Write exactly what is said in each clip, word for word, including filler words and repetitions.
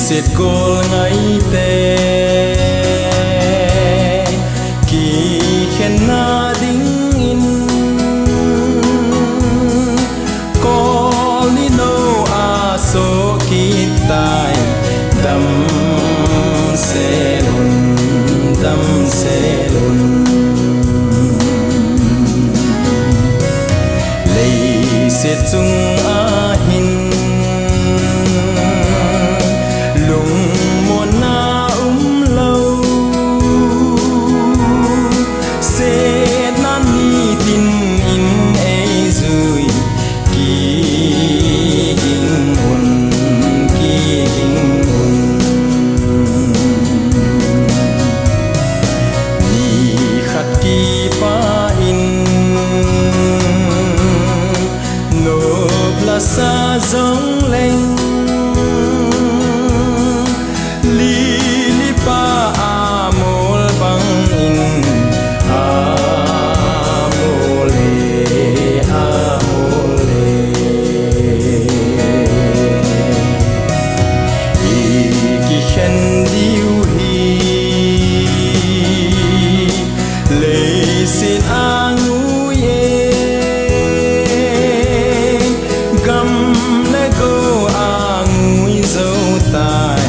Leiset gol ngaite kikhenna dingin, kol ni nou a soh kit tai. Damsel un, damsel un. Leiset chung ahin lungmonna umlou, setna nitin in eijui, kiging un, kiging un. Nikhat kipah in nop lasa jongleng, lili pa amol bangin amol e, amol e. Ikikhen diu hi leiset angui e, gam le go angui jou tai.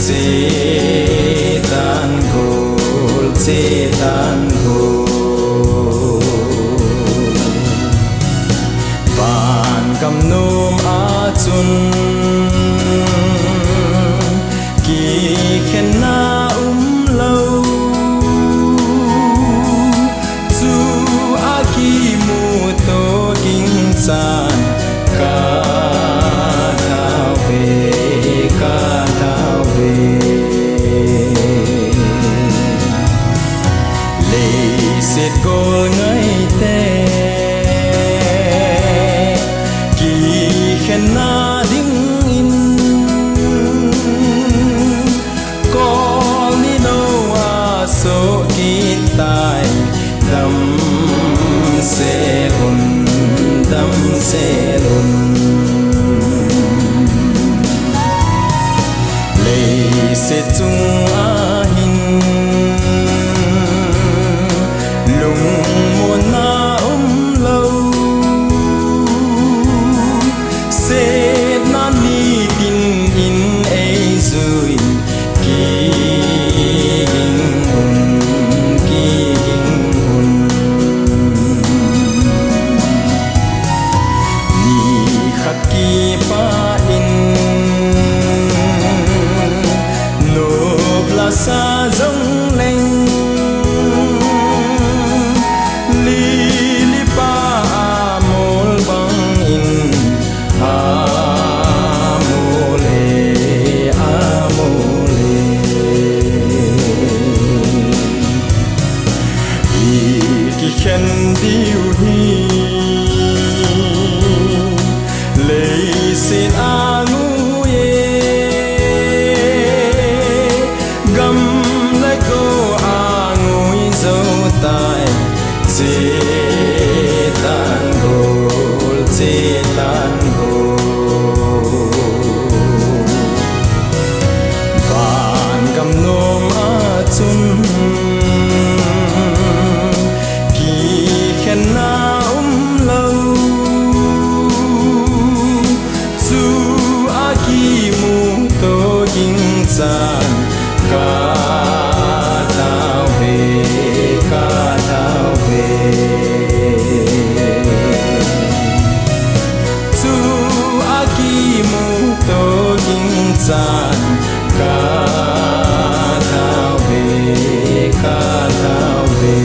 Chetan gol, chetan gol. Vangam nom a chun kikhenna umlou, chua kimuto ging chan, ka tao ve, ka tao ve. Leiset gol ngaite kikhenna dingin, kol ni nou a soh kit tai. Damsel un, damsel un. Leiset chung ahin lungmonna umlou, setna nitin in eijui, kiging un, kiging un. Nikhat kipah in nop lasa jongleng, lili pa amol bangin amol e, amol e. Ikikhen diu hi leiset angui e, gam le go angui jou tai. Chetan gol, chetan gol. Vangam nom a chun kikhenna umlou, chua kimuto ging chan, ka tao ve, ka tao ve. Chua kimuto ging chan, ka tao ve, ka tao ve.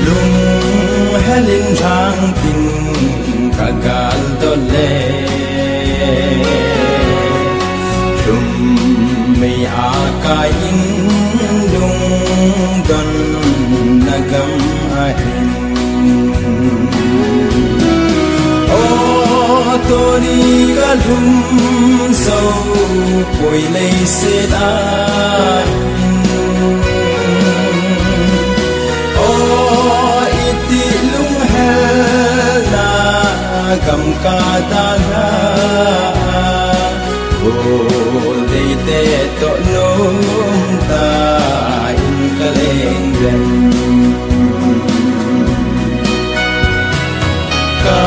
Lunghel in lhang tin ka gal dol le, lhum mei a kai in lung Don na gam ahin. O, tuni ka lhum jou poi leiset ahin. O, iti lunghel na gam ka dalha. Gol deite toh nom tah in ka leng leng. Ka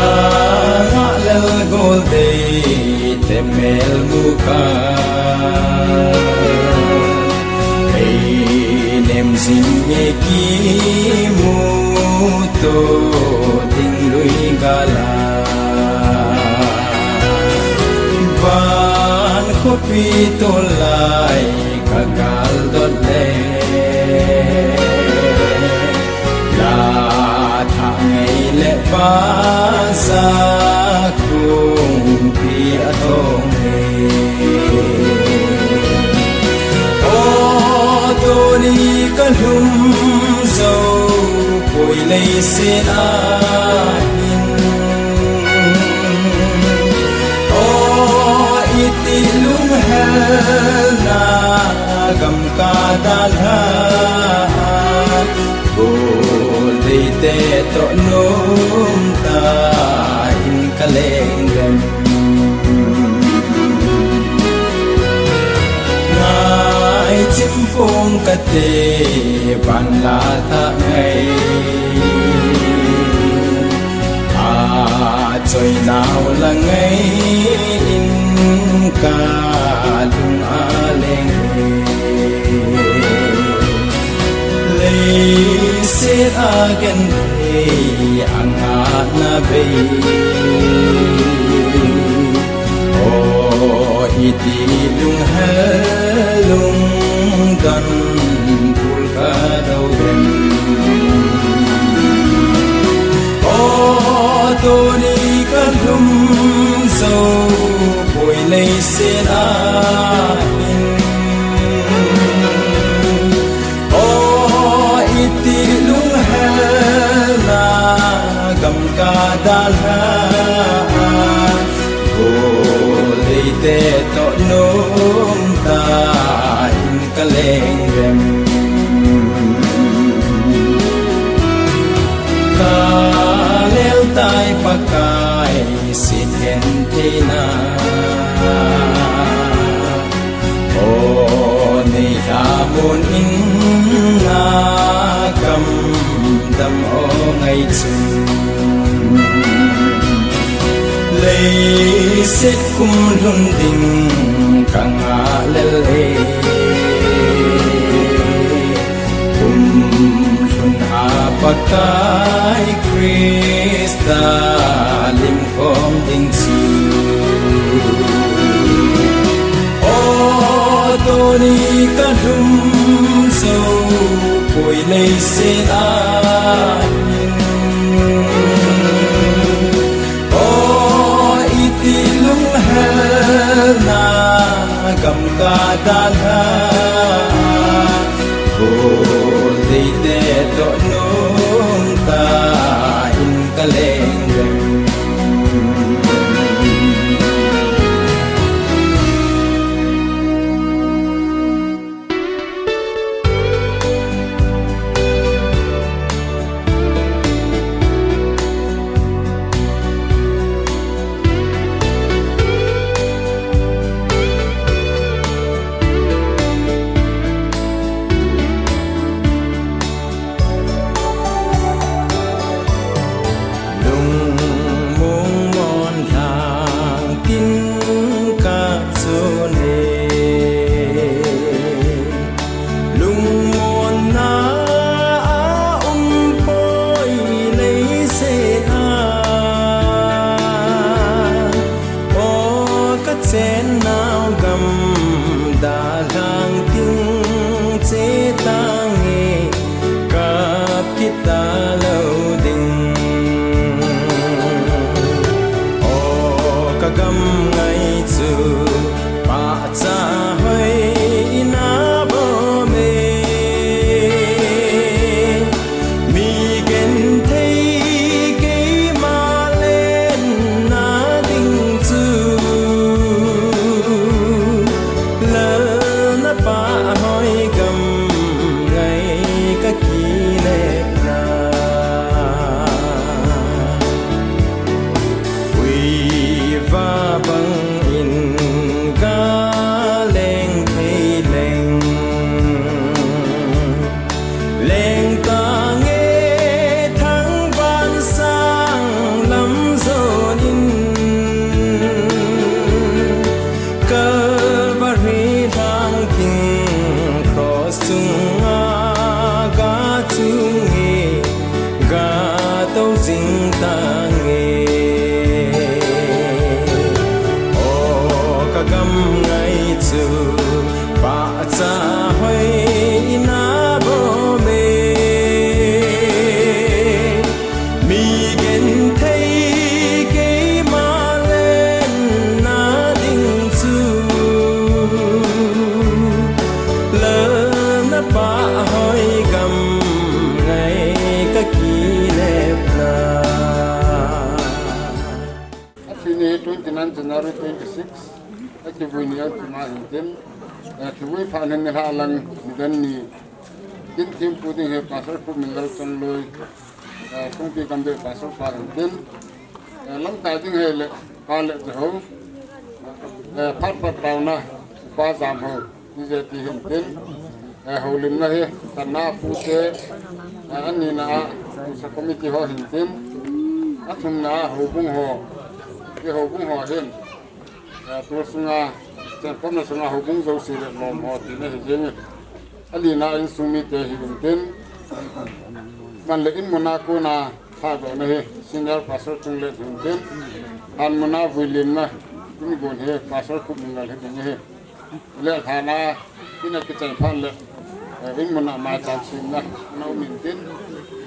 ngah lel gol deite mel mu ka. Ei nem jing e kimu to ding lui gala. Van khopi tolai ka gal dot le. La thah ngei le pa sa kung pi a thong e. O, tuni ka lhum jou poi leiset ahin. O, iti lunghel na gam ka dalha. Gol deite toh nom tah in ka leng leng. Ngai chim phong ka te van la ta ngai. A choi nau la ngai in ka lung a leng. Leiset a gen thei a ngah na bei. O, iti lunghel lungdon bul ka dou den. O, tuni ka lhum jou poi leiset ahin. O, iti lunghel na gam ka dalha. Gol deite toh nom tah in ka leng leng. Ka lel tai Pakai sit hen theina. O, nei tha mun in na kam dam o ngai chu. Leiset kum lhun ding ka ngah lel e. Kum lhun a Pakai Krista lim khom ding chu. O, tuni ka lhum jou poi leiset ahin. O, iti lunghel na gam ka dalha. Gol deite toh nom tah in ka leng leng. Tin, eh, thivui phat hin nilhah lang nidan ni. Tin thempu ding hi Pastor Khupminlal Chongloi, eh, Songpi Kamdei Pastor pa hin tin, eh, lamkai ding hi le pa le te ho, eh, phat pat taona pa Jamhou, ni je ti hin tin, eh, houlimna hi, tanna pu te, eh, anina a, sa committee ho hin tin, athumna a houbung ho, ti houbung ho hin, eh, tu sunga, chenkhomna sunga houbung jouse le lom ho tina hi jeng e. Alina insung mite hi hin tin, man le in muna kona, Thadohna hi Senior Pastor Chunglei hin tin, hanmuna vuilimna, in gon hi Pastor Khupminlal hi ding hi. Le thana, ina kichai phat le, eh, in muna maicham simna, na um in tin,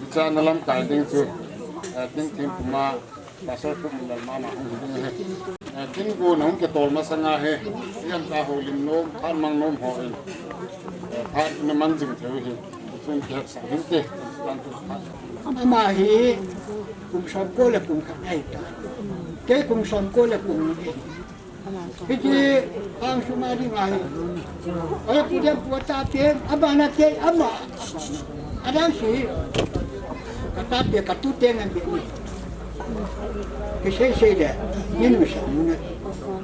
kicha na lamkai ding chu, eh, tin tin puma, Pastor Khupminlal mama hung hi ding hi. Eh, tin gon hung kitol masanga hi, siam ta houlim nom, phat mang nom ho in, eh, phat na man jing thei hi. Ama hi kum som ko le kum khat ahi tai. Kei kum som ko le kum ni. Hiti ang sunga ding ahi. Oi, pu dem pu ta pen, ama na te, ama. Adang si. Ka ta pe, ka tu te ngan pe ni. Ke sei sei le. Ni nu sa,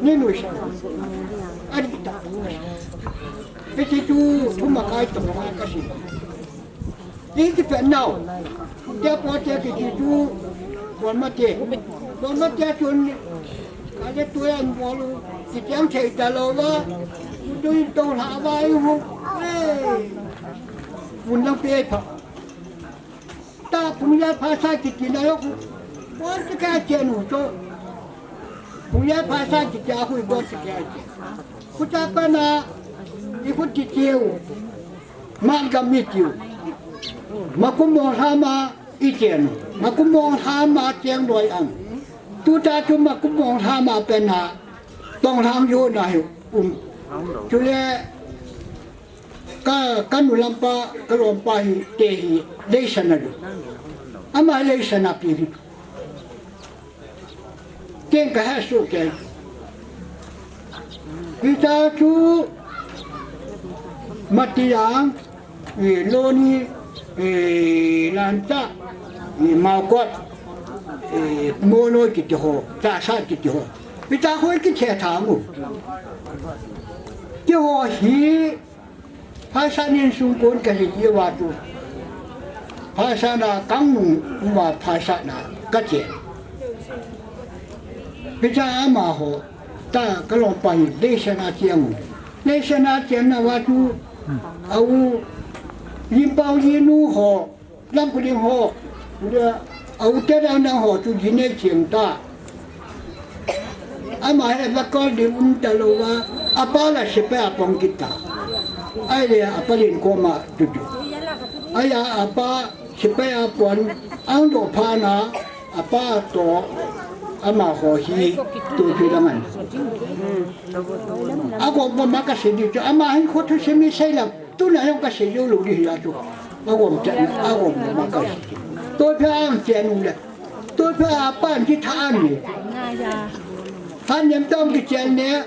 ni nu sa. Adi ta. Hiti chu, thum a kai tong a ka si. Ti ti pe nau. Te po te ki ti chu, bon ma te. Bon ma te chun, ka le tu an bol u, ti tiang thei ta lo va. Tu in tong la va i hu. Ei. Mun lang pe pha. Ta phung ya pha sa kiti na yo ku. Bon ti ka che nu cho. Phung ya pha sa kiti a hui bon ti ka che. Ku ta pa na i ku ti tiu. Ma ga mi tiu. Ma ku mo ha ma i che nu. Ma ku mo ha ma che loi ang. Tu ta tu ma ku mo ha ma pe na. Tong lang yo na hi. Um. Chu le Ka, ka nu lampa, ka lompa hi, te hi, leisana lu. Ama leisana pi hi. Ken ka ha su ke. Kita chu, Matiang, eh, Loni, eh, Lanta, eh, Maukot, eh, Mono kiti ho, Tasa kiti ho. Kita ho kiti tha mu. Ti ho hi, Phaisan insung kon ka hi uva chu. Phaisan a kang nung uva phaisan a ka che. Hicha amaho, ta ka lompa hi leisana chiang. Leisana chiang na uva chu, au, limpau yinu ho, Lam kuding ho, a u te dang dang ho chu ji nei chiang ta. Ama hi va kol ding um ta lo va, apa la sepai a pong kit ta. Ai le apa lin koma tu tu. Ai a apa sepai a pon ang do pha na, apa to ama ho hi tu tu la ngan. A ko ma ka se di chu ama hin kho thu se mi sei lam. Tuna jong ka sei jou lou di hi a chu. A gom chan, a gom ma ka sei. Toi pha ang che nu le. Toi pha a pan ki tha an ni. Han niam tong ki chen ne.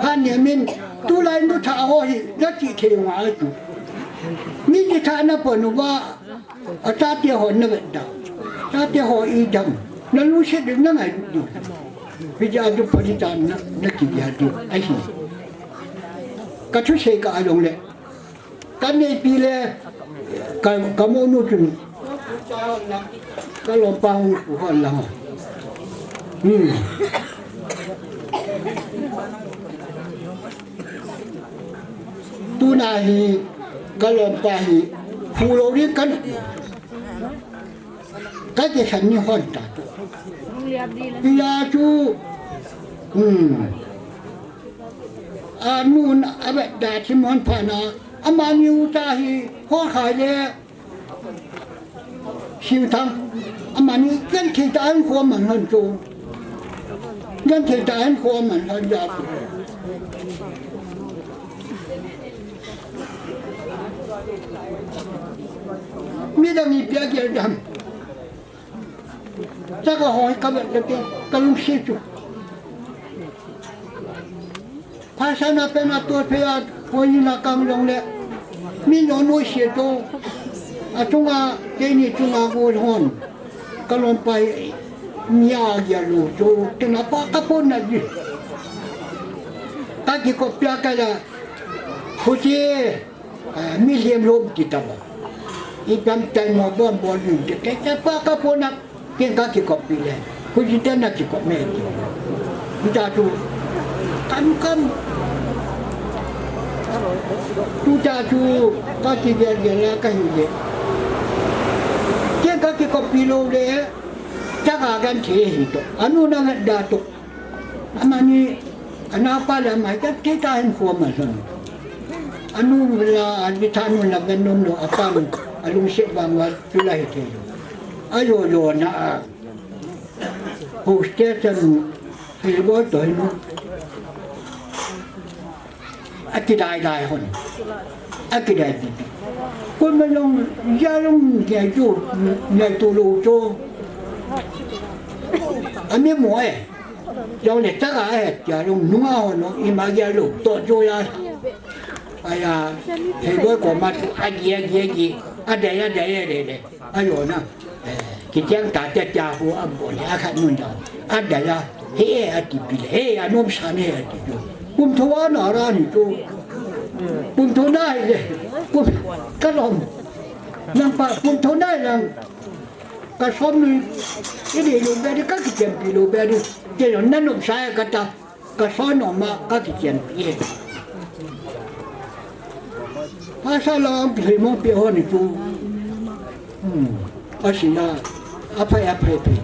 Han niam min. Tulai nu tha ho hi, na ti thei nga chu. Mi ki tha na pon u va. A chate ho na vet da. Chate ho i dam. Na lu se ding na ngai ding. Pi ja ju pa ni ta na, na ki ja ding. Ai hi. Ka thu sei ka a jong le. Ka nei pi le. Ka, ka mo nu chun. Ka lom pa hu ku hon la ho. Hmm. Tuna hi, ka lom pa hi, hu lo ri kan, ka ke san ni hon ta. Iya chu, hmm. A nun a vet da thim hon pha na, ama ni u ta hi, ho khai le, Siu Thang, amani genthei tah a hinkho aman lhon chu. Genthei tah a hinkho aman lhon jeh chu. Midang ipi agel dam. Chaka ho hi ka vet le te, ka lungset chu. Phasan a pen a to phe a, koi na kang jong le. Mi no no sie to. A chunga, keini chunga go hon. Ka lom pai, mi a gia lu to. Te na pa ka pon na di. Ka kikop pia ka la. Khuchi. Ah, mi lhem lom ti ta ba. I pam tai mo bom bom ni te te te pa ka pon a ken ka kikop pi le. Khuchi te na kikop me ti. Ni ta tu. Kam kam. Tu ta tu ka ti ge ge la ka hi le. Ken ka kikop pi lo le. Ta ga gan the hi to. Anu na da to. Amani, anapa le amai ka te ta hin kho ma son. Anu la, ani tha nu la ben nom lo, apa nu, alung se bang wa tu la hi te. Ayo yo na a. Ho ste chan, hi bo to hin. Akidai dai hon. Akidai bibi. Kun ma long, ya long, ya jo, ya to lo jo. Ami mo eh. Jong le taka eh, ya long nunga hon, ima ya lo, to jo ya. Aya, he boy ko ma, agi, agi, agi. Adai, adai, adai, adai. Ayo na. Eh, kicheng ta te tia hu a bo le a khat nun da. A da la. He e a ti pi le. He a nom sa ne a ti pi. Kum tho a na ra ni to. Kum tho na he le. Kum ka lom. Nang pa kum tho na nang. Ka som ni. I ni lo be ni ka kicheng pi lo be ni. Te lo na nom sa ka ta. Ka son nom ma ka kichen pi e. Pasa la ang pi mo pi ho ni tu. Hmm. Ka si la. A phai a phai pi.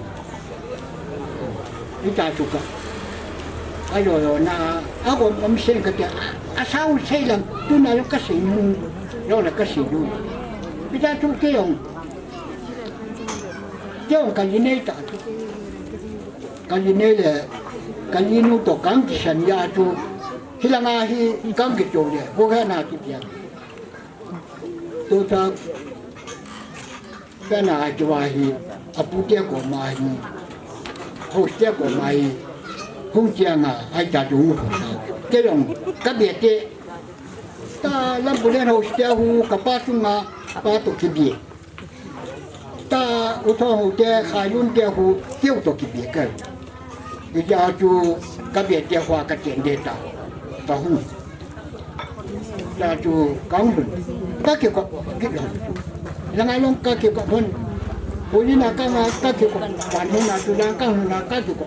I ta tu ka. A yo yo na. A ko om sen ka te. A sa u sei lang. Tu na yo ka si nu. Yo la ka si nu. I ta tu ke yong. Ke yong ka yi nei ta tu. Ka li nei le, ka li nu to kang kisan ya chu. Hilanga hi kang kicho le, ho he na ti pian. Tu ta, ka na chu wa hi, a pu te ko ma hi, ho te ko ma hi, hung chiang a, ai ta chu hu ko sa. Ke yong, ka be te, ta lam bu le ho te hu, ka pa tu ma, pa to ki be. Ta u thong u te, khai lun te hu, keu to ki be ka. Ija chu ka be te hua ka chen de ta. Ka hung. Ta chu ka hung lun. Ka ki ko, ki lun. Langa long ka ki ko hon. Hu ni na ka nga ka ki ko. Wan ni na chu lang ka hung na ka ki ko.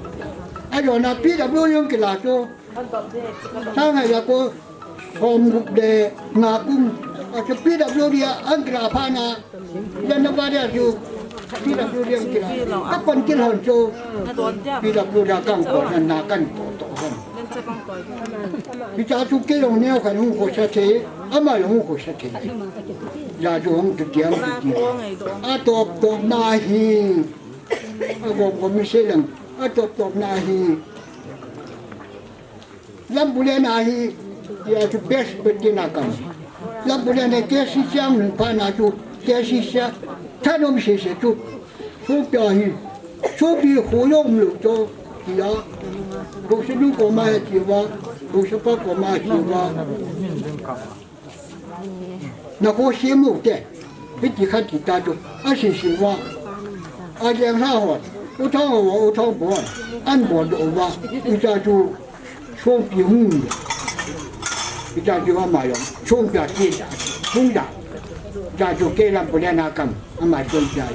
A yo na pi da blu yung ki la chu. Sa ngai la ko. Hom gup de nga kum. A chu pi da blu dia ang ki la pha na. Yan na ba dia chu, P W D ang kila. Ka pan kila hon chu, P W D kang ko na na kan to to hon. Hicha chu kei jong neo kan hung ko sa the, ama jong hung ko sa the. Ya chu hung tu tiang tu tiang. A top top na hi. A gom gom mi se lang. A top top na hi. Lam bule na hi, ya chu best beti na kam. Lam bule na K C C ang nun pa na chu, K C C a, thanom se se chu. Chu pia hi, chu pi khu yom lu chu, ya. Khu se nu ko ma he chi wa, khu se pa ko ma chi wa. Na ko si mu te. Hiti khat ti ta chu. A si si wa. A jeng ha ho. U thong ho, u thong bo. An bo do wa. U cha chu. Song pi hung. U cha chu ama yo. Song pi a ti da. Hung da. Cha chu ke lam pu le na kam. Ama song pi a.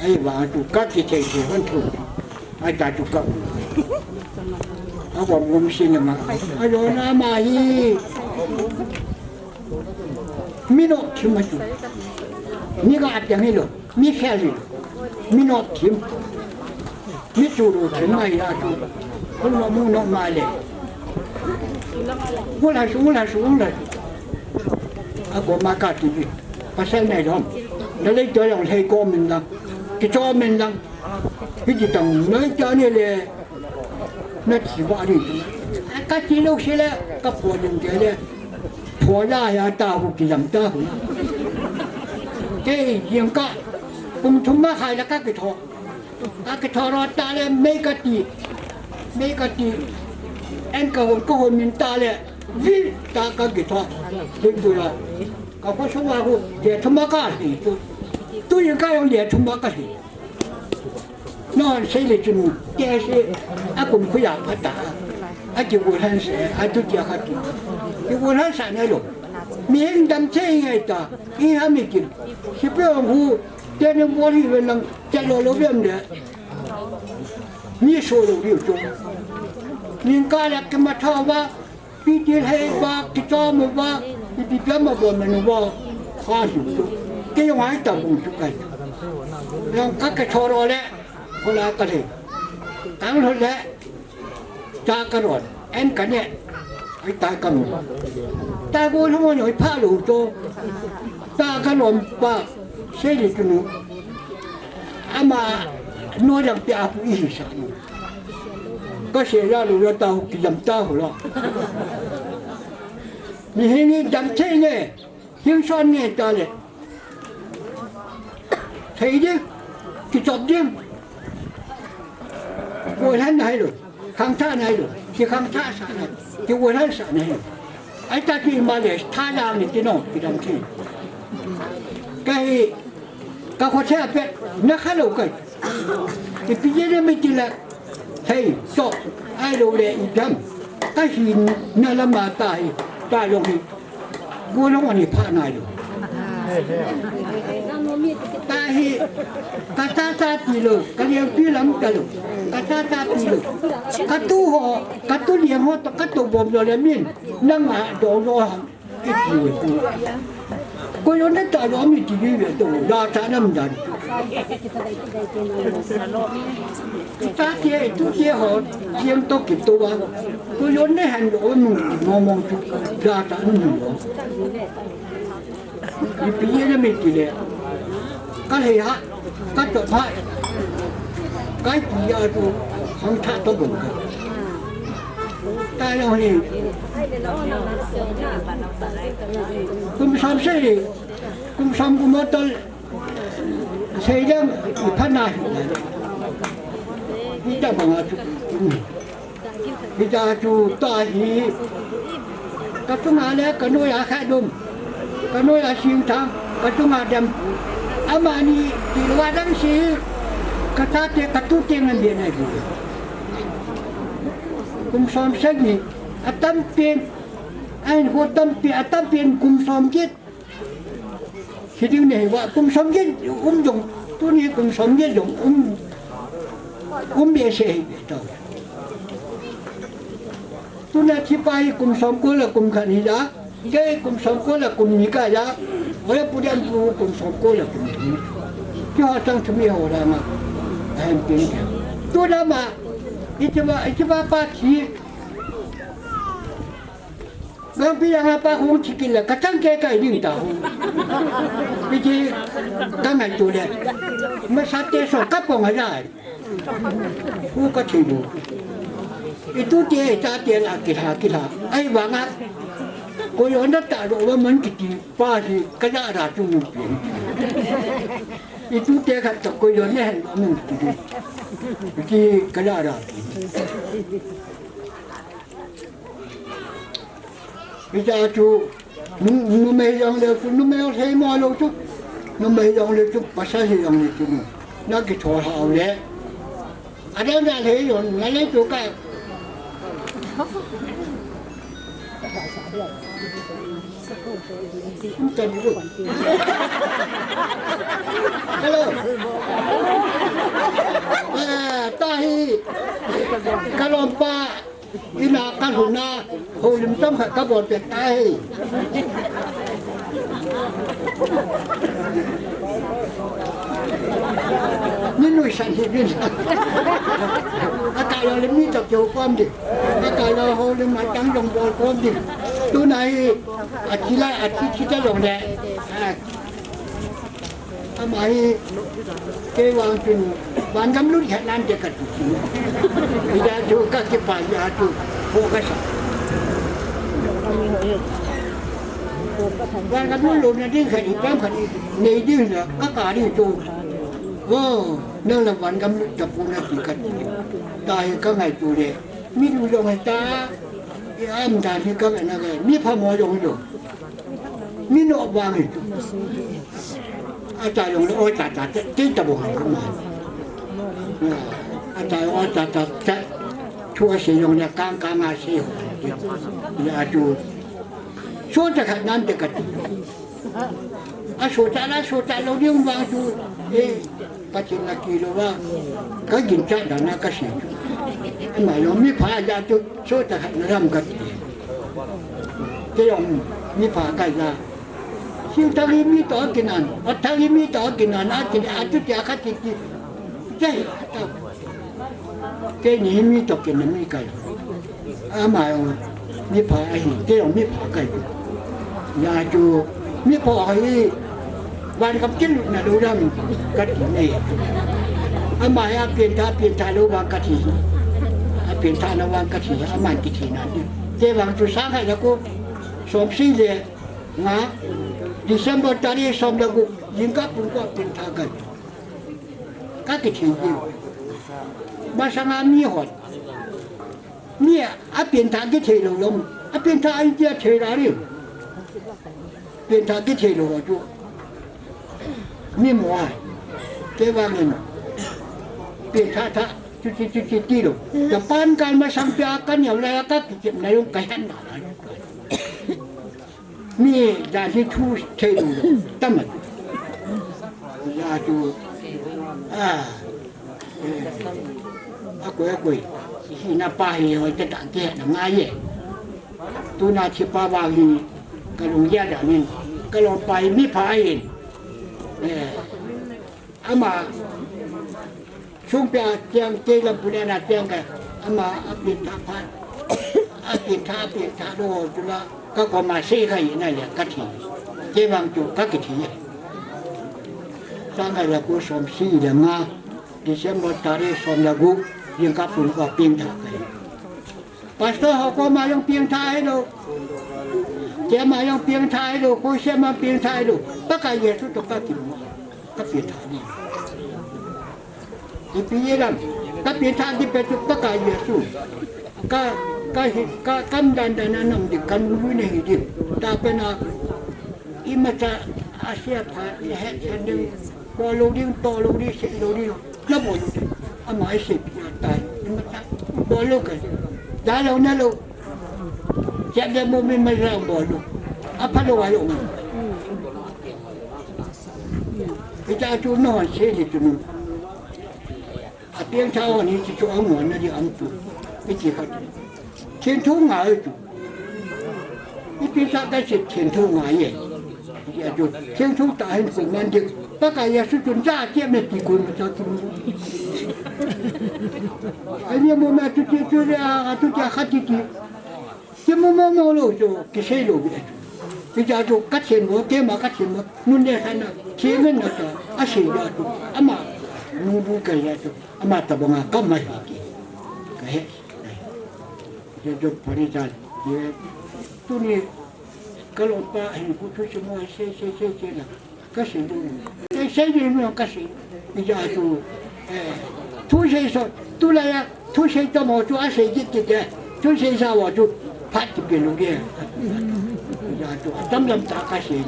Ai wa chu ka ti te chu han chu. Ai ta chu ka. A wa mo mi si na ma. A yo na ma hi. Mi no thim ma chu. Mi ka at yang hi lo. Mi fel hi lo. Mi no thim. Mi chu lo thim ma ya chu. Kun no mu no ma le. Mu la su, mu la su, mu la su. A ko ma ka ti bi. Pasal nai dom. Na le to yang hei ko min lang. Ki cho min lang. Hiti tang noi ta ni le. Na thi ba ni. Ka thi lo si le ka pho ding ke le. Pho la ya ta hu ki lam ta hu. Ke jing ka. Kum thum ma khai la ka ki tho. Ka ki tho ro ta le mei ka ti. Mei ka ti. En ka hon, ka hon min ta le, vi ta ka ki tho. Ding tu la. Ka ko so wa hu, le thuma ka hi tu. Tu yin ka yong le thuma ka hi. Non sei le chun, ke se, a kum khu ya pha ta. A ki bu han se, a tu ki a ka tu. Ki bu han sa ne lo. Mi hin dam che ngai ta, i ha mi kin. Si pe ong hu, te ne mo hi ve nang, che lo lo vem de. Mi so lo riu cho. Ning ka la ke ma tha ba, pi ti he ba, ki cho mo ba, i pi pe ma bo me no ba. Ha su cho. Ke yong hai ta bung su kai. Yong ka ke cho ro le, ko la ka le. Tang lo le. Ta ka ron, en ka ne, ai ta ka mu. Ta go lo mo noi pha lo to. Ta ka ron pa, se ni tu nu. Ama no jang pia ku i sa nu. Ka se ya lo ya ta hu ki jam ta hu lo. Ni hi ni jam che ne. Hing son nge ta le. Thei ding, kichop ding. Vuaihan nai lo, khangthah nai lo, kikhangthah sah nai, kivuaihan sah nai lo. Ahi ta ti ma le, tha jang ni ti no, ti dang ti. Ka hi, ka kho che a pe, na kha lo kai. Ipi jeh a mi ti la, thei, cho, ai lo le, i dam. Ka hi na la ma ta hi, ta lo hi. Go lo ni pha nai lo. Ta hi, ka ta ta ti lo, ka liang pi lam ta lo. Ka ta ta ti lo. Ka tu ho, ka tu liang ho, ka tu bom lo le min. Nang a do lo ha. Ko yo ne ta lo mi ti ve to, da ta nam dan. Kita ke, tu ke ho, yang to ke to wa. Ko yo ne han lo mu mo mo tu, da ta nam lo. Ipi jeh a mi ti le. Ka he ha, ka to pha. Ka ti ya tu, hang tha to bom ka. Ta yo ni. Kum sam se, kum sam kum tal. Sei jang, i pha na. Ni ta bang a tu. Hita chu ta hi, ka chunga le ka noiya kha dum, ka noiya sing thang, ka chunga dem. Amani ti lua dang si, ka chate ka tute ngan dia nai bu. Kum som sagi, atam pen, ahin ho tam pen, atam pen kum som get. Hiding nei va kum som get um jong, tuni kum som get jong um, um behseh hi to. Tuna thi pa hi kum som ko le kum khat hi ja, ke kum som ko le kum ni ka ja, ole pu diam pu kum som ko le kum ni. Ki ho tang thumi ho da ma, ahem pin ke. Tu da ma, ichi ba, ichi ba pa thi. Gangpi yang apa hung chikil la, kachang ke kai ding ta. Piji, ka ngai tu le. Masa te so ka pong ha jai. Hu ka thi du. Itu te, ta te la ki ha, ki ha. Ai vang a. Ko yo na ta ro wa man ki ti pa si, ka ja ra chu mu pi. Itu te ka to ko yo ne han wa man ki ti. Ki ka ja ra. Hita chu, nu, numei jong le chu, numei jong sei mo lo chu, numei jong le chu, pasal hi jong le chu, na ki thol hao le. Adam da le jong, na le chu ka. Hello. Ah, ta hi. Ka lom pa. Ina ka lhun a, houlim chomkhat ka bol pet tai. Ni nuisan hi ni. A kai lo le mi to keu kom di. A kai lo houlim a tang jong bol kom di. Tuna hi, a thi la, a thi thi ta jong le. A. Ama hi, kei vang chun, van gam lut khat nan te ka tu. Ija chu ka kipah ja chu, focus. Van gam lut lutna ding khat, i pam khat, nei ding la, ka ka ding chu. Oh, nang la van gam lut ta pu na ti ka tu. Ta hi ka ngai tu le. Mi lu jong hita, i am dan hi ka ve na ve, mi phamo jong hi lo. Mi no vang hi. Acha jong le, o cha cha, te, te ta bo ha ma. Acha jong, o cha cha, te. Thu asei jong le, kang kang asei ho. Ya chu. So ta khat nan te khat. Asohcha la, sohcha lou ding vang chu, eh, Pathen na kilou va, ka ginchat dan a ka sei chu. Ama jong mi pha ja chu, sohcha khat na lam ka ti. Kei jong mi pha ka ja. Sing thari mi toh kinan, a thari mi toh kinan, a ti, a tu ti a ka ti ti. Kei, keini mi toh kinan mi ka ja. Ama jong mi pha ahi, kei jong mi pha kahi. Ya chu, mi pha ahi, van kam kin na lu lam ka ti nei. Ama hi apian tha, apian tha lou vang ka ti. Apian tha lou vang ka ti, aman kiti na ti. Kei vang chu sang hai la ko, som sagi le nga, December tarik som le gup, jingkah pung ko apian tha kahi. Ka kiti ji. Masanga mi hon. Mi a pian tha kithei lou jong. A pian tha ai tia thei la ri. Pian tha kithei lou chu. Mi mo ai. Kei vang in. Pian tha tha. Chu chu chu chu ti lou. Japan kal masang pia ka niau la ka kichem na jong ka han na. Mi ja hi thu thei lou lou, tam a. Ja chu, a, eh, a koi, a koi. Hi na pa hi hoi te ta ke na ngai ye. Tuna thi pa vang hi, ka lung ja ja nin, ka lung pa hi mi pha hin. Eh, Ama, sung pia tiang, kei lam pule na tiang ka, ama, apian tha pha, apian tha, apian tha lou chu la, ka koma sei ka hi na le, ka thi. Kei vang chu, ka kithi. Sang hai la ko som sagi le nga, December tarik som le gup, jingkah pung ko apian tha kahi. Pastor ho koma jong pian tha hilou. Kei ma jong pian tha hilou, ko se ma pian tha hilou. Pakai Jesu toh ka kimu. Ka pian tha ni. Ipi ye lam. Ka pian tha di pe chu Pakai Jesu. Ka, ka hi, ka, kam dan dan na nam di kan lu ne hi di. Ta pe na. Imacha asia pha, i het chan ding. Bol lou ding, toh lou ding, sei lou ding. Na bol lou ding. Ama i sei pi a tai. Imacha bol lou ka. Ja lou na lou. Chet le mo mi ma ja bol lou. A pha lou a lou. Ita chu no sei le chu no. Apian tha ho ni chi chu angon na di ang tu. Ichi khat. Thien thu ngai chu. Ipi sa ka se thien thu ngai ye. Ya chu thien thu ta hin ku man dik. Pakai Jesu chun ja che me ti ku ma cha tu. Ai ni mo ma tu ti tu ya tu ya khat ti ti. Ti mo mo mo lou chu ki sei lou bi. Ti ja chu ka thien mo, kei ma ka thien mo. Nun ne khan na. Thien na ta. A sei ya chu. Ama. Nu bu ka ya chu. Ama tabang a kama hi ki. Ka he. Ye jo pari ja. Ye. Tuni ka lung pa hin ku thu si mo se se se se na. Ka sei du. Ka sei du no ka sei. Ija tu. Eh. Thu sei so. Tu la ya. Thu sei to mo chu a sei jit jit de. Thu sei sa wo chu. Phat ti pe lu de. Ija tu. Tam lam ta ka sei.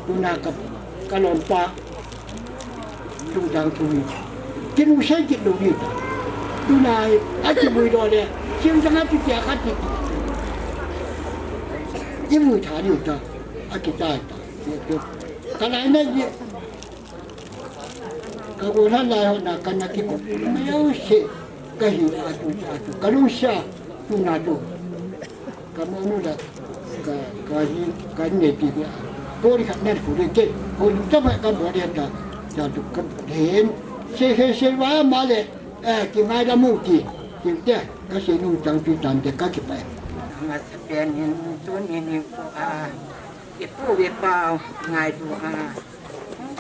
Tuna ka, ka lom pa. Tungtang tuni. Kinu sei kit lou ni ta. Tuna a kivui lou le. Sing jang a tu tia ka ti. Ivui tha ni ta. A kita ta. Ka lai na ji. Ka go na lai ho na ka na ki ko. Mai au se. Ka hi a tu a tu. Ka lung sia. Tuna tu. Ka mo nu da, ka, ka hi, ka ne pi dia. Ko ri ka na ku de ke, ko lu ta ba ka mo de da, da tu ka de. Se, se, se wa ma le, eh, ki ma da mu ki, ki de, ka se nu chang pi tan de ka ki pa. Nga sa pe ni tu ni ni ko a, i pu ve pa ngai du a.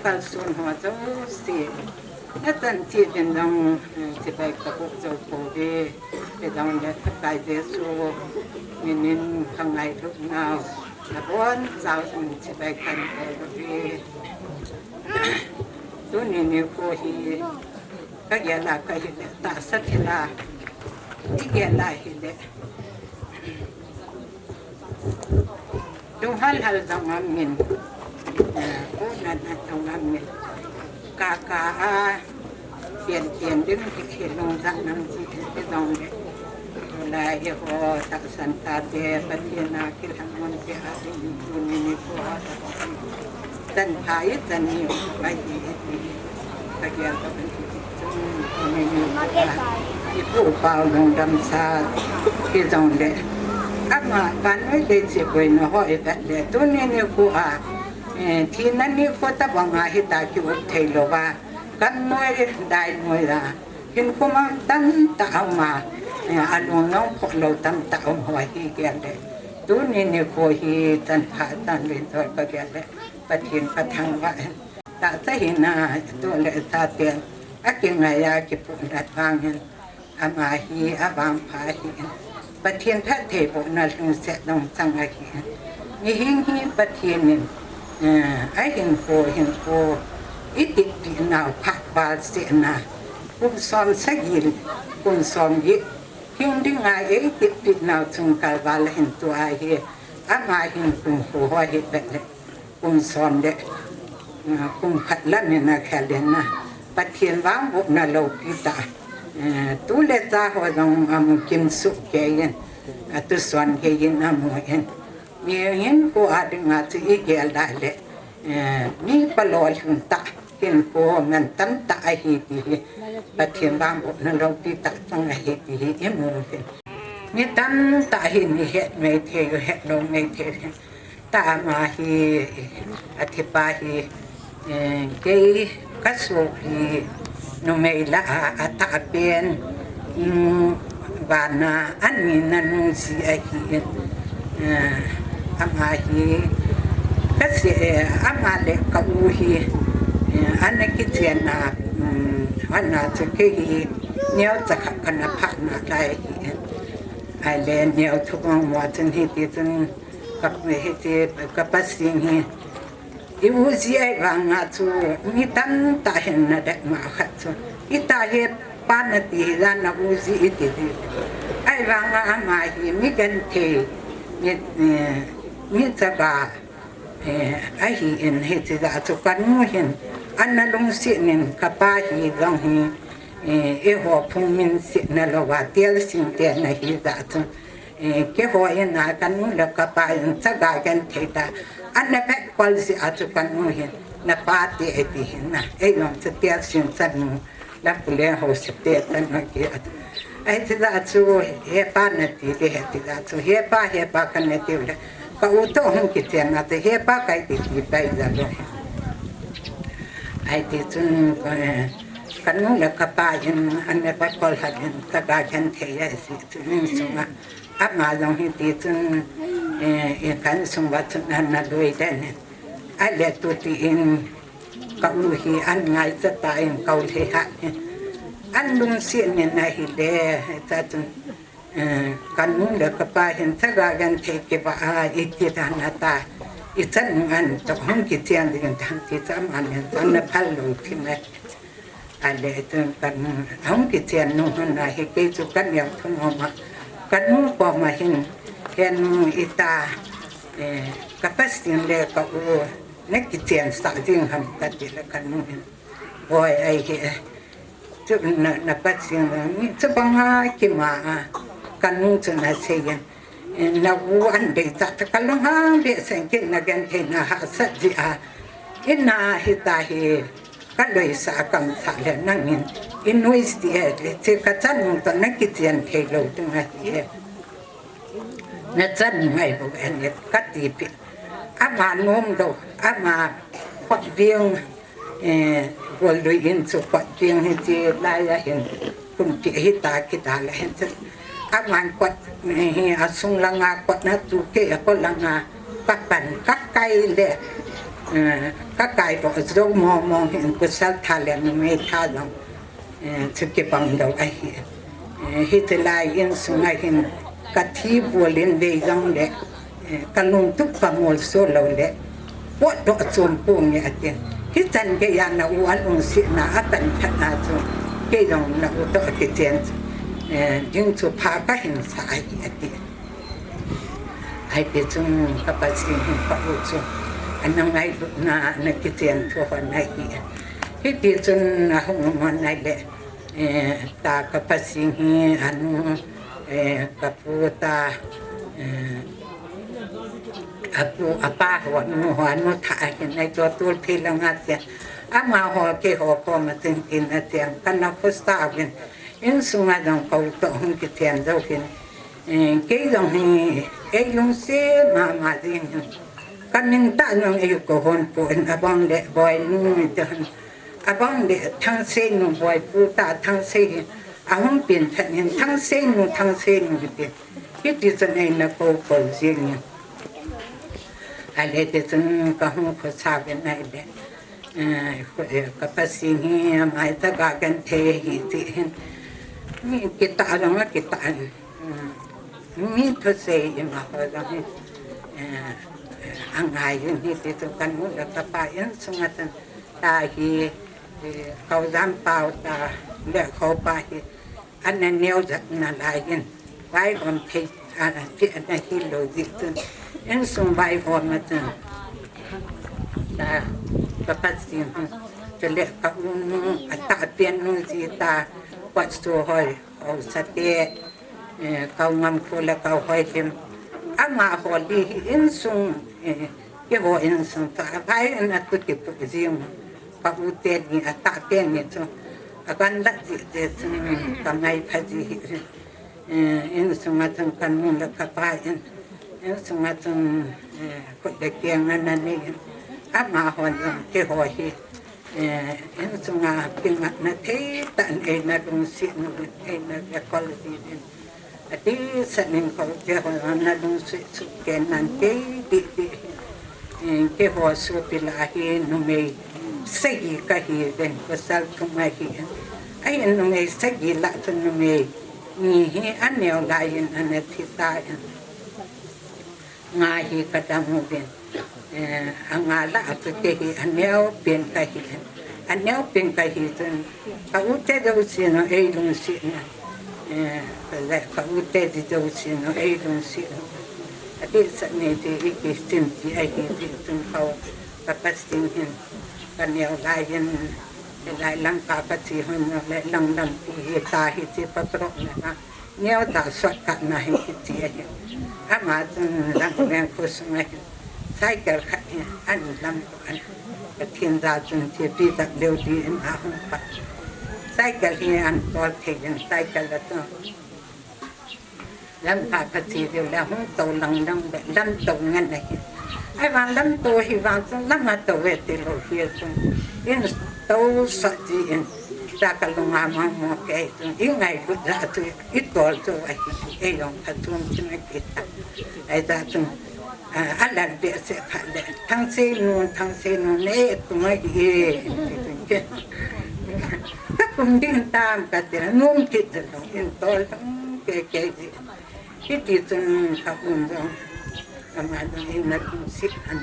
Kalson ho jouse. Natan chi din dong, eh, chibai ka buk jou pouve. Te dong le Pakai Jesu. Minin ka ngailutnau. Nabon chauhin chibai kan pouve. Tuni nikho hi. Ka gel a ka hile tahsa thil a. Igel a hile. Lunghal hal jong amin. Unat nat jong amin. Kaka a. Pian pian ding kikhel lung jat nam ji jong le. Tulai eiho tahsan tate Pathen a kilhang mun te a ding tuni nikho a. Chan pha i chan ni u ahi i ti. Ka gel ka ban i ti chung ni ni u a. I pu pau lungdam sa i jong le. Ama vannoi leiset boina ho i vet le tuni nikho a. Eh, thina nikho tabang a hita ki up thei lou va. Kan noi dai noi la. Hinkho mang tamtah a um a. Eh, alung nong pho lou tamtah a um ho hi gel le. Tuni nikho hi chan pha chan len toi ka gel le. Pathen ka thangvah in. Tahsa hina, tu le sa ten. Akingai a kipuh nat vang hin. Ama hi avangpha ahi. Pathen phattheibohna lungset jong chang ahi. Mihing hi Pathen in, eh, ahinkho, hinkho, i titpinau phat val sehna. Kum som sagi, kum som gi. Hing dinga ei titpinau chung kal val ahin tu ahi. Ama hin kum ho ho hi vet le. Kum som le, ah, kum khat lam in a khel in a. Pathen vangbohna loupi tah. Eh, tu le cha ho jong amu kim suh kei in. Atu son kei in amu in. Mihem hinkho a dinga chu i gel dai le. Eh, mi palol lhun tah. Hinkho man tamtah ahi ti hi. Pathen vangbohna loupi tah chang ahi ti hi i mu hi. Mi tamtah hin i het mei thei u, het lou mei thei u hin. Tah ama hi, a thipa hi, eh, kei ka sopi numei lah a, atahpen, mm, vana, ani nanu ji ahi, eh, ama hi, ka se, eh, ama le ka u hi, eh, ana kichen a, mm, ana chu kei hi, neo cha khat kana pha na lai hi, eh, ahile neo thu bang mo chun hiti chun, Ka, hiti, ka pa sing hi. I u ji ahivanga chu, mi tamtah hin na det ma khat chu. Ita hepa nati hi jana u ji iti ji. Ahivanga ama hi, mi genthei, mi, eh, mi chaga, eh, ahi in hiti ja chu ka nu hin. Ana lungset in ka pa hi jong hi, eh, eiho phung min setna louva, tel sing te na hi ja chu. Eh, keiho in a ka nu le ka pa in chaga genthei ta. Ana pet kol ji a chu ka nu hin, na pa te e ti hin na. Ei jong chu tia sin chanu, la pu le ho se te chanu ki a. Ai ti la chu, hepa nati le he ti la chu, hepa, hepa ka nati le. Ka u to hung kichen na te, hepa kai ti ti pai ja lo. Ai ti chun, eh, ka nu le ka pa in, ana pet kol ha in, chaga genthei a si, chu min sunga. Ama jong hiti chun, eh, eh, ka insung uva chun ana lui den. Ahile tuti in ka u hi an ngaicha tan ka u le ha. An lungset in ahile, ta chun, eh, ka nu le ka pa hin chaga genthei kiva a iti dan a ta. I chanu an to hung kichen ding dan ti cha ama nen ana phal lou ti me. Ahile chun ka nu, ahung kichen nu hun a hi kei chu ka neo thum um a. Ka nu koma hin, he nu ita, eh, ka pa sing le ka u, na kichen sah jing ham ka ti le ka nu hin. Hoi ahi e. Chu na, na pa sing le, mi chu bang a kima a, ka nu chu na sei in. Na u an dei cha cha ka lunghang behseh in, kei na genthei na hahsat ji a. Ina hita hi ka loisah a kamsah le nangin i nuisat e, che ka chanu to na kichen thei lou ding ahi e. Na chanu ngai bou e ka ti pi. Ama nom lou, ama khut veng. Eh, Gollui in chu kot ding hi ti lai a hin, kumpi hi ta kita le hin chu. Aman kot, eh, hi asung langa kot na tu ke a kot langa ka pan ka kai le, eh, ka kai to zo mo mo hin pasal tha le numei tha jong, eh, chu kibang lou ahi. Eh, hiti lai insunga hin ka thi bol in vei jong le, eh, ka lungtup ka molso lou le, potdoh chom ponge atin. Hichan geiya na u alungsetna a pan phat na chu, kei jong na u toh kichen chu. Eh, ding chu pha kahin sa ahi ati. Ahiti chun ka Pathen hin ka u chu ana ngailutna, ana kichen thu hon ahi. Hiti chun ahung um hon ahile, eh, ta ka Pathen hi anu, eh, ka pu ta, eh, apu, apa ho, anu ho, anu tha ahin, ahi to tul phei langa tia. Amaho keiho koma tin tin a tia, kana khosa uvin. Insung a jong kou toh hung kithen jou hin. Eh, kei jong hi, ei lungset mama jing hin. Ka min tah jong ei kou hon pon, abang le Boinu ti hin. Abang le Thangseinu, Boipu ta Thangsei hi. Ahung pin than hin, Thangseinu, Thangseinu hi ti. Hiti chun eina kou kou jing hin. Ahile ti chun ka hung khosa uvin ahile. Eh, eh, ka Pathen hi amai ta ka kan thei hi ti hin. Mi kitah jong akitah in. Mm. Mi thusei ima ho jong hi. Eh, eh, angai in hiti chun ka nu le ka pa insung a chun ta hi, eh, Kaujam pau ta le kho pa hi. Ana neo jat nalai in, vaihom thei, a, ti ana hilou jeh chun, insung vaihom a chun, ta, ka Pathen hin, chule ka u nu, atahpen nu ji ta, Patso hoi, Haosate, eh, Kaungam khu le Kauhoilim, amaho li hi insung, eh, Keiho insung ta, avai in atu kipu jing, ka u teni, atahpen ni chu, akan lat ji te chu, ka ngai pha ji hi, eh, insung a chun ka nu le ka pa in, insung a chun, eh, khut le keng ana nei in, amaho jong keiho hi, eh, insung a kingatna thei tah in eina lungset nu, eina vekol ji in. Adeh sah in ka u te ho ana lungset suhkeh nan kei deh deh. Eh, keiho sopi lah a hi numei sagi kahi uvin, pasal thum ahi. Ahin numei sagi lah chun numei ni hi aneo lai in ana thi tan. Nga hi ka dang uvin. Eh, anga lah a chu kei hi aneo pen kahi. Aneo pen kahi chun ka u te jouse nu ei lungset na. Eh, ka le ka u te di jouse nu ei lungset na. Adeh sah nei ti i kisin ti ahi ti chun ka u ka Pathen hin. Ka neo lai in, lai lang ka ka chi hon le lang lam ti hi ta hi ti pa pro na. Neo ta shortcut na hi kiti ahi. Ama chun lang leng khu sung ahi. Cycle khat hi an lam ko an. Ka thin da chun thi pi tak leo di in a hung pa. Cycle hi an tol thei in cycle la to. Lam pha pha chi leo la hung to lang lang be lam to ngan ahi. Ahivang lam to hi vang chun lam a to ve ti lou hi chun. In to sa ji in. Ta ka lunga ma mo ke chun. I ngailut ja chu. I tol chu ahi, ei jong pha chom chom a kita. Ahi ta chun, ah, alan behseh phat le, Thangseinu, Thangseinu, nei tung ahi e. Ka kum ding tam ka ti, nom kit jong in tol jong ke ke ji. Hiti chun ka um jong, ama jong in na kum sit an.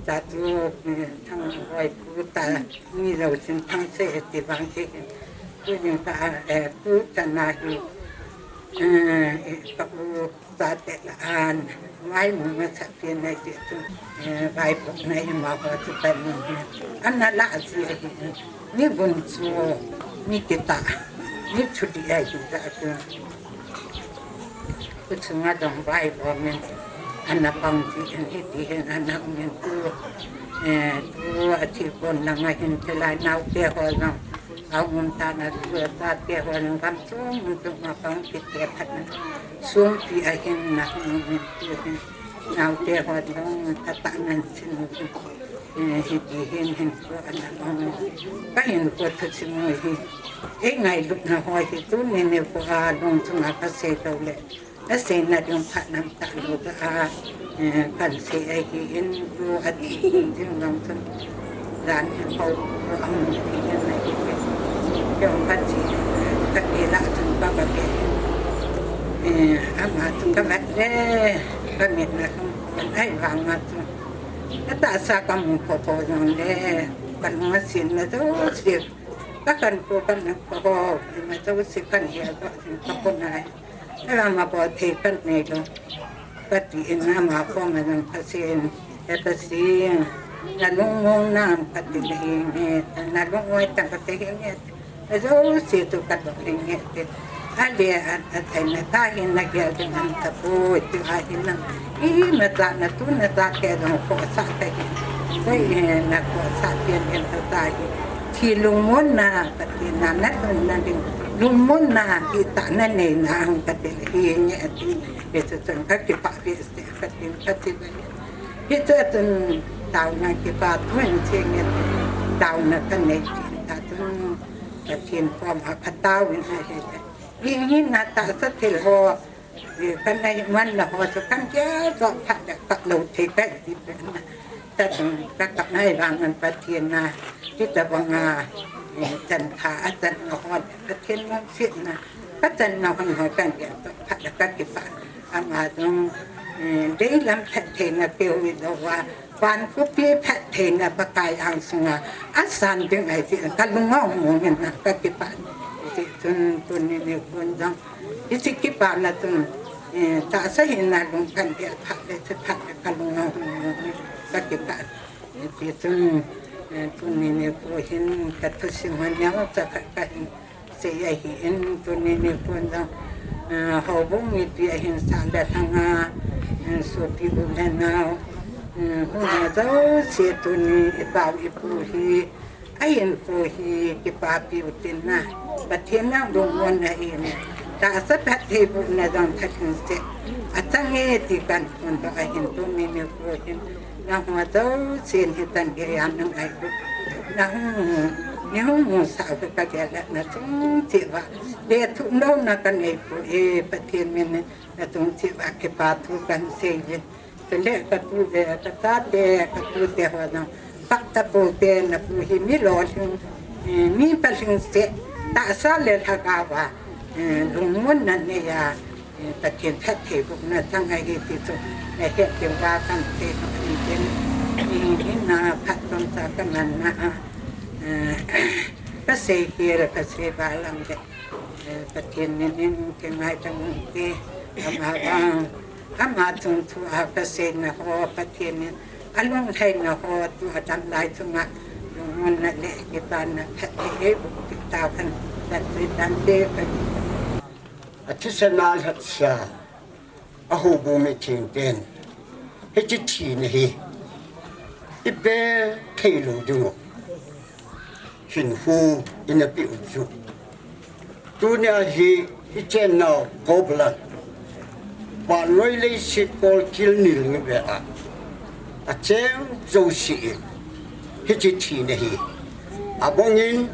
Ta chu, eh, Thangboi pu ta, ni lo chun Thangsei ti vang ke. Tu jing ta, eh, tu ta na hi, eh, eh, ka u ta te la an, mai mu ma sa pi na ji tu, eh, vai pu na i ma ho tu ta ni. An na la ji hi, ni bun chu, ni kita, ni chu di ai ji ta tu. Kuchunga dong vai bo men, ana pang ti an hiti hin ana um in tu, eh, tu a thi kon langa hin te lai nau te ho lang, au mun ta na tu ta te ho lang kam chung mun tu ma pang ti te phat na. Sung ti a hin na um in tu hin, nau te ho lang ta ta nan chin hin, eh, hiti hin hin ko ana um in. Ka hin ko thu chin hi. Ei ngailutna ho hi tu ni ni ko a long chunga ka sei lo le. Asei na ding phat nam ta lo ka, eh, kan sei ahi in lu a ti ding long chun. Jan hi ko a mun ti in na hi ke. Ke ong ka ti, ka ti la chun ka ba ke. Eh, ama chun ka vat le, ka mit na chun, ai vang ma chun. Ka ta sa ka mu ko ko jong le, ka lu ma sin na jo si. Ka kan ko kan na ko ho, ma to si kan ya to si ka ko na. Ela ma ko the kan ne lo. Ka ti in na ma ko ma nang ka si in. E ka si. Na lung mo na ka ti le hi ne. Na lung mo ta ka ti hi ne. A zo si tu ka to hi ne. Ale a, a thai na ta hin na gel ding an ta pu, tu a hin na. I na ta na tu na ta ke dong ko sa ta hin. Ko i na ko sa pian en ta ta hin. Thi lungmon na, Pathen na na lung na ding. Lungmon na, hi ta na nei na ang Pathen hi nge ti. Hi tu tun ka kipah ve se Pathen ka ti ve. Hi tu tun tao na kipah tu en se nge ti. Tao na ka nei ti ta tun. Pathen kom a ka tao in a hi. Hi hi na ta sa thil ho. Kan nei man na ho chu kan ke zo phat da ka lo thei ka ti pe na. Ta chung ka ka nei vang an Pathen na. Ti ta vang a, chan tha a chan na ho Pathen mong sit na. Ka chan na ho ho kan ke zo phat da ka kipah. Ama chung, dei lam phat thei na pe hui do va. Van khopi phat theina Pakai angsunga asan ding ahi ti ka lungmong mong in na ka kipah. Ti tun tun ni ni kun jong. Ti kipah na tun. Eh, tahsa hin na lung kan dia phat le ti phat le ka lungmong mong in ka kipah. Ti tun, eh, tun ni ni ko hin ka thusim ho niang cha ka ka hin. Sei ahi in tuni nikho jong, ah, houbung mipi ahin sah le lhanga, ah, sopi u le nau, ah, hung ho jouse tuni i pau i pu hi, ahin pu hi kipapi u tin na, Pathen na lungmon ahi in, tahsa phatthei bohna jong tha lhing seh, achang e ti kan phon doh ahin tuni nikho hin, Nangho jousen hitan geiya nang ahiu. Nahung, nahung musah u kagel le nachung cheh uva. Lethuh louna kanei poi, Pathen min in nachung cheh uva kipa thu kahin sei uve. Chule katu le kachate, katute ho jong. Phat tapoute napu hi mi lolhing, eh, mi palhing seh. Tahsa le lhagao a, eh, lungmonna neiya. Eh, Pathen phattheibohna chang ahi ti chu, eh, hetthei uva kan sei nom in tin, eh, hinna phat chomcha kaman na a, eh, kasei khel kasei val lam le, eh, Pathen min in kingaidam ute, ama vang, ama chungchang a kaseina ho Pathen in alunglhaina ho tu adam lai chunga lungmonna le kipana phatthei eiboh peh tauhen, tante, tante. Athisan a lhatsa, a houbung mithengten, hiche thina hi, ipe thei lou diu, hinhu ina peh u chu. Tunia hi ichennau Gopalan, vannoi leiset kolkil nilngi ve a, acheng jouse in, hiche thina hi, abongin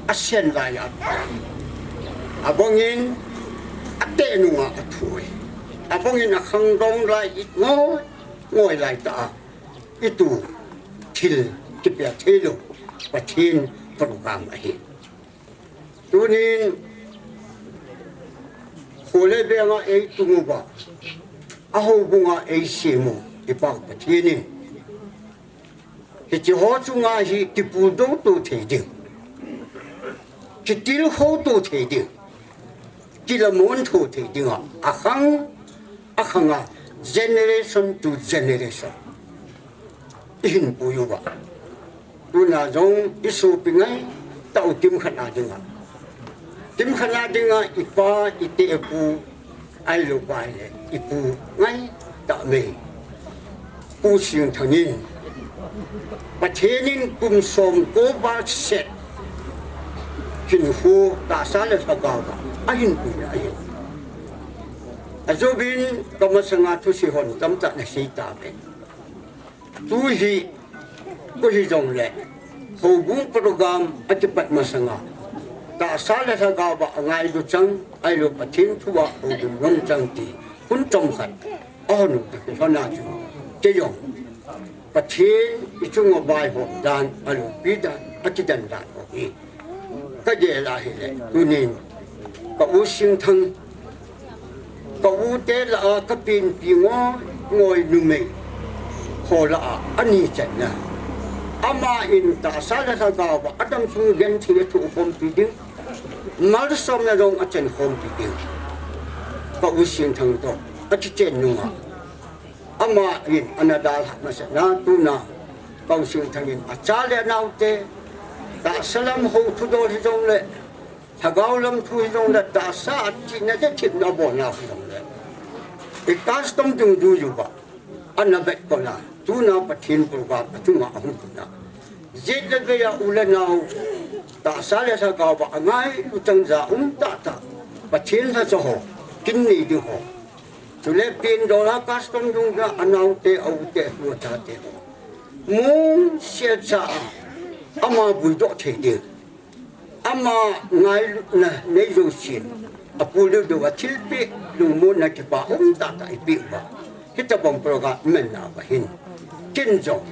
asen lai a, abongin ateh nunga athui, abongin akhangdong lai i ngoi, ngoi lai ta a, itu thil kipia thei lou, Pathen program ahi. Tunin, khole benga eitung uva, a houbunga eisem u, i Pa Pathen in. Hiche ho chunga hi kipuidoh to thei ding. Kitilkhou to thei ding. Kilamon to thei dinga, akhang, akhanga, generation to generation. Ihin pui uva. Tuna jong isopi ngai tau timkhat a dinga. Timkhat a dinga ipa, ite, ipu, ahilou pai le ipu ngai tah mai. Pu Singthang in Pathen in kum somko val set hinkho tahsa le lhagao a ahin puina ahi. Ajouvin kamasanga thusei hon tamtah nasei tauve. Tu hi, koi hijongle, houbung program akipat masanga, tahsa le lhagao a angailu chang, ahilou Pathen thu a houbung nom chang ti, hun chomkhat, ahon u toh kilhon a chu, kei jong, Pathen ichunga vaihom dan, aloupi dan, akidan dan ho hi. Kagel a hile, tunin, ka u Singthang, ka u te lah a kapenpi ngoi, ngoi numei ho lah a, ani channa. Ama in tahsa le lhagao a adam sung genthei a thukhompi ding, malsomna jong a chenkhompi ding. Ka u Singthang toh a kichen nunga, ama in ana dalhah masatna tuna ka u Singthang in acha le anaote, tahsa lam ho thudol hijongle, lhagao lam thu hijongle, tahsa a chihna le thepna abolna hijongle, i custom dungjuiyu va ana vet kona, tuna Pathen program achunga ahung tuna, jet le vei a u le nao, tahsa le lhagao va angailu chang ja um tahtah, Pathen lhacha ho, kin nei ding ho, chule Pindol a custom dunga anaote, aute, anu achate ho, mun sesa a ama buidoh thei ding, ama ngailutna nei jousen, apu le dou a thilpeh, lungmonna kipa um tahtah ipeh uva, hitobang program imanna uva hin, ken jong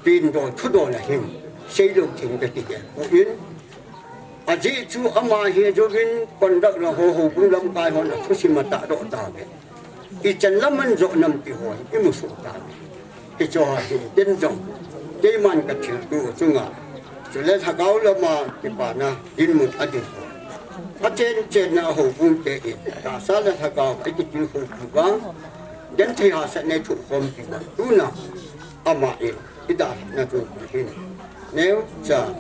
Pindol thudol a hin seilou theng kakigel poi. Ajeh chu ama hi jouvin conduct la ho, houbung lamkai hon athusim atahdoh tauve. Ichan lam amanjoh nam ti ho hi imusoh tauve. Hicheho hi ken jong, keiman kathilto chunga, chule lhagao lama kipana dinmun adin ho, achen chenna houbung te in tahsa le lhagao a ikitilkhou uva, genthei hahsatna ithukhompi uva, tuna ama in idalhahna chu hin neocha,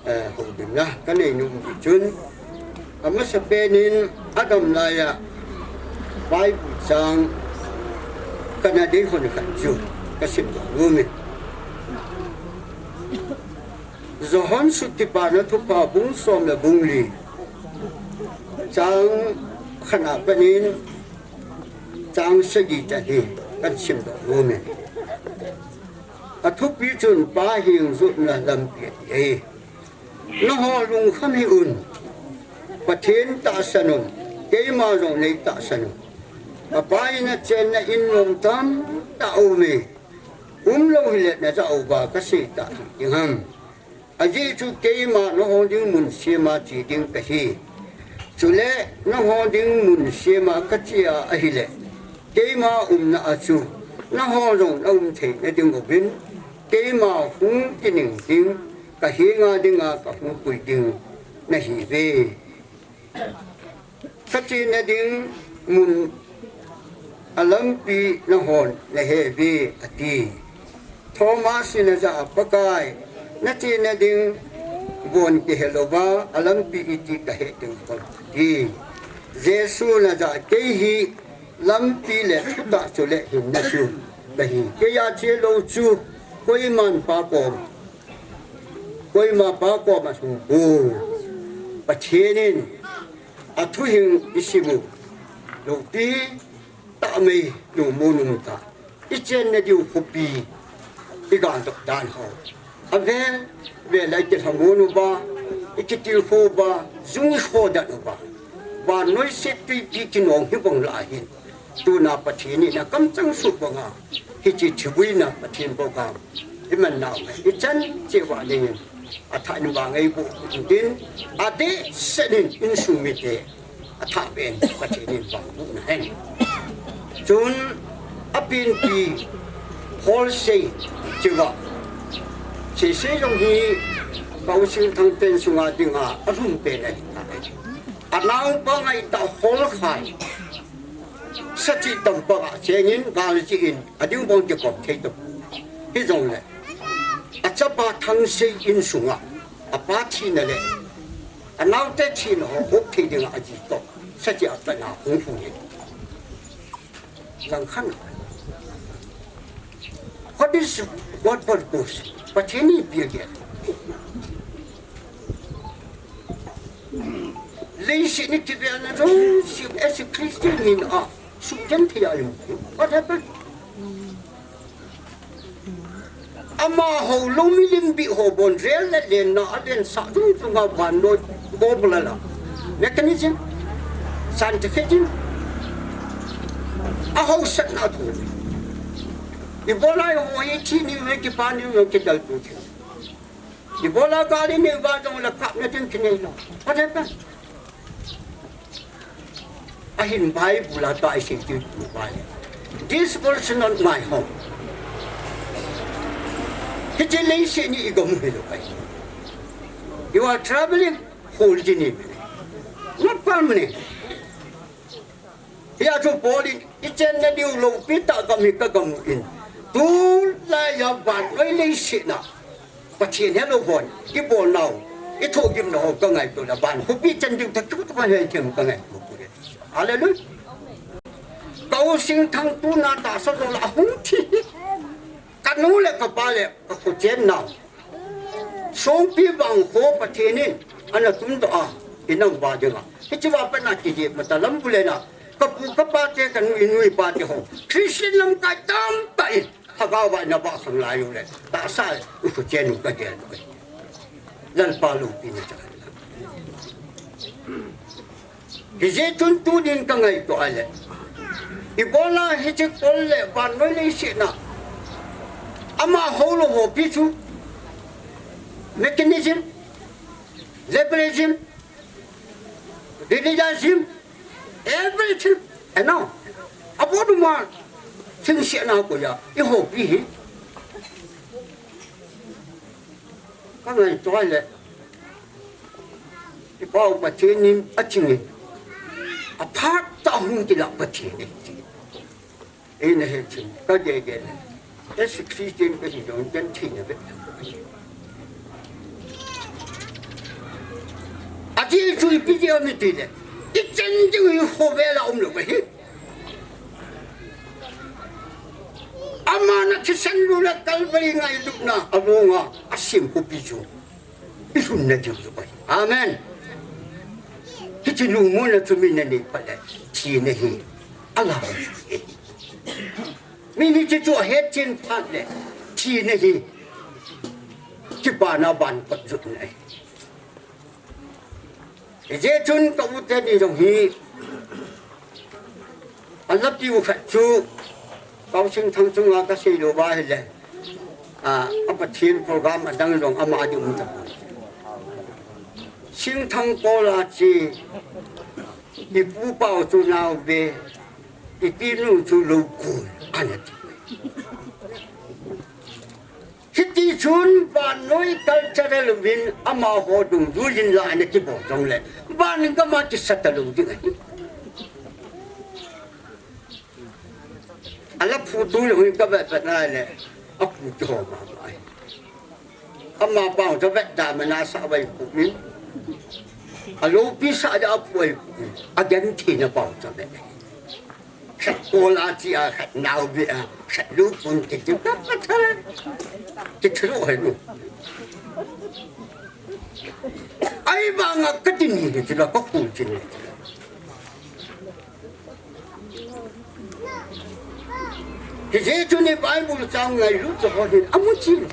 eh, houlimna kanei nom jeh chun, amasapen in adam laiya Bible chang kana deihon khat chu kasimdoh nomin. Johan sut kipana thupha bung som le bung li, chang khatna pat in chang sagi chan hi kahin simdoh nomin. Athupi chun Pa hengjotna lampi ati ahi. Nangho lungkham hih un, Pathen tahsan un, keima jong neitahsan un. Apa in achenna in nom tamtah aume, umlou hile najah uva kasei tah hih ding ham. Ajeh chu keima nangho ding mun sema che ding kahi. Chule nangho ding mun sema kache a ahile, keima umna a chu nangho jong naum theina ding uvin, keima hung kining ding, kahenga dinga kahung pui ding nahiuve. Kachena ding mun a lampi nanghon naheuve, ati. Thomas in ajah a, Pakai, nachena ding von kihelouva alampi iti kahet ding ham, ati. Jesun ajah a, Kei hi lampi le thutah chule hinna chu kahi. Keiya chelou chu koiman Pa kom, koima Pa koma lhungpoi. Pathen in athuhing isimu loupi tah mei lungmon umtah. Ichenna diu khopi, igaldoh dan ho, avel vel a ikilhamon uva, ikitilkhou uva, jung ikhodat uva, vannoi settui pi kinong hibang lah ahin, tuna Pathen in akamchang suh banga hiche thibuina Pathen program imanna uva ichan cheh uva dingin athah in vang eiboh intin, adehset in insung mite athah beh in Pathen in vangboh nahen. Chun apenpi hall sei cheh uva, sese jong hi ka u Singthang pen sunga dinga alhum pen ahitai. Anaopa ngaitah hall khai, sachih tam banga chengin gal jih in ading bang kikop thei tapoi. Hijongle achapa Thangsei insunga apa thina le anaote thina ho hop thei dinga aji toh sachih a pat a hung lhung in, langkhat a, what is God purpose? Pathen in ipi agel? Leiset in kivelna jouse as a Christian hina a sugenthei a um. What happened? Amaho lou milim bih ho bon rel le lenna a lensah jung junga vannoi bola la, mechanism, scientific in ahaosatna thu. Ibola ho hi thi niu hi kipa niu jong kidaltu thei. Ibola gal inei uva jongle kapna ding kinei lou. What happened? Ahin Bible a tah isei diu chu uva le, This world is not my home. Hiche leiset hi igam hilou ahi. You are traveling, hol jing in. Not permanent. Hia chu Paul in, ichenna diu loupi tah gam hi kagam in. Tulai a vannoi leiset na Pathen helou hon ibolnau, ithohgimnau kangaito le, van khopi chan diu tah chu kahe thei kangaito. Hallelujah. Ka u Singthang tuna tahsa jola ahung thi. Kanu le kapa le kakhochen nau. Songpi vangkho Pathen in ana tumdoh a, inam va dinga. Hiche va patna kijep mata lam bulena. Kapu kapa te kanu inu ipa te ho, Christian lamkai tamtah in lhagao va ina vahkhang lai u le, tahsa u khochen u kagel u. Lalpa loupina cha. Hijeh chun tunin kangaito a le, ibola hiche kol le vannoi leiset na amaho lou hopi chu, mechanism, liberalism, religion, everything, you know, abonuma thingsetna koiya ihopi hi. Kangaito a le, iPau Pathen in aching in, aphat tah hung kilah Pathen in. Eina hechin, kagel gel le, as Christian kahi jong ken thina ve. Athi chu ipi jeh ham itile, ichen ding hi khovel a umlou ahi. Aman athisan lou le Calvary ngailutna alonga asem khopi chu ilhunna diu ahi. Amen. Hiche lungmonna chu min anei phat le, thina hi alah ahi. Min hiche chu ahetchen phat le, thina hi kipana ban kot jotna ahi. Hijeh chun ka u teni jong hi, alapi u khat chu, ka u Singthang chunga kasei lou va ahile, a, a Pathen program adang jong ama ding um tapoi. Singthang kol a che, ipu pau chu nao ve, itinu chu lou kul, ana ti. Hiti chun vannoi cultural uvin amaho dungjuiyin la ana kibol jongle, van gam a kisa talou ding ahi. Ala phutu le hui kavet vet na le, apu kihou mama ahi. Amapa chu vetda mana sa vai pu in. Aloupi sa ja apu ai pu in. Agenthei na pau chu ve. Khat kol a che a, khat nao ve a, khat lupun ti ti ka pa tha. Ti thro hai nu. Ahivanga kati ni ti la ka khu ti ni. Hijeh chun Bible chang ngailut chu ho hin amu chin.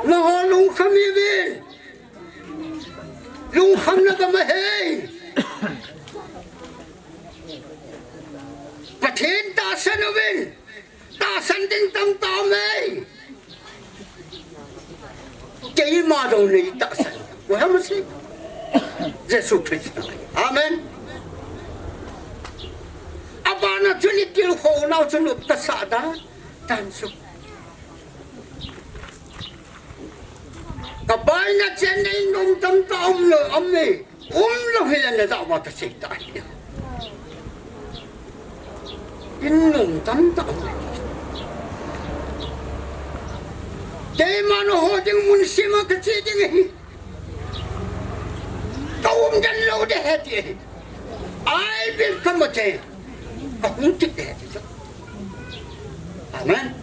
Nangho lungkham uvin. Lungkhamna gam ahi. Pathen tahsan uvin. Tahsan ding tamtah aume. Keima jong nei tahsan. Koi ham asei? Jesu Christa. Amen. Abana chun itilkhou nau chun nop kasah dan. Tan su. Kabaina chen nei nom tamtah umlou, aume. Umlou hile najah uva kasei tai. In nom tamtah um. Keima nangho ding mun sema kache ding ahi. Ka um den lou ding ahi ti ahi. I will come again. Kahung kit ding ahi ti. Amen.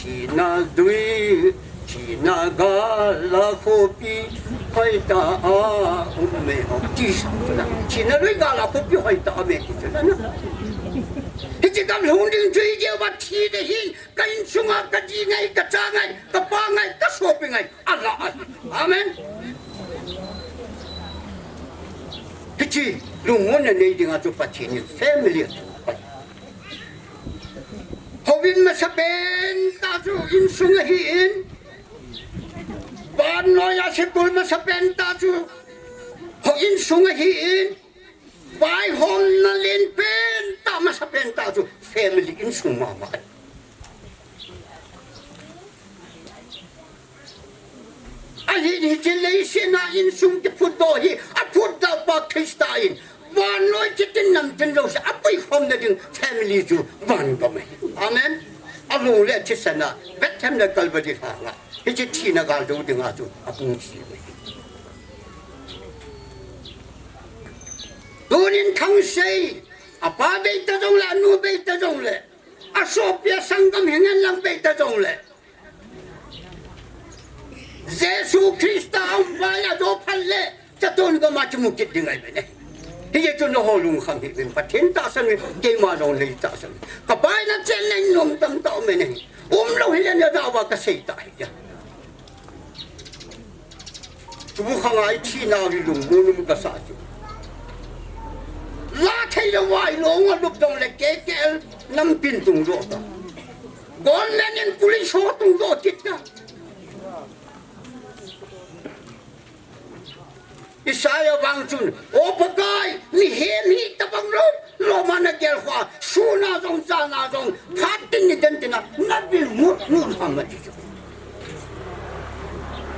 Thina dui, thina gal a khopi, hoitah a um e, ti sa chu na. Thina dui gal a khopi hoitah a um e ti chu na. Hiche gam lhung ding chu idiu va thi ding ahin, ka insunga, ka ji ngai, ka cha ngai, ka pa ngai, ka sopi ngai, alah ahi. Amen. Hiche lungmonna nei dinga chu Pathen in family a thu apai. Houin masapen tah chu insung ahin. Vannoiya sikul masapen tah chu hou insung ahin. Vaihomna lenpen tah masapen tah chu family insung mama ahi. Ahin hiche leiset a insung kiphutdoh hi, aphutdoh pa Christa in, vannoi chitin namtin jouse apuikhomna ding family chu vangam ahi. Amen. Alung le athisan a, Bethlehem le Calvary lhanga, hiche thina gal do dinga chu apung ji ahi. Tunin Thangsei, apa bei ta jongle, anu bei ta jongle, asopi asanggam hingenlang bei ta jongle, Jesu Christa aum vai a jo phat le, Chaton gam a chu mu kit ding ahi bou ne. Hijeh chun nangho lungkham hih uvin, Pathen tahsan uvin, keima jong nei tahsan uvin. Ka pai na chen nei nom tam tah um e ne. Umlou hile na da uva ka sei ta ahi. Tukhang a i thi nau hi lungmon um kasa chu. La thei lou vai lo nga lup dong le K K L nampin tung jo ta. Government in police ho tung jo kit ta. Isaiah vang chun, O Pakai, mihem hi tabang lou, loma na gel kha, sun a jong, jan a jong, phat tin ni den tin a, na bil mut mut ham ati chu.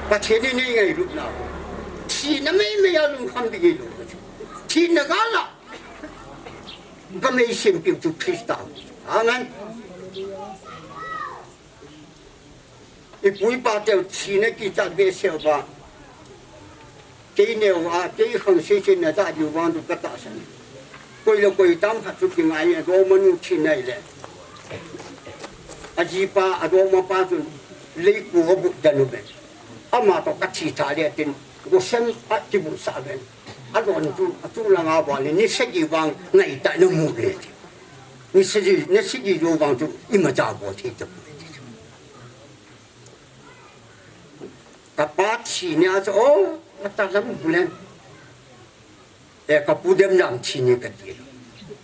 Pathen in nei ngailut nau. Thina meimei a lungkham ding hilou. Thina gal a. Ka mei sempiu chu Christa. Amen. I pu i pa teu thina kichat behseh uva. Kei neo a, kei khang sese na ta diu vang chu ka tahsan. Koi le koi tam khat chu kingai a, adongmanu thina ahile. Ajipa, adongmapa chun leiku abut dan uve. Ama toh ka thi tha le tin, Goshen a kibut sah uve. Alon chu, achu langa bol le, ni sagi vang ngai ta na mu le. Ni sagi, ni sagi jou vang chu, imacha bol thei tapoi. Ka pa thi nia chu, o, ka ta lam bu lem. E, ka pu dem lam thi ni ka ti.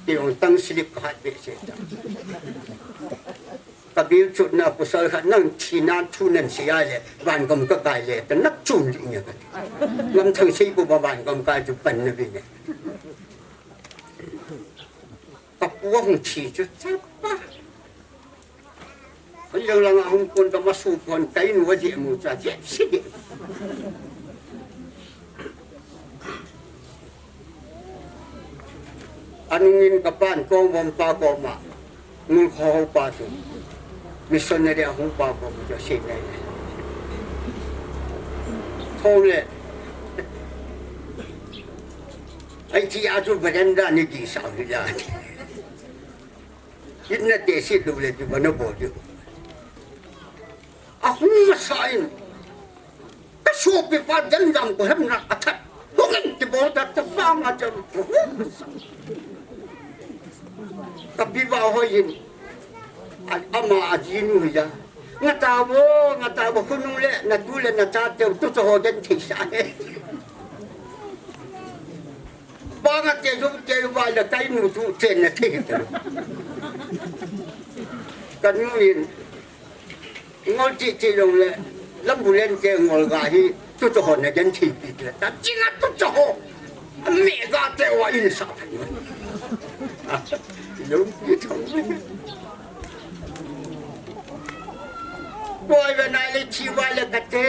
Ti ong tang slip ka hat behseh ta. Ka bil chutna pasal khat nang thina thu nan sei a le, vangam ka kai le, ta nak chun li nia ka ti. Lam thang sei ko ba vangam kai chu pan na bi ne. Ka pu hung thi chu chapa. Hoi lang lang a hung kon ka masu kon kai nu a je mu cha je si de. Anung in ka pan kong vom pa ko ma. Ngul kho ho pa chu. Missionary a hung pa ko ma chu si ne. Thong le. Ai ti a chu veranda ni ki sa hi la. Itna te si lu le ti bana bo ti. A hung masa in. Ka sopi pa jam jam ko hem na a that. Hung in ti bol ta ta pa ma jam. Ka pi ba ho yin. A, ama a ji nu ya. Nga ta bo, nga ta bo, khunung le, na tu le, na cha te, tu cho ho den thei sa he. Banga te jong te va le kai nu chu chen na thei te. Ka nu in ngol chi chi jong le lambu len te ngol ga hi tu cho ho na jan chi pi te. Ta chi nga tu cho ho. Me ga te wa in sa. Lung pi thong. Boi ve nai le chi vai le ka te.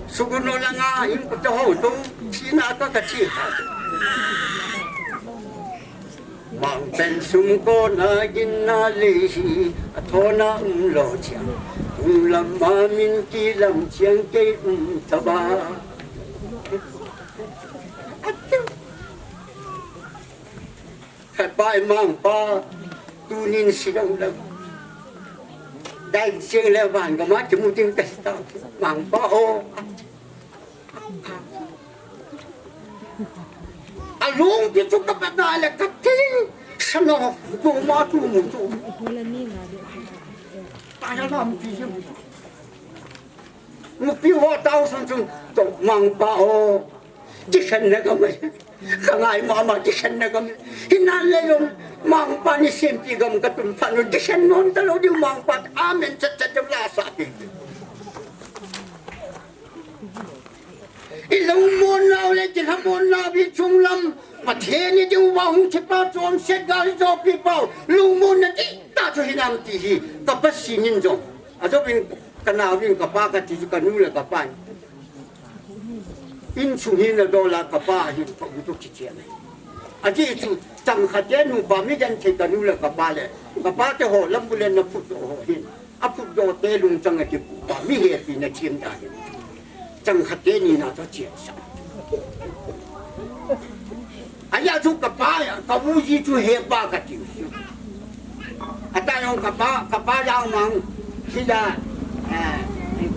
Suguno langa in ku te ho tu. Chi na ka ka chi ha. Mang pen sung ko na gin na le hi. A tho na um lo chiang. Um lam ma min ki lam chiang ke um ta ba. Khat pa i mang pa, tunin si dang dang. Dai sing le van ka ma ki mu ting ka sta. Mang pa o. A lung ki chu ka pa na le ka ting. Sa no, tu ma tu mu tu. Ta ya lam ki ji mu. Nupi ho tao sun sun, to mang pa o. Ti khen na ka mai. Ka ngai mama ti khen na ka mai. Hinan le jong mang pa ni sempi gam ka tun pha nu ti khen non ta lo di mang pa. Amen chat chat jam la sa pi. I lungmon nau le ti lhamon nau bi chung lam. Pathen i diu va hung thi pa chom set ga hi jo pi pau. Lungmon na ti ta chu hinam ti hi. Ka pa si nin jong. A jo bin ka nau bin ka pa ka ti chu ka nu le ka pa. Insung hi nadol a kapa hin ka u toh kichen ahi. Ajeh chu Changkhat te nupa mi genthei kanu le kapa le, kapa te ho Lambu Len na phutdoh ho hin, aphutdoh te lungchang a kipupa mi hepi na thim da hin. Changkhat teni na toh chensah. Ahi a chu kapa, ka u ji chu hepa kati u chu. Ata jong kapa, kapa Jaomang, sida, eh,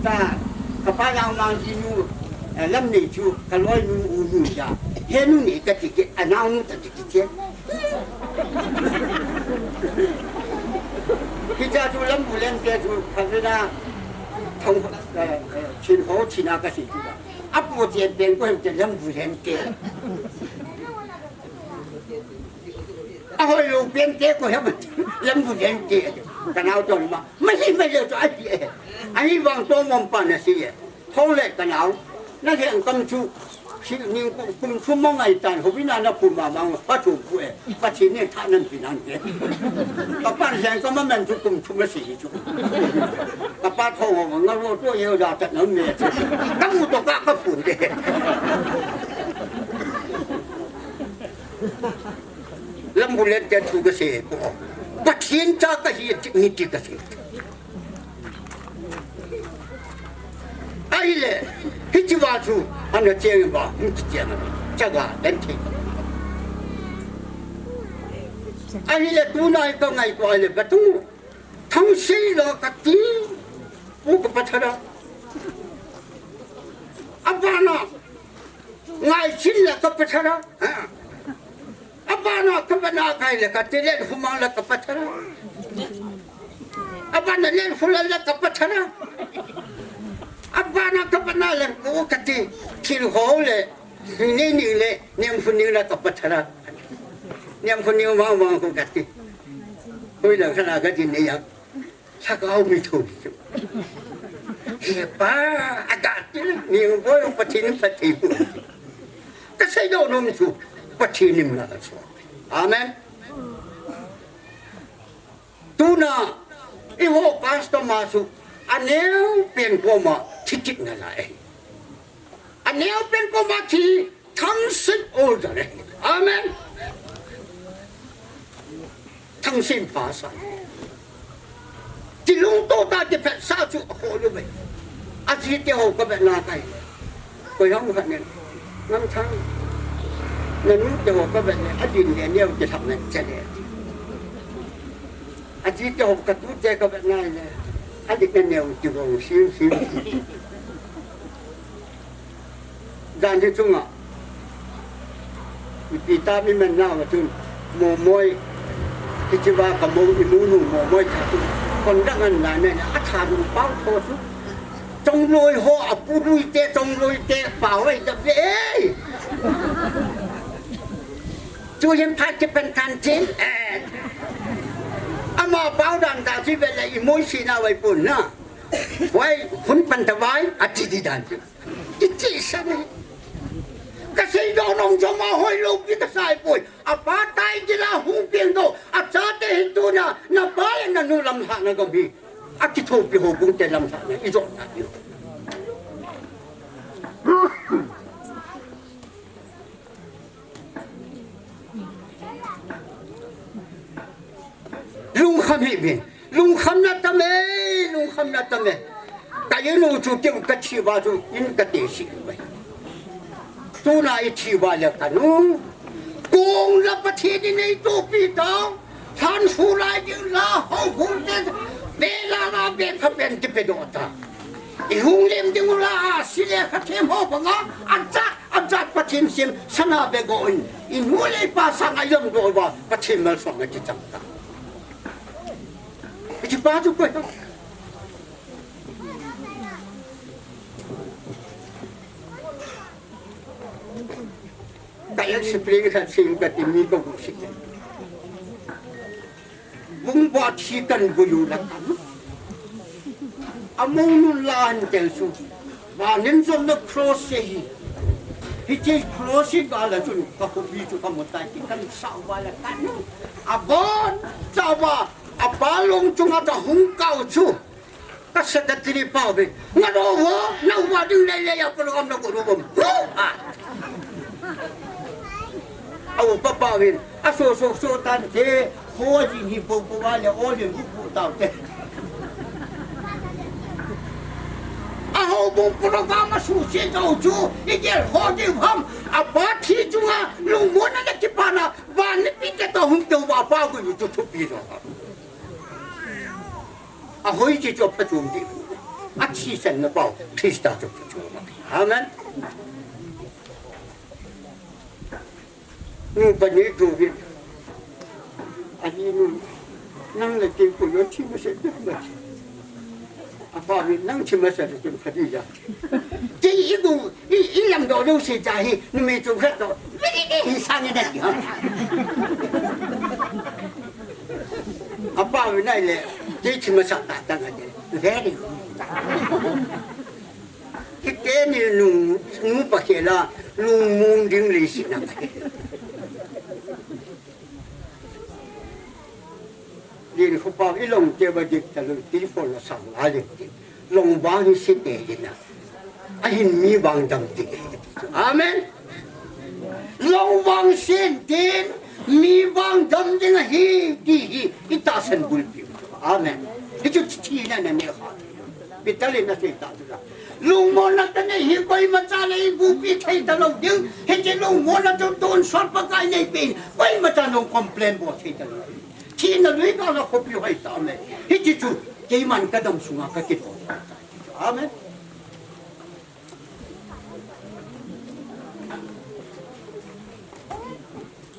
ta, kapa Jaomang jinu, eh, Lamnei chu, kaloinu unu ja. Henu ni kati kit, anaonu kati kit. Hiche chu Lambu Len te chu, kavena, thong, eh, eh, Chin ho, Chin a kasei chu. Apu chen pen ko hem te Lambu Len te. Ahoi lou pen te ko hem Lambu Len te. Kanao ton ma. Mahi mai lou to ahi e. Ahivang to mom pa na si e. Thong le kanao. Na hen kam chu. Si ning kum, kum chu ma ngai tan ho bina na kum ma mang pa chu ku e. Pa chi ne tha nan pi nan ke. Ka pan hen ka ma men chu kum chu ma si chu. Ka pa thong ho nga ro to ye da ta na me chu. Ka mu to ka ka phun de. Lambu Len te chu kasei ko. Pathen cha kahi ti ni ti kasei. Ahile, hiche va chu, ana cheng va, hung kicheng a, chaga, den thei. Ahile, tuna hi ka ngaito ahile, ka tu, Thangsei lo kati, pu ka pathara. Abana, Ngaichin le ka pathara. Ha. Abana ka bana kai le kati, Lenkhumang le ka pathara. Abana Lenkhulal le ka pathara. Abana ka bana le ko kati, Thilho le, Nining le, Niamkhuning le ka pathara. Niamkhuning mang mang ko kati. Hoi le khana kati ne ya. Lhagao mi thu chu. He pa, aga ti le, Ningboi Pathen in phatthei boh. Ka seidoh nom chu, Pathen in na chu. Amen. Tuna, eiho pastor ma chu, aneo pen koma thi kit nalai. Aneo pen koma thi, Thangsei order. Amen. Thangsei pha sa. Ti lungtoh ta ti phat sa chu a kho lu ve. Aji te ho ka ve na kai. Koi hong khat nen. Nang thang. Nanu te ho ka ve ne. Adin le neo ti thak nen che le. Aji te ho ka tu te ka ve na ne. Adik ne neo ti ho sim sim. Dan hi chunga. Ipi ta mi man na ma chun. Momoi. Kichiva ka mo i mu nu momoi tha chu. Kon dang an na ne a tha nu pau tho chu. Chongloi ho a pu lui te chongloi te pau ai da ve. Chu hin pha ki pen kan tin. Eh. Ama pau dan da chi ve le i moi si na vai pun na. Vai hun pan ta vai a ti di dan chi. Kiti sa ni. Ka seidoh nom chu ama hoilou pi ka sai poi. Apa tai kila hung piang doh. Achate hi tuna, napa le nanu lamlhahna gam hi. Akithopi houbung te lamlhahna, i jot na hi. Lungkham hih uvin. Lungkham na tam e, lungkham na tam e. Ka inu chu keu ka thi uva chu in ka tesi uve. Tuna i thi uva le ka nu. Kong la Pathen in eitohpi tao. Lhan su lai ding la ho hu te. Be la la be pha pen ti pe doh ta. I hung lem ding u la a si le kha them ho banga. An cha Ajat Pathen sem, sana be go in. I nu le i pa sanga i lamdoh uva, Pathen malsomna kichang ta. Hiche pa chu koi. Ka explain khat sing kati mi ka gusi. Bung ba thi kan buyu la kan. Among nun la an tel su. Ba nin som na cross se hi. Hiche cross hi ga la chun ka khopi chu ka mu tai ti kan sa uva la kan. Abon chauva apa long chunga ka hung kau chu. Ka secretary pa uvin, "Nga lo vo, na uva ding lei lei a program na ko lo bom." Hu! A. A upa pa uvin, "A so so so tan te, ho ji ni po po va le o le hu hu tau te." A houbung program a suhset jou chu, i gel ho diu ham, a pa thi chunga, lungmonna le kipana, van mipite toh hung keu va pa gu chu thupi jo. A hoiche chu aphachom ding. A thisan na pau, Christa chu phachom. Amen. Nu pani tu vi. Ani nu, nang le kei ko yo thi masa de ma. A pa vi nang thi masa de kin phadi ya. Kei i gu, i, i lam do lo se cha hi, numei chu khat to. Very, very hi sang ni da ki ha. A pa vi nai le, kei thi masa ta ta ga de. Very. Kei te ni nu, nu pa ke la, nu mun ding le si na. Din khu pa i long te ba dik ta lo, ti fo la sang la le ti. Long ba ni si te hi na. A hin mi vang dam ding. Amen. Long vang sen tin mi vang dam ding ahi ti hi i tahsan bulpi. Amen. Hichu thina na ne kha. Peter in asei ta chu la. Lungmonna kanei hi koima cha le i bupi thei ta lo ding. Hiche lungmonna chu tonsot Pakai nei pen. Koima cha nung complain bol thei ta lo. Thina lui ka la khopi hoi ta me. Hiche chu keiman ka dam sunga ka kito. Amen.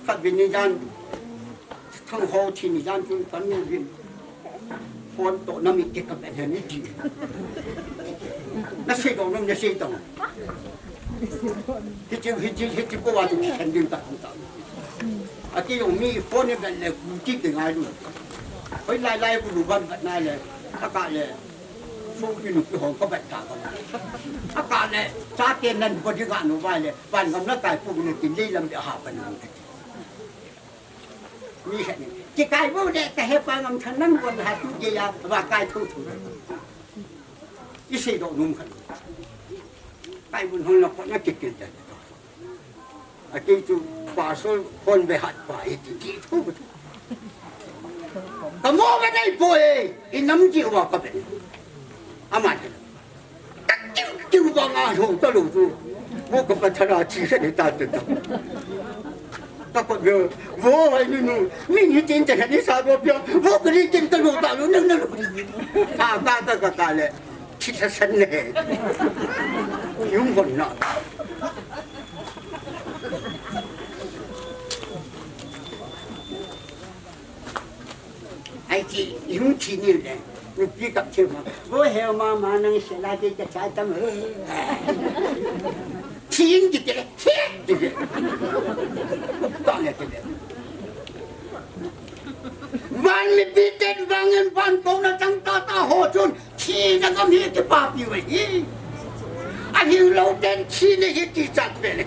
Khat vin ni jan, thang ho thi ni jan chun kan nu vin. Phone toh na mit ke ka ben hen ni ti. Na sei dong, na sei dong. Hiche, hiche, hiche ko wa chu khen ding ta ta. Ati jong mi phone ni ben le ku ti ke ngai lu. Hoi lai lai ku lu ban ban na le. Ka ka le. Su inu ki hong ka bat ta ka. A ka le, cha te nan ko di ga nu ba le, ban gam na kai pu ne tin le lam de ha ban nu. Mi sa ni. Ki kai bu de ka he pa ngam than nan ko ha tu je ya, ba kai thu thu. I sei do num khan. Kai bu hong na ko na ki kin de. A kei chu pastor hon ve hat pa i ti ti thu. Ka mo ve nei po e, i nam ji wa ka ve. Ama te. Ta kiu kiu ba nga ho ta lo chu. Mo ka pa thara chi se ni ta te ta. Ka ko ve, mo ai ni nu, mi ni tin te ni sa bo pyo, mo ka ni tin ta lo ta lo, na na lo. A ka ka ka ka le. Thi sa san ne. Yung bon na. Ai ti, yung thi ni le. Nupi kap thi ma. Bo he ma ma nang se la de ta cha tam. Thi in ki te. Thi. Ti de. Ta le ti de. Van mipiten vangin van kona chang ta ta ho chun. Thina gam hi kipapi uve hi. Ahilou ten thina hi kichat ve le.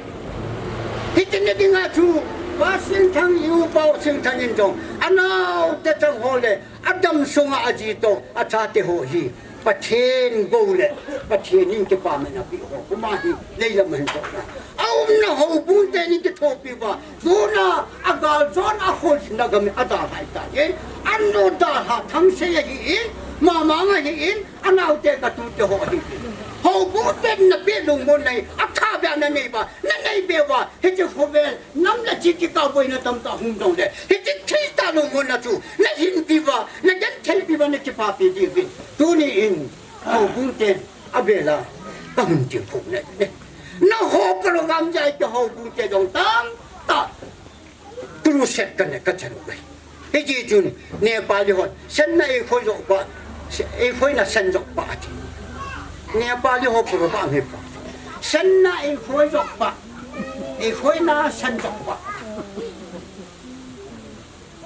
Hitin na dinga chu, Pa Singthang, i u Pa Singthang in jong, anaote chang ho le, adam sunga aji toh, achate ho hi, Pathen gou le, Pathen in kipamena pi ho, kuma hi, leilam hin toh na. Aumna houbung teni kithopi uva, tuna, agal jon a khol na gam adalhai ta, eh? Anu dalha Thangsei ahi in, Mamang ahi in, anaote katute ho ahi. Houbung ten na pe lungmon nei, atha beh na nei ba, na nei beh uva, hiche khovel, nam le chit kikah boina tamtah hung dong le, hiche Christa lungmonna chu, na hinpi uva, na gentheipi uva, na kipapi diuvin. Tuni in, houbung ten, avel a, kahung chingkhom nei. Na ho program jai te houbung te jong tamtah. Crusade ka ne ka chan uve. Hiti chun Nepali hon, sen na eikhoi jo pa, eikhoi na sen jo pa ati. Nepali ho program hi pa. Sen na eikhoi jo pa, eikhoi na sen jo pa.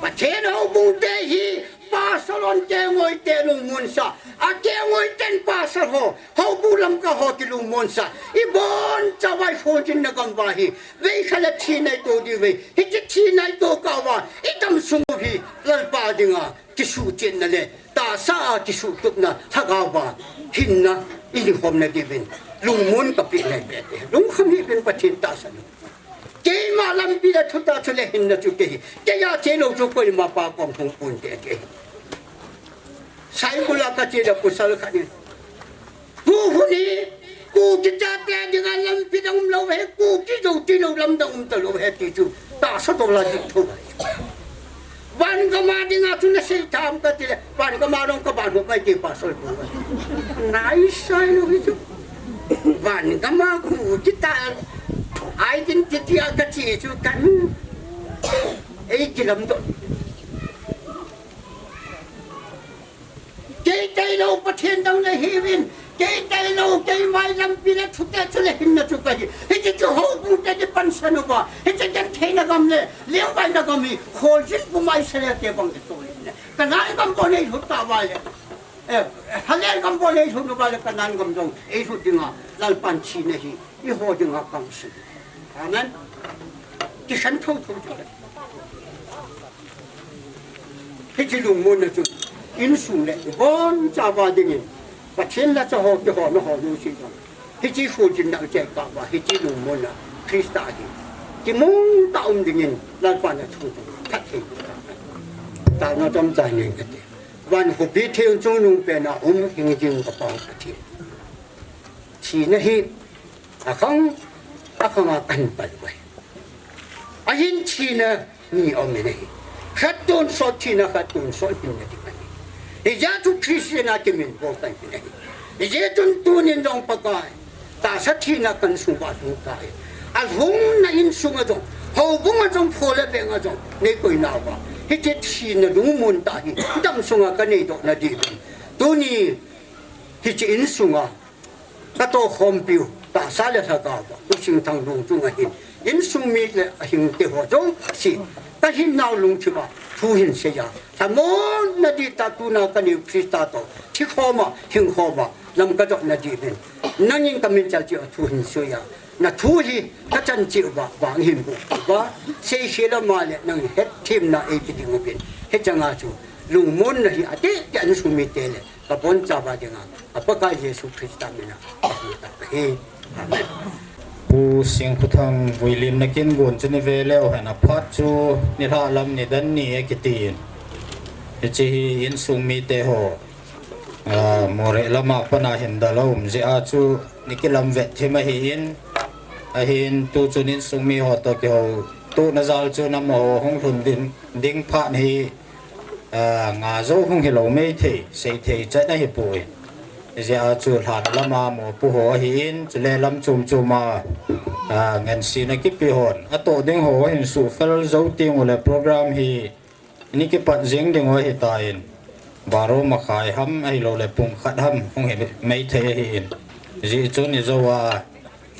Pathen houbung te hi, pastor Ton kengoi te lungmon sa, a kengoi ten pasal ho, houbung lamkai ho kilungmon sa, ibon chavai phonjin na gam uva hi, vei khat le thi nai to diu ve, hiche thi nai to kah uva, idam sung u hi, Lalpa dinga, kisuhchenna le, tahsa a kisuhtupna, lhagao va, hinna, i lhingkhom na diuvin, lungmon kapeh nai peh te, lungkham hih uvin Pathen tahsan u. Keima lampi le thutah chu le hinna chu kei hi. Kei a che lou chu koima pa kom hung pon te kei hi. Saikul a ka che le pasal khat in. Pu hu ni, Kuki chate dinga lampi dang um lou he, Kuki Zo tilou lam dang um talou he ti chu. Tahsa dola dik tho. Van gam a dinga chu nasei tham kati le, van gam a dong ka van hop mai ti pasal pu. Nai sai lou hi chu. Van gam a Kuki ta identity a kachi chu kan. Ei kilam doh. Kei tailou Pathen dang le hiuvin, kei tailou, keima lampi le thutah chu le hinna chu kahi. Hiche chu houbung te kipansan uva, hiche gentheina gam le, lengvaina gam hi, kholjin puma Israel te bang kitol in. Canaan gam bou nei lhut ta uva le. Eh, Halel gam bou nei lhut uva le, Canaan gam jong, ei lhut dinga, Lalpan thina hi. Eiho dinga counsel. Amen. Kisan tho tho tho. Hiche lungmonna chu insung le ibon chauva dingin Pathen lacha ho kihona ho jouse jong. Hiche khojin na chai kah uva, hiche lungmonna Christa hi kimong tah um dingin Lalpa na thu thu that thei. Taona chomcha nei kate. Van khopi theng chungnung pena um hing jing ka Pa Pathen. Thina hi akhang, akhang a kahin pal uve. Ahin thina ni aum in ahi. Khat tonsot thina, khat tonsot hinna ding ahi. Hijeh chun Christian a kiminvo kahin ahi. Hijeh chun tunin jong Pakai, tahsa thina ka insung uva alhung tai. Alhungna insunga jong, houbunga jong, kho le venga jong, nei koina uva. Hiche thina lungmon tah hi, damsunga kanei doh na diuvin. Tuni, hiche insunga, Ka tohkhompiu, tahsa le lhagao, U Singthang lungchunga hin, insung mi le ahing te ho jouse, kahin nau lungthima, thu hin seiya, lhamonna dihtah tuna kaneiu Christa toh, thikhoma, hingkhoma, lam kajotna diuvin. Nangin kamin chal cheh uva thu hin seiya, na thu hi kachan cheh uva, vang hin boh uva, seikhel ama le nangin hetthemna eipe ding uvin. Hichanga chu, lungmonna hi ateh teh insung mite le, Ka bonchauva dinga, a Pakai Jesu Christa mina, ahi. Amen. Pu Singkhuthang vuilimna kin gon chu ni ve leu hen aphat chu nilhah lam nidan ni akitin. Hiche hi insung mite ho, ah, Moreh lama pana hin dalha um jeh a chu ni kilam vet thim ahin, ahin tu chun insung mi ho toh kihoutona jal chun amaho hung lhun ding, ding phat hi, Ah, nga jou hung hilou maithei, seithei chet ahipoi. Hijeh a chu lhan lama mopo ho ahin, chule lam chom choma, ah, ngansena kipe hon. Atoh ding ho ahin suhfel jou teng uleh program hi, ni kipat jing ding u ahitan. Baro makhai ham ahilouleh pung khat ham hung hi maithei ahin. Hijeh chun ijou a,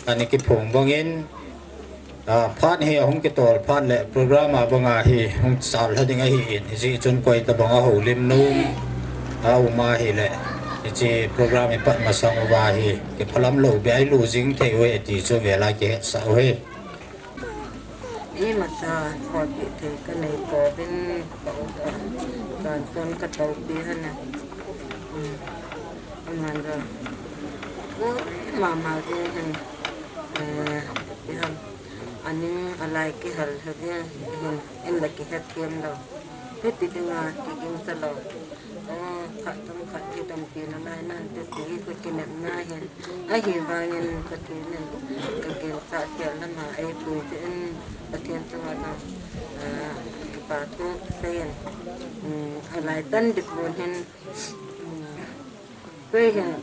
Ani kiphong bangin, ah, phat hi ahung kitol phat le program a banga hi hung chal lha ding ahin, hijeh chun koi tabang a houlim nom a um ahile, hiche program ipat masang uva hi kiphalam lou beh a ilu jing thei u ahi ti chu vela kihetsah u ahi. Imacha thopeh thei kanei pouvin ka u a, kanchon katoupi hana. Um, aman jong. Ku mama jong hin, eh, iham, aning alai kihal he jeng hin, in la kihet them lou. Hiti dinga kiging sa lou. Oh, khat tam khat hi tampi na lai nan te ti hi ka kinepna hin. Ahivangin Pathen in ka ginchat khel lama eipui cheh in Pathen chunga jong, ah, kipa thu seiyin. Um, alai tan dik lon hin, um, kei hin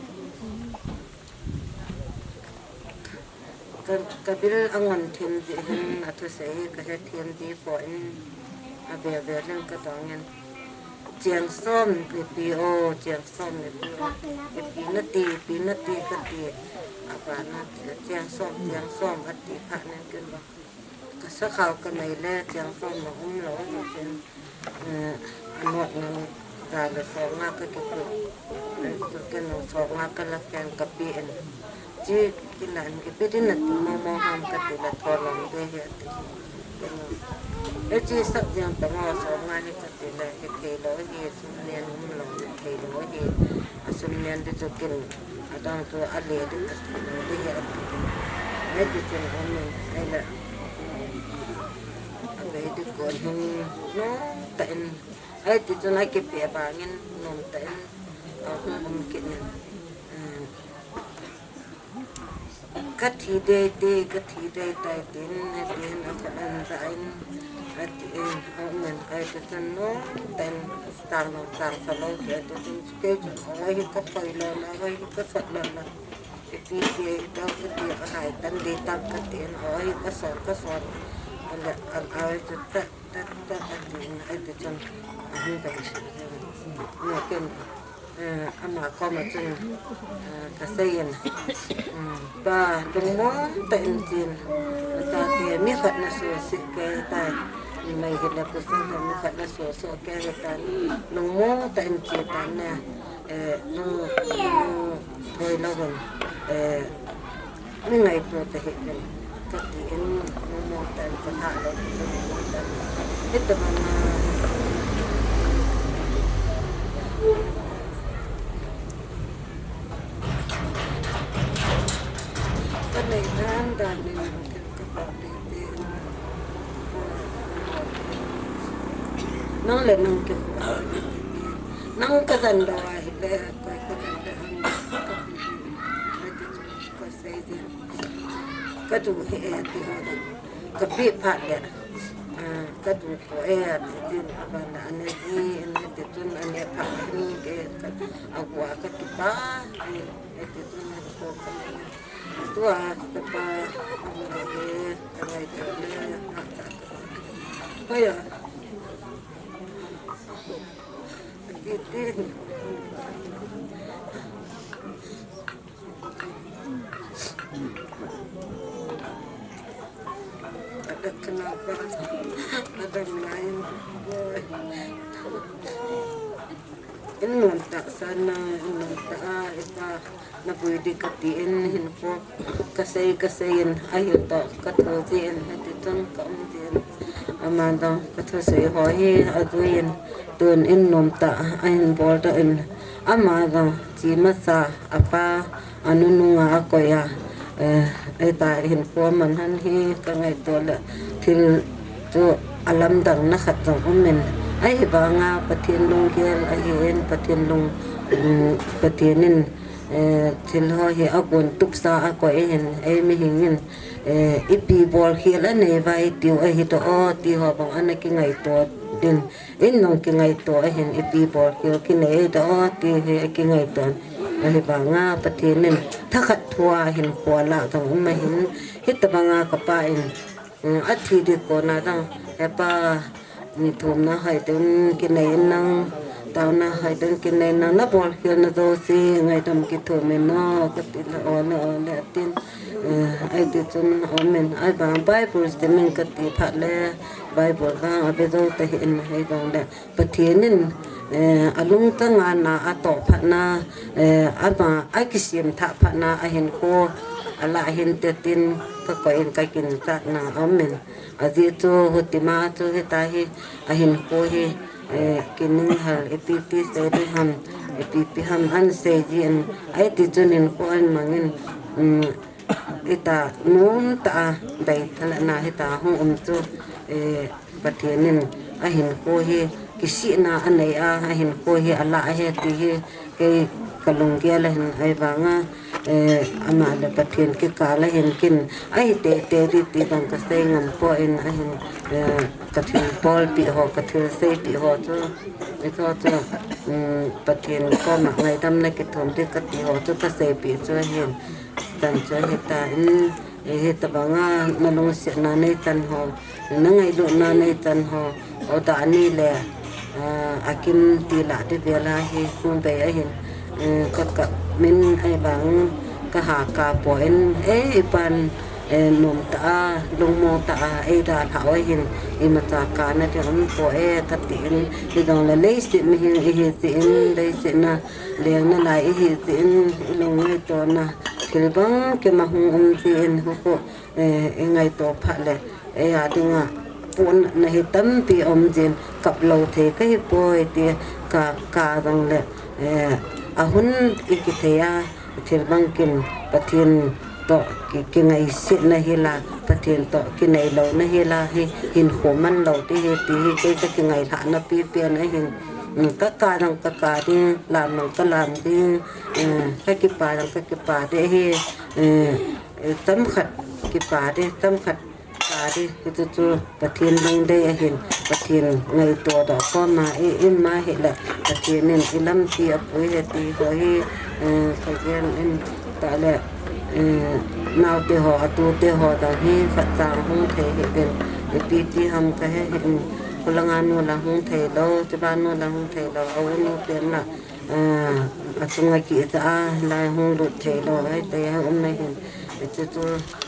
ka, ka bil angon thim jeh hin athusei hi kahe them ji poi, avel vel hin kadong in. Cheng som ipi o, cheng som ipi o. Ipi nati, ipi nati kati. Abana cheng som, cheng som ati phat in ken ba. Ka sakhao kanei le cheng som ma um lou, eh, anot nang Ka le song nga ka kipe. Chu ken song nga ka la ken ka pe in. Chi kila in kipe din na ti mo mo ham ka ti la tho lom de he ti. Ken e chi sap jeng ta mo song nga ni ka ti la he thei lo he sum nen um lo he thei lo he. A sum nen di chu ken a dang chu a le di ka ti lo di he a ti. He ti chen um in ai la. A ve di ko hin no ta in. Ai ti chun a kipe bangin nom ta in, a hung um kit in. Ka thi dei dei, ka thi dei tai tin, he tin a ka an za in, a ti in, a um in, ai ti chun nom ta in, tang nom tang sa lo ki, a ti chun kei chun, a hi ka khoi lo la, a hi ka sat lo la. Ki ti ti, ka ti a hai tan dei tam ka ti in, a hi ka sat, ka sat. A le, a, a hi chu ta. Tat, tat, tat, ati in, ai ti chun, a hung pai. Ni ken, eh, ama koma chun, eh, ka sei in, mm, pa, lungmong ta in tin, ta te, mi khat na so si ke ta, mai hi la ku sa mi khat na so so ke ta, lungmong ta in ti ta na, eh, lung, lung, thoi lo in, eh, Mi ngaito ta hi ken. Ka ti in, mo mo ta in, ka ha lo, mo mo ta in. Hita banga. Ka nei dan dan in, ka pa ti ti. Nang le nang ke. Nang ka dan da wa hi le, ka ka dan da. Ka sei din. Ka du he e ti ho din. Ka pi phat le. Ah, ka du ko e ti din a ban da ane di, ane ti tun ane phat ni ke ka a gua ka ti pa. Ni e ti tun ane ko ka. Tua ka pa. Ane ke ka ngai ko le. Ko ya. Ti ti. Adak kenapa? Adam lain. In nom ta sana, in nom ta a, ipa, na pui di ka ti in hin po. Ka sei, ka sei in, a hin to, ka tho ji in, heti tun ka um ji in. Ama dong, ka thusei ho hi, a dui in, tun in nom ta, a hin bol ta in. Ama dong, chi masa, a pa, a nunung a, a koi a, eh, ei ta hin po man han hi, ka ngaito le, thil chu a lamdang na khat jong um in. Ahivanga Pathen lunggel ahi in, Pathen lung, um, Pathen in, eh, thil ho hi a gon tup sa a koi ahin, ei mihing in, eh, ipi bol khel a nei vai tiu ahi to o, ti ho bang ana kingaito din. In nong kingaito ahin, ipi bol khel kinei to o, ti hi a kingaito. Ahivanga Pathen in thakhat thua hin kho la jong um ahin, hitabanga ka pa in, um, a thi di kona jong, he pa, um, thumna hoi ding kinei in nang, taona hoi ding kinei in nang, na bol khel na jouse ngaidam kithum in no, ka ti le o le o le a tin, eh, ai ti chun um in, ai bang Bible sim in ka ti phat le, Bible bang a be jou ta hi in hei jong le, Pathen in, eh, a lungchang a na a toh phat na, eh, ama a kisem thah phat na a hinkho, a la hin te tin ka koi in ka kin chat na um in. Ajeh chu hutima chu hita hi a hinkho hi, eh, kining hal ipi pi sei di ham, ipi pi ham an sei ji in, ai ti chun hinkho an mang in, um, hita nom ta a dei thala na hita hung um chu, eh, Pathen in a hinkho hi kisihna a nei a, a hinkho hi a la a he ti hi kei ka lunggel a hin ai vanga, eh, ama le Pathen kikal a hin kin a hi te te di ti dong ka sei ngam po in a hin, eh, ka thil bol pi ho, ka thil sei pi ho chu, i tho chu, um, Pathen koma ngaidam na kithum di ka ti ho chu ka sei pi chu a hin. Tan chu hita in, eh, hitabanga na lungsetna nei tan ho, na ngailutna nei tan ho, o da ni le, ah, a kin ti la di vel a hi hung bei a hin, eh, ka kap min ai bang ka ha ka po in, eh, i pan, Eh, nom ta a, lungmong ta a, ei dalha u ahin, imacha kana ding um poi, kati in, hijongle leiset mihem ihi tin, leiset na leng nalai ihi tin, ilung ngaito na, thil bangkim ahung um tin, huku, eh, ingaito phat le, ei a dinga, pon na hi tampi um jin, kap lou thei kahi poi ti, ka, ka jongle, eh, ahun ikithei a, thil bangkim Pathen toh ki, kingaisetna hi la, Pathen toh kinailouna hi la, hi hinkho manlou ti hi, ti hi kei ka kingailhahna pipen ahin, mm, ka ka jong ka ka ding, lam jong ka lam ding, eh, ka kipa jong ka kipa ding hi, eh, eh, chomkhat kipa ding, chomkhat Ka ding, hichu chu Pathen lungdei ahin, Pathen ngaito doh koma i, ima hile, Pathen in i lampi apui ahi ti ho hi, eh, ka gen in tale, eh, naote ho, atute ho dang hi, khat chang hung thei hih in, ipi ti ham kahe hih in, khulanga nu la hung thei lou, chuban nu la hung thei lou, a u nu pen la, eh, achunga kicha a, lai hung lut thei lou, ahi te, ahi um na hin. Hichu chu,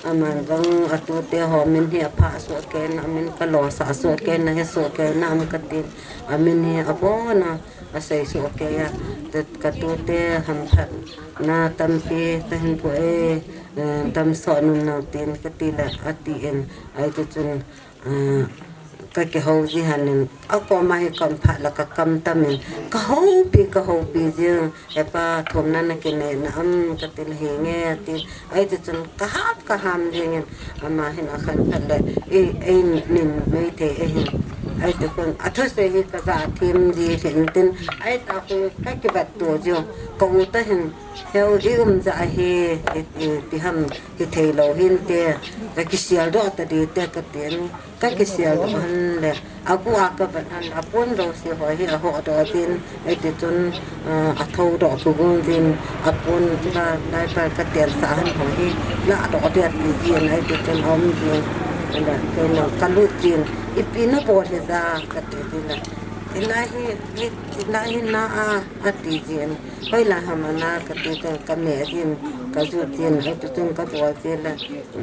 aman jong atute ho min hi aphah soh kei na, amin ka losah soh kei na, he soh kei na, am ka tin, amin hi abon a, asei soh kei a, te ka tute hamphatna tampi, ka hin pu e, eh, damsot un nang tin, ka ti le, ati in, ahi chu chun, Ah, ka kihou ji han in, akoma hi ka um phat le ka kam tam in, ka houpi, ka houpi jing, he pa, thumna na kinei na am, ka ti le hi nge, ati, ahi ti chun ka ham, ka ham jing in, ama hin akhan phat le, ei, ei min mei thei ahin, ahi ti khun, athusei hi ka ja thim ji hin tin, ahi ta khu ka kibat to jing, ka u ta hin, Heu i um ja hi, i, i, ti ham, hithei lou hinte, ka kisial doh ta ding te ka tin, ka kisial doh han le, agu a ka bat han, apon doh si ho hi, aho doh tin, ahi ti chun, ah, atho doh ku gun tin, apon ka, lai pa ka tian sa han ho hi, la doh ti ati jin, ahi ti chun, aum jin, ala, kei nang ka lut jin, ipi na bol hi ja, ka ti jin la, ilai hi, i, ilai hi na a, ati jin. Hoilai ham ana ka ti chun ka me jin, ka ju jin, ahi ti chun ka bol jin le,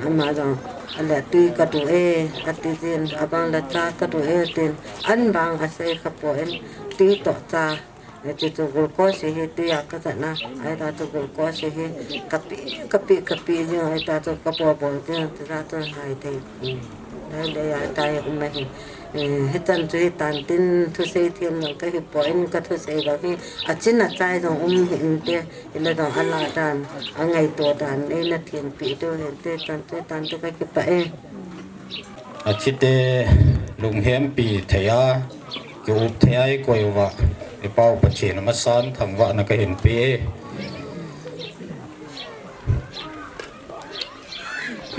ama jong, ale tui ka du e, ati jin, abang le cha ka du e, tin, an bang asei ka pon, tui toh cha, ahi ti chu glucose hi tui a ka jat na, ahi ta chu glucose hi, ka pi, ka pi, ka pi jin, ahi ta chu ka bol bol jin, ti ta chu hai thei, um, lai le ya tai um ahi. Eh, hichan chu hitan tin thusei thiem jong ka hi pon ka thusei bang hi achin achai jong um hinte, hile jong ala dan, angaito dan, eina thempi diu hinte, chan chu hitan chu ka kipah e. Achite lunghempi thei a, kiup thei a i koi uva, i Pau Pathen amasan thangvahna ka hin pe e.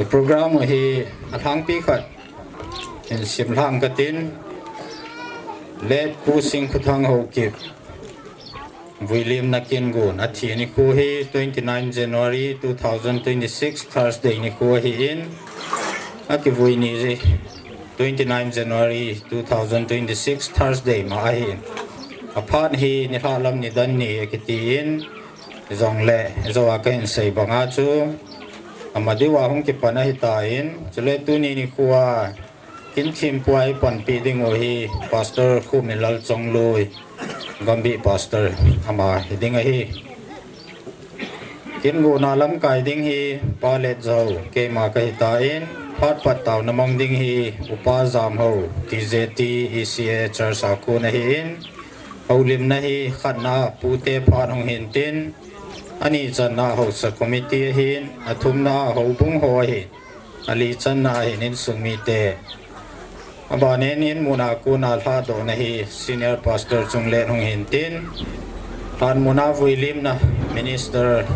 I program u hi alhangpi khat in sim lhang ka tin, Late Pu Singkhuthang Haokip vuilimna kin gon, athi nikho hi twenty-nine January two thousand twenty-six Thursday nikho ahin, akivui ni ji twenty-nine January two thousand twenty-six Thursday ma ahin. Aphat hi nilhah lam nidan ni akiti in, Jongle, jou a ka hin sei banga chu, ama diu a hung kipan ahi tan, chule tuni nikho a, kin thempu a i panpi ding u hi, Pastor Khuminlal Chongloi, Gambih Pastor, ama hi ding ahi. Kin gona lamkai ding hi, Pa Letjou, keima ka hi tan, phat pat taona mang ding hi, Upa Jamhou, T J T, E C A Church a kon ahin, Houlimna hi khatna a pute phat hung hintin, ani channa a haosa committee ahin, athumna a houbung ho ahin, ali channa a hin insung mite. Abanin in muna kona lhadohna hi senior pastor chunglen hung hintin, lhan muna vuilimna minister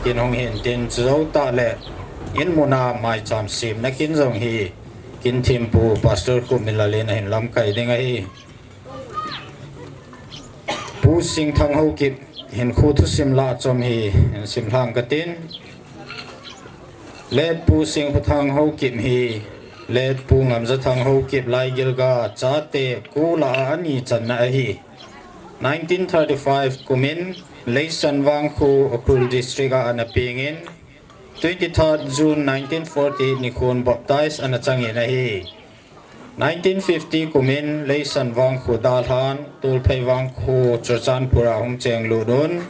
kin hung hintin, chujou tah le in muna maicham semna kin jong hi kin thempu Pastor Khuminlal in ahin lamkai ding ahi. Pu Singthang Haokip hinkho thusim lah chom hi hin sim lhang katin. Late Pu Singkhuthang Haokip hi, Late Pu Ngamjathang Haokip Laigilga chate ko lah a ani channa ahi. Nineteen thirty-five kumin Leisanvang kho Ukhrul District a ana pengin, twenty-third June nineteen forty-eight nikhun baptize ana changin ahi. Nineteen fifty kumin Leisan Vangkho dalhan, Tolphei Vangkho Churachandpur a hung chenglut un.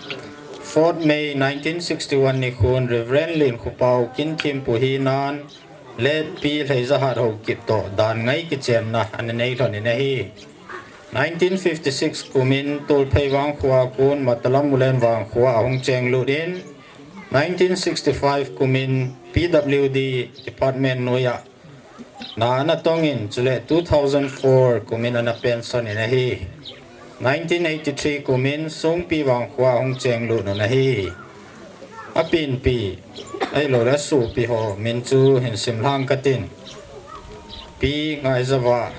Fourth May nineteen sixty-one nikhun Reverend Lin Khupau Kinthim pu hinan, Late Pi Lheizahat Haokip toh dan ngai kichenna ana nei lhonin ahi. Nineteen fifty-six kumin Tolphei Vangkho a kon Matalam Mulen Vangkho a hung chenglut in, nineteen sixty-five kumin P W D Department noiya na ana tongin, chule two thousand four kumin ana pension in ahi. Nineteen eighty-three kumin Songpi Vangkho a hung chenglut un ahi. Apinpi, ahilouleh asopi ho min chu hin simlhang katin. Pi Ngaijava,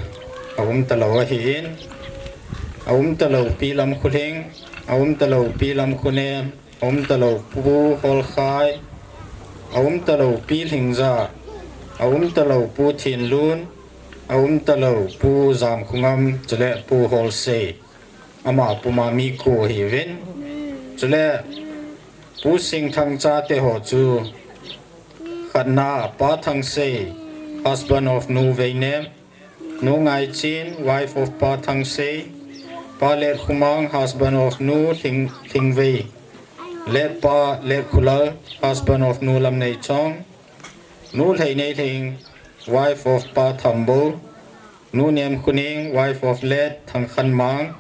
aum talou ahin, aum talou Pi Lamkholhing, aum talou Pi Lamkhonem, aum talou Pu Holkhai, aum talou Pi Lhingja, aum talou Pu Thinlun, aum talou Pu Jamkhongam, chule Pu Holsei. Ama puma mi ko hiuvin. Chule Pu Singthang chate ho chu, khatna Pa Thangsei, husband of Nu Veinem, Nu Ngaichin, wife of Pa Thangsei, Pa Letkhomang, husband of Nu Lhing, Lhingvei, Let Pa Letkholal, husband of Nu Lamneichong, Nu Lheineilhing, wife of Pa Thambou, Nu Nemkhoning, wife of Let Thangkhanmang,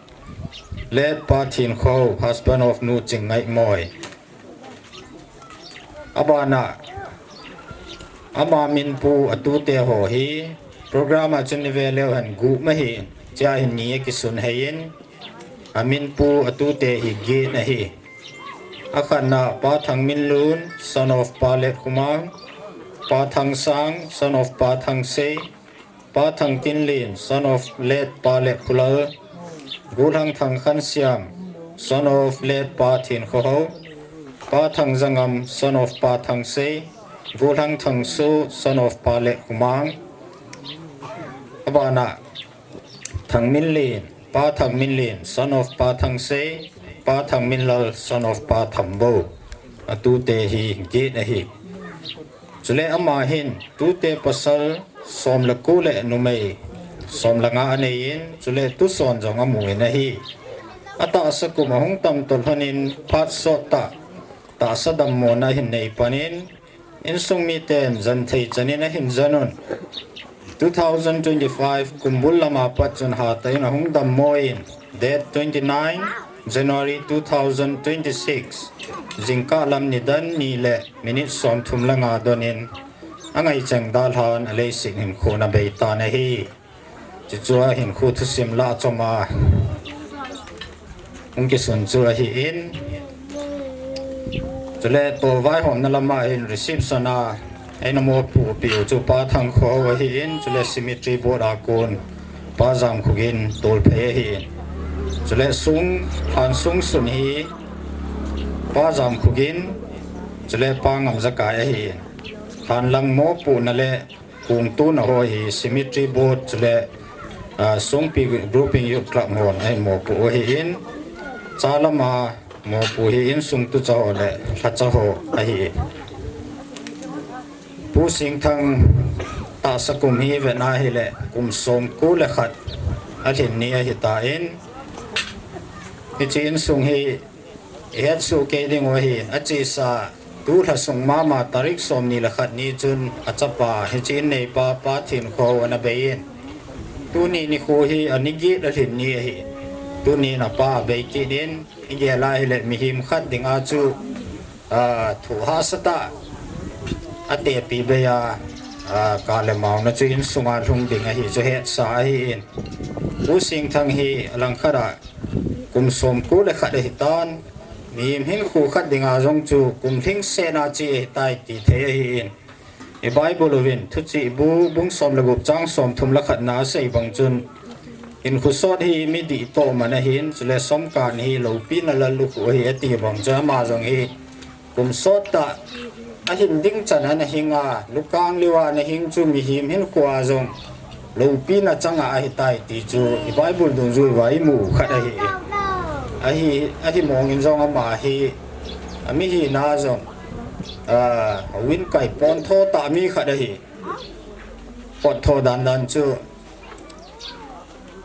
Let Pa Thinkhohou, husband of Nu Chingngaimoi. Abana, ama minpu atute ho hi, program a chun ive leu hen gup ahi, chia hin ni akisun heiyin, aminpu atute hi get ahi. Akhatna Pa Thangminlun, son of Pa Letkhomang, Pa Thangsang, son of Pa Thangsei, Pa Thangtinlin, son of Let Pa Letkholal, Golhang Thangkhansiam, son of Let Pa Thinkhohou, Pa Thangjangam, son of Pa Thangsei, Golhang Thangso, son of Pa Letkhomang. Abana, Thangminlin, Pa Thangminlin, son of Pa Thangsei, Pa Thangminlal, son of Pa Thambou. Atute hi get ahi. Chule ama hin tute pasal som le ko le numei som le nga aneiyin, chule tuson jong amun ahi. Atahsa kum ahung tamto lhonin phat sottah tahsa dammona ahin neipanin, insung miten jan thei chanin ahin janun. Two thousand twenty-five kumbul lama pat chun hatah in ahung dammoin, date twenty-nine January two thousand twenty-six, jingkah lam nidan ni le minute somthum le nga donin, angaicheng dalhan aleiset hinkho ana beitan ahi. Chuchu ahinkho thusim lah choma hung kisun chu ahin. Chule tolvaihomna lama hin reception a eina mopohpiu chu Pa Thangkhohou ahin, chule cemetery board a kon Pa Jamkhogin Tolphei ahin. Chule sung, lhan sung sun hi Pa Jamkhogin, chule Pa Ngamjakai ahin. Lhan lang mopohna le kongtona ho hi cemetery board chule, ah, Songpi Grouping Youth Club hon ahin mopoh u ahin, cha lama mopoh hi insung tucha ho le lhacha ho ahi. Pu Singthang tahsa kum hi vetna hile kum somko le khat alhin ni ahitan, hiche insung hi ihetsoh kei dingu ahin, achesa tu lhasung mama tarik somni le khat ni chun achapa, hiche in neipa Pa Thinkhohou ana beiyin. Tuni nikho hi ani get alhin ni ahi. Tunin apa abei kit in, igel a hile mihem khat dinga chu, ah, thu hahsatah a atepi bei a, ah, kale maona chu insunga lhung ding ahi chu hetsa ahin. Pu Singthang hi alangkhat a kum somko le khat ahitan, mihem hinkho khat dinga jong chu kum lhingsetna che ahitai ti thei ahin. I Bible uvin Thuchih bu bung som le gup chang somthum le khatna asei bang chun, hinkho sot hi midih tohman ahin, chule somkan hi loupina lallukhuh ahi ati bang chun, ama jong hi kum sottah ahin ding chan ana hinga, lukang liuva ana hing chu mihem hinkhoa jong loupina changa ahitai ti chu i Bible dungjuiva imu khat ahi. Ahi, ahimongin jong ama hi, amihina jong ah, a win kai pon tho ta mi khat ahi. Pot tho dan dan chu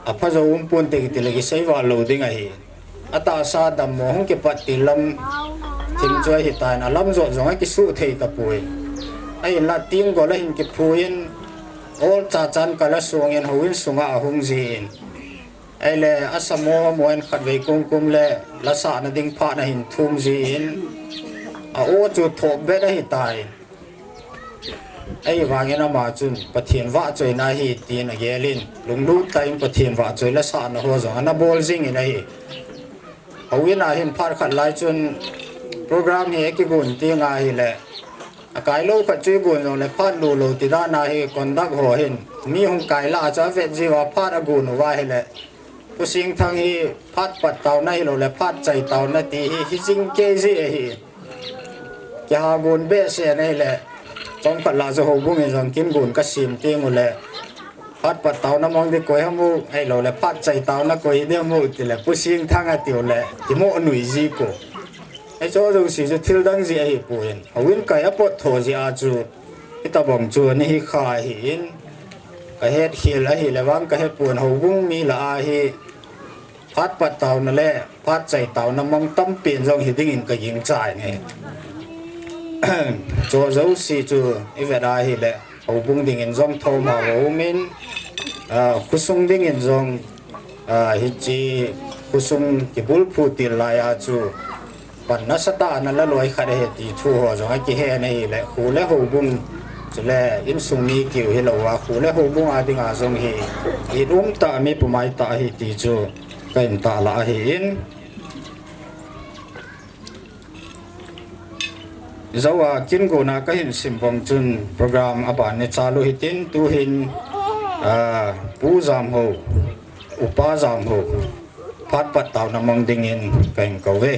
a pha zo um pon te kiti le kisei val lo ding ahi. A tahsa dammo hung kipat ti lam thim chu ahi tan, a lam zo zong a kisu thei ta pui. Ahin la ting gol a hin kiphu in ol cha chan kal a sung in ho in sunga a hung zi in. Ei le a samo mo en khat vei kum kum le la sa na ding pha na hin thum zi in a o chu thok bet ahi tai. Ei vangin ama chun Pathian vahchoina hi tin a gelin lunglut ta in Pathian vahchoi la sa na ho zong ana bol zing in ahi. Ho in a hin phat khat lai chun program hi a kigun ti nga hi le a kai lo khat chu i gun zong le phat lu lo ti dan a hi conduct ho hin mi hung kai la a chu a vet zi va phat a gun u va hi le Pu Sing Thang hi phat pat tau na hi lo le phat chai tau na ti hi hi zing kei zi ahi. Kiha gun behseh na hi le chom khat la zo ho bung in zong kin gun ka sim ting u le phat pat tau na mong di koi hamu, ei lo le phat chai tau na koi di hamu ti le Pu Sing Thang a ti u le kimo nui zi ko. Ei cho zo si zo thil dang zi ahi pu in a win kai a pot tho zi a chu i ta bong chu ni hi kha hi in ka het khil ahi le vang ka he pun ho bung mi la a hi phat pat tau na le phat chai tau na mong tam pen zong hi ding in ka ging chai ne. Cho zo si chu i vet a hi le ho bung ding in zong tho ma ho min, ah, khusung ding in zong, ah, hi chi khusung kibul phu til lai a chu pan na sa ta na la loi khat he ti thu ho zong a ki he na hi le khu le ho bung chu le in sung mi kiu hi lo a khu le ho bung a ding a zong hi i um ta mi pu mai ta hi ti chu ka in ta la ahi in. Zo a kin gu na ka hin sim bong chun program a ban ne cha lu hi tin tu hin, ah, Pu Zam Ho, Upa Zam Ho, phat pat tau na mong ding in ka in ko ve.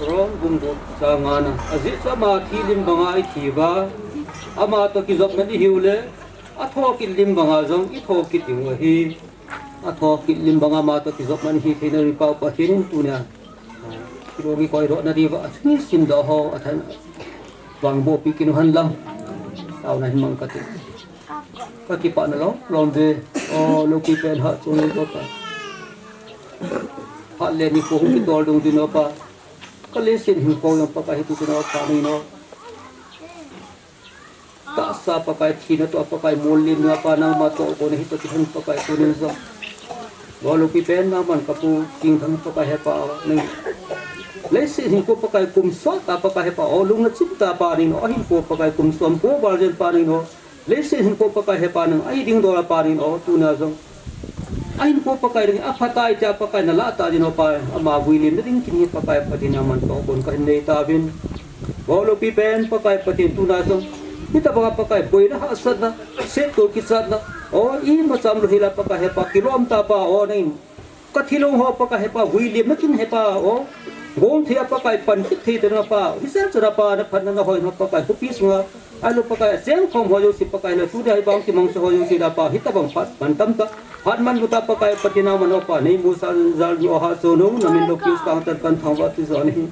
Rom bung gu sa nga na. A zi sa ma thi lim banga i thi ba. Ama to ki zop na di hiu le. A tho ki lim banga zong i tho ki ting wa hi. A tho ki lim banga ma to ki zop man hi thei na ri pau pa hin tu na. Ki ro ki koi ro na di va. A thi sin do ho. A than. Bang bo pi ki nu han lam. Tau na hin mang ka ti. Ka kipah na lom lom ve. O, lopi pen ha chung ni ko pa. Hat le ni ko hung kitol dung din o pa. Ka le sin hin ko yong Pakai hi tu no pa ni no. Tahsa Pakai thina to Pakai mol lim na pa nangma to ko ni hi to ki han Pakai tu ni zo. Wa lopi pen na man ka pu king thang Pakai he pa ni. Le sin hin ko Pakai kum so ta Pakai he pa o lung na chim ta pa ni no. Hin ko Pakai kum som ko bar jen pa ni no. Leiset hin ko Pakai hepa nang, ahi ding dola pa nin o, tuna jong. Ahin ko Pakai ding, aphatai tia Pakai nalahta din o pa, ama vuilimna ding kin hi Pakai Pathen aman toh kon kahin nei tauvin. Bol lopi pen Pakai Pathen tuna jong. Hitabanga Pakai boina hahsatna, setto kichatna. O, imacha umlou hela Pakai hepa kilom tapa o, nangin. Kathilong ho Pakai hepa, vuilimna kin hepa o. Gong thei a Pakai pan kit thei tena pa. Hisel chana pa na phatna na hoi na Pakai. Khopi sunga. Alu Pakai, cheng khom ho jouse Pakai la. Tudia hibang kimang se ho jouse la pa. Hitabang phat, pan tam ta. Phat man luta Pakai Pathen aman o pa. Nei mu sa jal jo ha so no. Namin lopi sang tan kan thang va ti jani.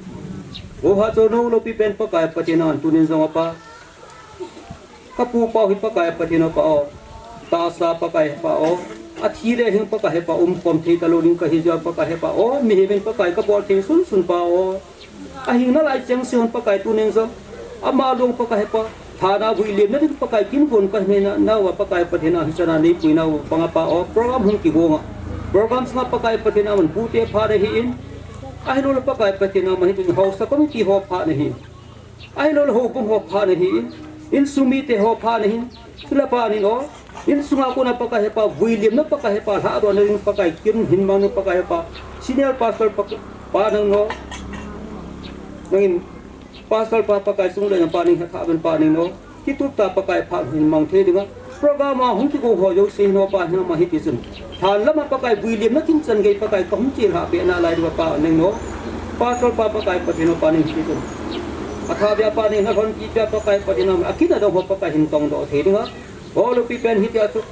O ha so no lopi pen Pakai Pathen aman tunin jong o pa. Kapu pau hi Pakai Pathen o pa o. Tahsa Pakai hepa o. Athi le hing Pakai hepa um khom thei talou ding kahi jeh Pakai hepa o. Mihem in Pakai kabol thei sunsun pa o. Ahing nalai cheng se hon Pakai tunin jong. Ama long Pakai hepa. Thana vuilimna ding Pakai kin kon kahin nei nauva Pakai Pathen a hichana neipui nau panga pa o. Program hung kigong a. Program sunga Pakai Pathen aman pute pha na hi in. Ahilou le Pakai Pathen aman hi tun haosa committee ho pha na hi. Ahilou le houbung ho pha na hi in, insung mite ho pha na hi in, tula pa nin o, insunga kona Pakai hepa, vuilimna Pakai hepa, lhahdohna ding Pakai, kin hin mang nin Pakai hepa, senior pastor pa, pa nin o, nangin pastor pa Pakai sung le pa nin, hatha ben pa nin o, kitup ta Pakai pha hin mang thei dinga, Program a hung kigo ho jouse hin o pa hin ama hiti chun. Than lama Pakai vuilimna kin chan gei Pakai kahung chil ha pe na lai diu pa nin o. Pastor pa Pakai Pathen o pa nin hiti chun. Atha bia pa nin na hon ki bia Pakai Pathen o. Akin adong ho Pakai hin tong doh thei dinga. O lopi pen hiti a chu.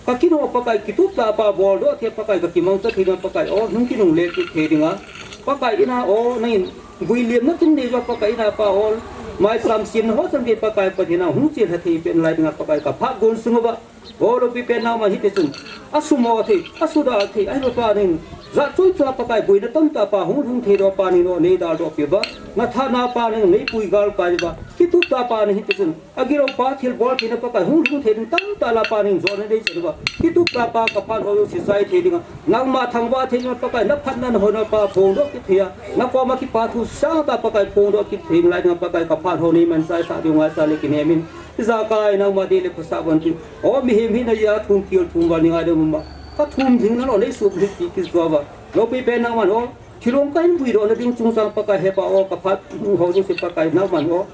Kakin o Pakai kitup ta pa bol doh thei Pakai kakimang cha thei dinga Pakai o hung kinung le kit thei dinga. Pakai ina o nangin. Vui liemna tum nei uva Pakai in a Pa o, maicham siemna ho chan gei Pakai Pathen a hung chelha thei pen lai dinga Pakai ka phat gon sung uva. O loupi pen nangman hiti chun, asumo thei, asuda thei, ahi Pa nangin, jat chom chom a Pakai buina tamtah Pa hung lhung thei doh Pa nangin o nei daldoh pi uva, na tha na Pa nangin nei pui gal kai uva, kitup tah Pa nangin hiti chun, agilou pa thilbol theina Pakai hung lhung thei ding tamtah la Pa nangin jona nei chen uva, kitup tah Pa ka phat ho jouse chai thei dinga, nangma thangvah thei dinga Pakai na phatna na hoina Pa phongdoh kit thei a, na koma kipa thu sangtah Pakai phongdoh kit thei lai dinga Pakai ka phat ho nei manchai sah diu ngaisah le kinem in. Ijakai nangma dei le phasah uvin tin. O mihem hina jeh a thum kihol thum val ni ngai ding um a. Ka thum ding na lo nei suh hih ti kisuh uva. Loupi pen nangman o. Thilong kahin vuidoh na ding chungchang Pakai he Pa o ka phat ho ding se Pakai nangman o.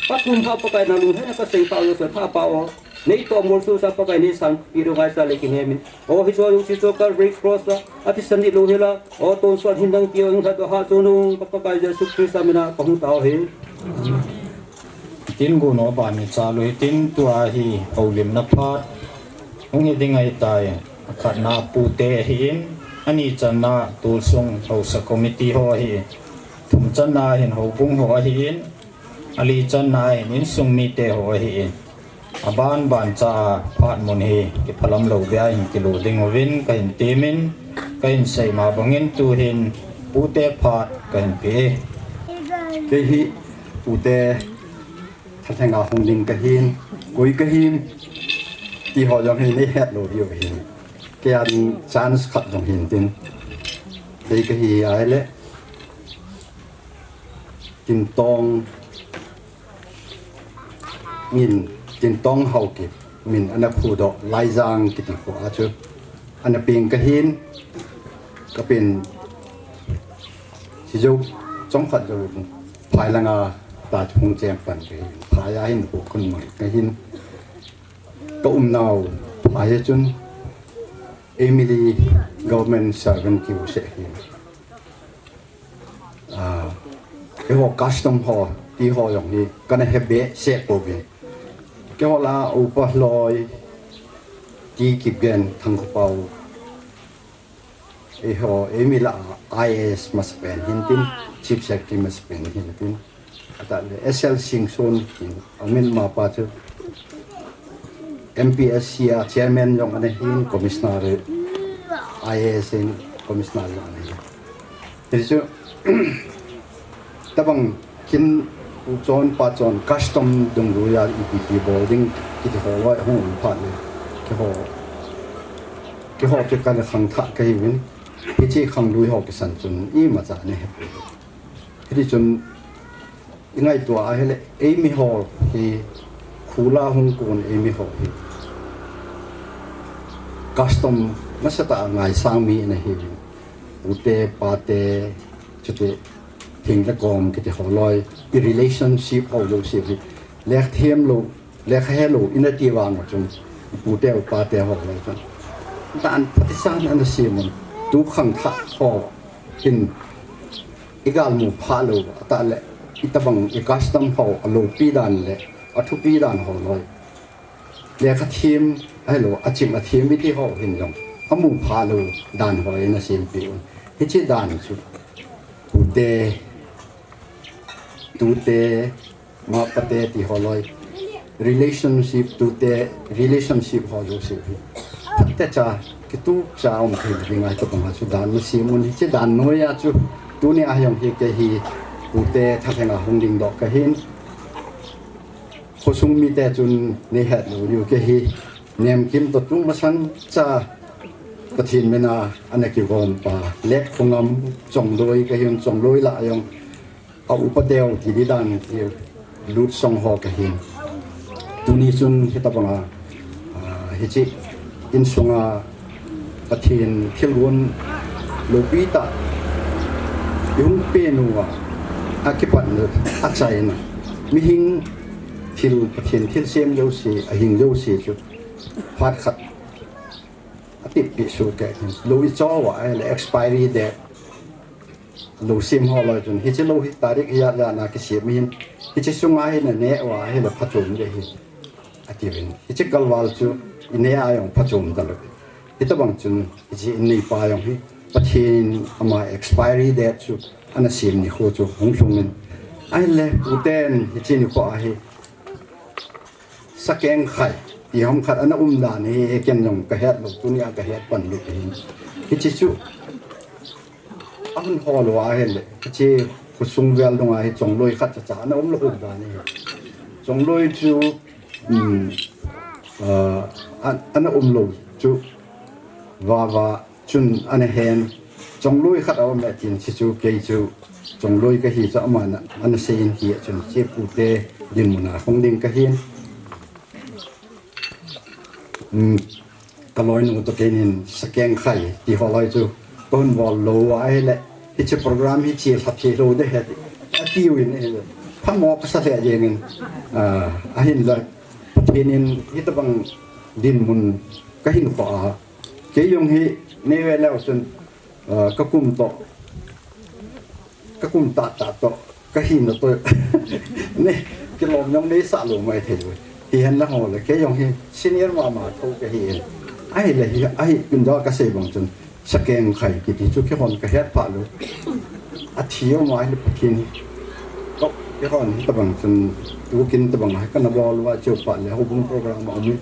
Ka thum pha Pakai na lunglhaina ka sei pha o se pha Pa o. Nei toh mol suhsa Pakai nei sanpeh diu ngaisah le kinem in. O hiche jouse chu Calvary Cross a, athisan dih lou hel a, o tonsot hin nang kei jong lhatdoh hah chun nung ka Pakai Jesu Christa mina kahung tao ahi. Tin gun o bani cha lou hitin tua hi houlimna phat hung hi ding ahitai. Akhatna pute ahin, ani channa tulsung haosa committee ho ahin, thum channa hin houbung ho ahin, ali channa hin insung mite ho ahin. Aban ban cha a phat mun hi kiphalam lou bia hin kilu ding uvin kahin temin, kahin seima bangin tuhin pute phat kahin pe. Kei hi pute thathenga hung ding kahin, koi kahin, ti ho jong hi nei het lou diu hin. Kei a ding chance khat jong hin tin. Kei kahi ahile. Kintong min, Kintong Haokip min ana phudoh Laijang kiti kho a chu ana peng kahin, ka pen sijou chomkhat jou phai langa ta hung cheng pan kahin, phai a hin pu kun mai kahin, ka umnau phai a chun Emily government servant kiu se hin. Ah, eiho custom ho, ti ho jong hi, kana he behseh pouvin. Keiho la upa loi, ti Kipgen Thangkhopau. Eiho, eimi la I A S masapen hintin, Chief Secretary masapen hintin. Atah le S L Singson tin, amin mapa chu M P S C a chairman jong ana hin, commissioner I A S in commissioner jong ana hin. Hichu, tabang kin u chon pa chon custom dungjui a ipi ti bol ding kiti ho loi hung um phat le keiho, keiho chu kana khangthah kahiuvin, hiche khanglui ho kisan chun imacha ana he. Hiti chun i ngaito ahile eimi ho hi khula hung kon eimi ho hi custom nasatah a ngaisang mi ana hiuvin. Pute, pate, chuti thing le kom kiti ho loi, i relationship ho jouse hi lekha them lou, lekha he lou, ina ti vang chun, i pute u pate ho loi chun. Dan phatisan ana sem un, tu khangthah ho hin i galmu pha lou, atah le, i tabang i custom ho, aloupi dan le, athupi dan ho loi. Lekha them, ahilou, achim athem iti ho hin jong, amu pha lou dan ho in asempeh un. Hiche dan chu, pute, tute, mapate ti ho loi. Relationship, tute, relationship ho jouse hi. Phatecha, kitup cha um thei ding ahi tabang a chu dan nasem un hiche dan noi a chu. Tuni a jong hi kei hi pute thathenga hung dingdoh kahin. Khosung mite chun nei het lou diu kei hi. Nemkim toh tung masang cha Pathen mina ana kigom pa. Lek khongam chongloi kahin chongloi la jong. A upa teu ti di dan ti lut song ho kahin. Tuni chun hitabanga, ah, hiche insunga Pathen thilgon loupi tah i hung pen uva, akipatna, achaina. Mihing thil, Pathen thilsem jouse, ahing jouse chu phat khat atipeh soh kei hin. Lou i cho uva ahile expiry date. Lou sem ho loi chun, hiche lou hi tarik hi jat jat na kisem hin, hiche sunga hi na neh uva ahile phachom ding ahi, atiuvin. Hiche kalval chu i neh a jong phachom talou. Hitabang chun, hiche i neipa jong hi, Pathen in ama expiry date chu ana sem nikho chu hung lhung in. Ahile, puten hiche nikho ahi. Sakeng khai, ti ham khat ana um dan hi, ken jong ka het lou, tunia ka het pan lou hin. Hiche chu, ahung hol lou ahile, hiche khosung vel dunga hi chongloi khat cha cha ana um lou dan hi. Chongloi chu, um, uh, an-, ana um lou chu, va va, Chun ana hen, chongloi khat a um e tin, hiche chu kei chu chongloi kahi chu aman ana sei in ahi, chun hiche pute dinmun a hung ding kahin. Um, ka loinu toh keinin sakeng khai ti ho loi chu kon bol lou ahile, hiche program hi chel lha thei lou ding ahi, ati uvin, eh, phamo kasa lheh jeng in, ah, ahinla, Pathen in hitabang dinmun kahin khoh a, Kei jong hi, nei ve leu chun, ah, ka kum toh, ka kum tah tah toh, ka hina toh, nei, kilom jong nei sah lou mai thei lou. Hihen lang ho le, kei jong hi, senior mama tho kahi in. Ahile hi, ahi, kin jo ka sei bang chun, sakeng khai, kiti chu kihon ka het pha lou. Athi um ahile Pathen hi, toh, kihon hitabang chun, tukin tabang ahi, kana bol uva chu pha le, houbung program a um in.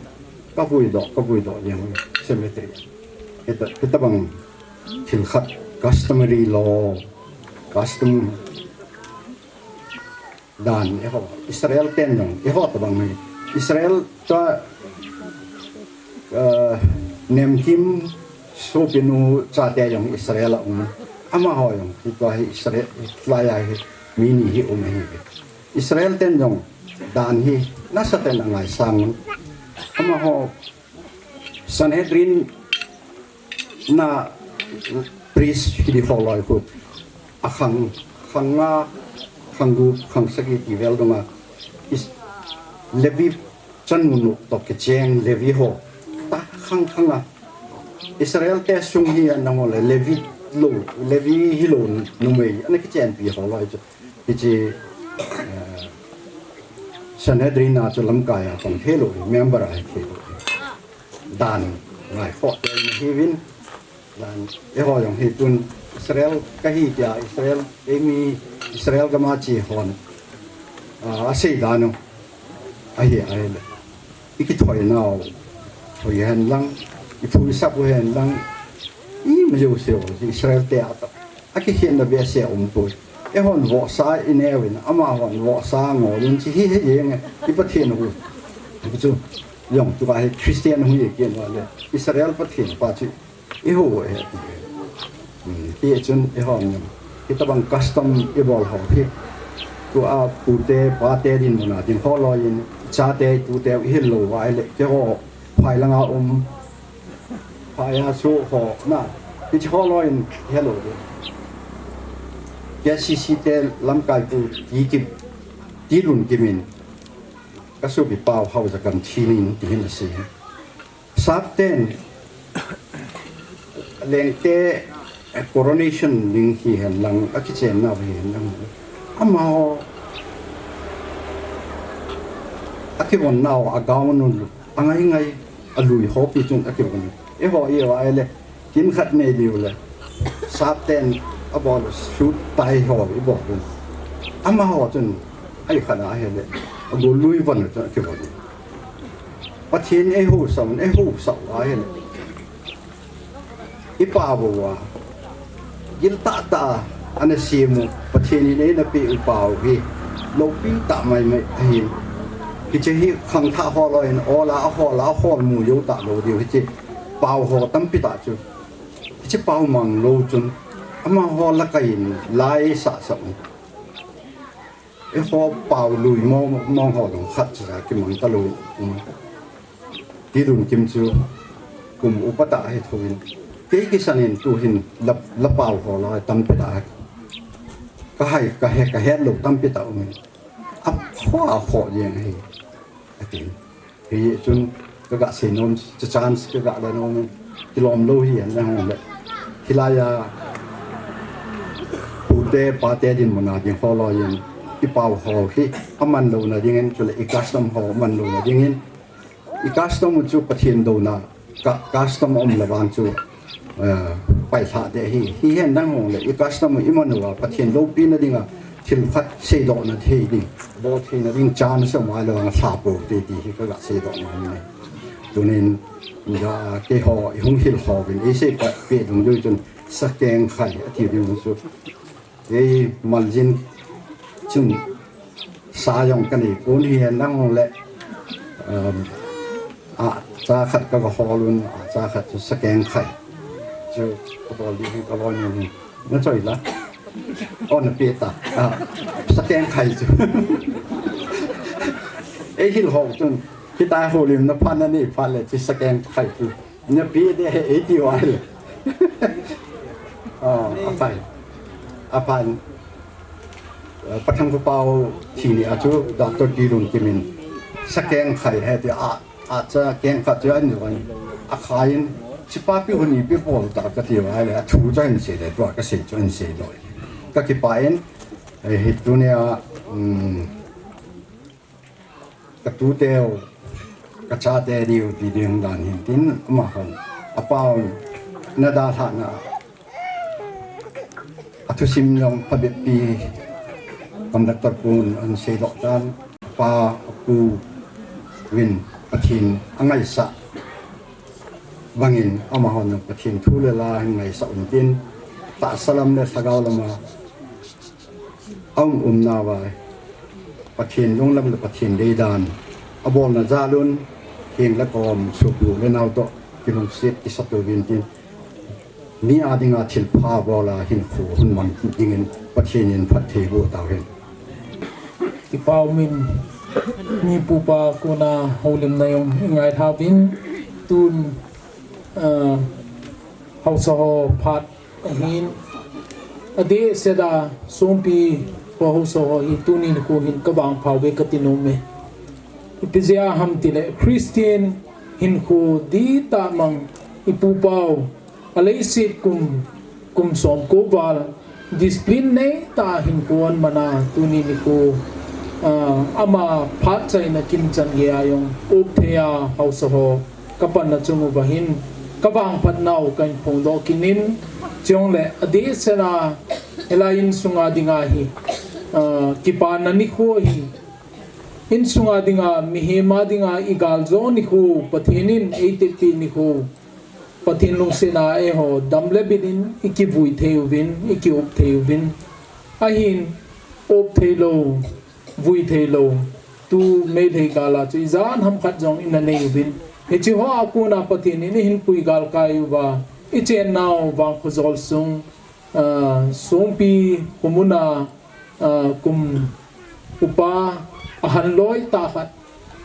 Ka vui doh, ka vui doh jeng cemetery. Hita, hitabang thil khat customary law, custom dan eiho, Israel ten jong, eiho tabang hi. Israel ta, eh, nemkim sopinu chate jong Israel a um. Amaho jong, hitua hi Israel, hilai a hi, mi ni hi um ahi. Israel ten jong, dan hi, nasatah in angaisang un. Amaho, Sanhedrin a priest hidi ho loi khu. Akhang, khang nga, khang gup, khang sagi ti vel dunga. Is, Levi chanu nu toh kicheng Levi ho. Ta khang khang a. Israel te sung hi ana ho le Levi lou, Levi hilou numei. Ana kichenpi ho loi chu. Hiche, eh, Sanhedrin a chu lamkai a pang thei lou, member ahi thei lou. Dan ngaikhoh te nahiuvin, dan eiho jong hi tun Israel kahi tia, Israel, eimi Israel gam a che hon, ah, asei dan u ahi, ahile. I kithoi nau, thoi hen lang, i phuisap u hen lang, ima jouse u, Israel te a toh. Akikhenna behseh a um poi. Eihon vohsa i neuvin, amahon vohsa ngol un chi hi he jeng e, i Pathen hu. Chu, jong tua hi Christian hu i kien uva le, Israel Pathen pa chu i hu e. Hmm, hichun eihon jong hitabang custom i bol ho hi. Tua pute, pate dinmun a ding ho loi in, chate, tute u i hil lou uva ahile, keiho phai langa um, Phai a chu ho na, hiche ho loi in helou ding. K C C te lamkai pu T Kim, T Lunkim in ka sopi Pau Haojakam thi nin ti hin asei. Sap ten Lengte coronation ding hihen lang, akichen nau hihen lang. Amaho akivon nau a gown u angai ngai, alui hopi chun akivon. Eiho i va ahile, kin khat nei diu le. Sap ten abol suit tie ho i bol un. Amaho chun, ai khat ahile, agol lui von chun akivon. Pathen eiho sa un, eiho sa u ahile. I pao uva, gil tah tah a ana sem u, Pathen in eina peh u pao hi, loupi tah mai mai ahin. Hiche hi khangthah ho loi in, ol a, ahol a, ahol mu jou tah lou diu, hiche pao ho tampi tah chu. Hiche pao mang lou chun, amaho lakai in, lai sah sah un. Eiho pao lui mong, mong ho jong khat cha kimang talou in, um. T Lunkim chu kum upa tah ahi thou in. Kei kisan in tu hin la, la pao ho loi tampi tah. Ka hai, ka he, ka het lou tampi tah um in. Akhoh, akhoh jeng ahi. Atin. Hichun ka ga sei nom, cha chance ka ga la nom in. Kilom lou hi an la hong le. Hilai a pute, pate dinmun a ding ho loi in. I pao ho hi. Aman louna ding in, chule i custom ho man louna ding in. I custom u chu Pathen douna, ka, custom um le vang chu, eh, Pailha de hi, hi hen nang hong le, i custom i man uva, Pathen loupina dinga, thil khat seidoh na thei ding, bol thei na ding, chance ma lo ang sa po te ti hi ka ga seidoh na ni. Tunin, ja, keiho, i hung hil ho vin, i sei pa pe dung dui chun, sakeng khai, ati ding su. Ei, maljin chun sa jong ka nei pon hi nang le, um, a cha khat ka ga hol un, a cha khat chu sakeng khai. Chu ka bol di ka bol ni. Na choi la. O na pe ta. A, sakeng khai chu. Ei hil ho chun. Kita ho lim na phan na ni phan le chu sakeng khai chu. Ina pi de he eighty one. Ah, apan. Apan. Eh, Pathen ko pau thi ni achu Doctor Pi Lun Kim in sakeng khai he ti a, a cha keng khat chu an yuan. A khai in, "Chi pa pi hun ni pi bol ta ka ti va le, a thu chu an sei le, tua ka sei chu an sei lo." Ka kipa in, eh, hi tu ni a, um, ka tute u, ka chate diu ti ding dan hin tin, ama hon, a pa un, na dalhah na, a thusim jong phabep pi, conductor pun an sei doh tan, pa, a pu, vin, Pathen, a ngaisah, vangin, ama hon jong Pathen thu le la, hin ngaisah un tin, tahsa lam le lhagao lama, a um um nauva, Pathen lunglam le Pathen deidan, a bolna jal un, heng le kom, suhbu le nao toh, kilungset, kisatu vin tin, mi a dinga thilpha bola hinkho hun mang dingin Pathen in phatthei boh tau hen. Kipa umin, mi pupa kona houlimna jong i ngailha uvin, tun, ah, haosa ho phat ahin, adeh seh a, Songpi ho haosa ho hi tuni nikho hin ka vangpha uve ka ti nom e. Ipi jeh a ham tile, Christian hinkho dihtah mang i pupa u, a leiset kum, kum som ko val, discipline neitah a hinkho aman a, tuni nikho, ah, ama phat chaina kin chan gei a jong, up thei a haosa ho, ka panna chung uva hin, ka vangphat nau ka hin phongdoh kit in, chule, adeh seh a, hilai insunga dinga hi, ah, kipana nikho hi, insunga dinga, mihem a dinga, i gal jo nikho, Pathen in ei teppi nikho, Pathen lungsetna eiho dam le bit in i kivui thei uvin, i kiup thei uvin. Ahin up thei lou, vui thei lou, tu Meitei gal a chu ijat ham khat jong i na nei uvin. Hiche ho a kona Pathen in eihin pui galkai uva, i chennau vangkho jol sung, ah, Songpi khomun a, ah, kum upa ahan loi tah khat,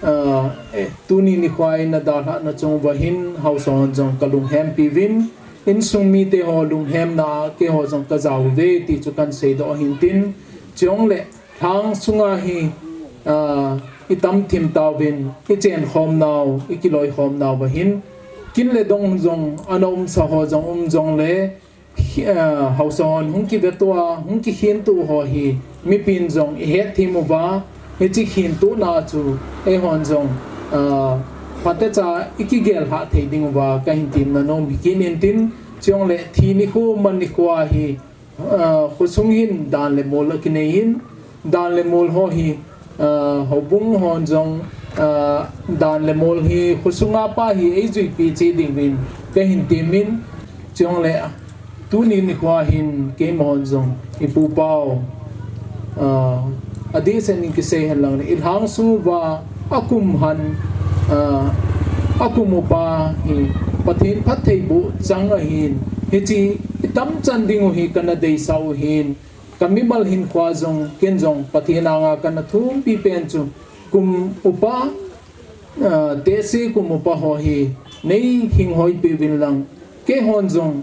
ah, eh, tuni nikho a i na dalhahna chung uva hin haosa hon jong ka lunghempi uvin, insung mite ho lunghemna a keiho jong ka jao uve ti chu kan seidoh ahin tin, chule lhang sunga hi, ah, i tam thim tauvin, i chenkhom nau, i kiloikhom nau uva hin, kin le dong jong ana umsa ho jong um jongle, Hi, ah, haosa hon hung kiveto a, hung kikhentoh ho hi, mipin jong i hetthem uva, hiche khentohna chu, eihon jong, ah, phatecha i kigel lhah thei ding uva, ka hin temna nom hi kit in tin, chule thi nikho, man nikho a hi, ah, khosung hin dan le mol a kinei in, dan le mol ho hi, ah, houbung hon jong, ah, dan le mol hi khosunga pa hi ei juipi cheh ding uvin ka hin temin, chule tuni nikho a hin keima hon jong i pupa u, ah, adeh seh in kisei hen lang le i lhang sung uva a kum han, ah, a kum upa hi Pathen phattheiboh chang ahin, hiche i tam chan ding u hi ka na deisah u hin, ka mimal hinkho a jong, ken jong Pathen anga ka na thumpi pen chu, kum upa, ah, tehse kum upa ho hi, nei hing hoipi uvin lang, keihon jong,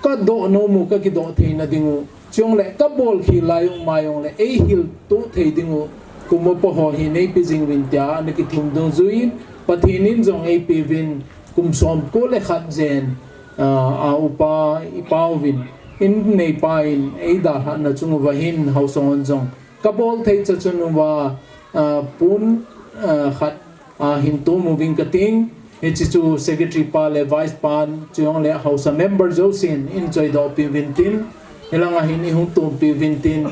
ka doh nom u, ka kidoh theina ding u, chule ka bolkhel lai u ma jongle, ei hiltoh thei ding u, kum upa ho hi, nei pe jing uvin tia, ana kithum dungjuiyin, Pathen in jong ei pe uvin, kum som ko le khat jen, ah, a upa i pa uvin, in neipa in ei dalhahna chung uva hin haosa hon jong ka bol thei cha chun uva, ah, pon, ah, khat, ah, hin tom uving ka ting, Hiche chu secretary pa le vice pan, chujongle haosa member jousen in choidoh piuvin tin, hilanga hin ihung tum piuvin tin,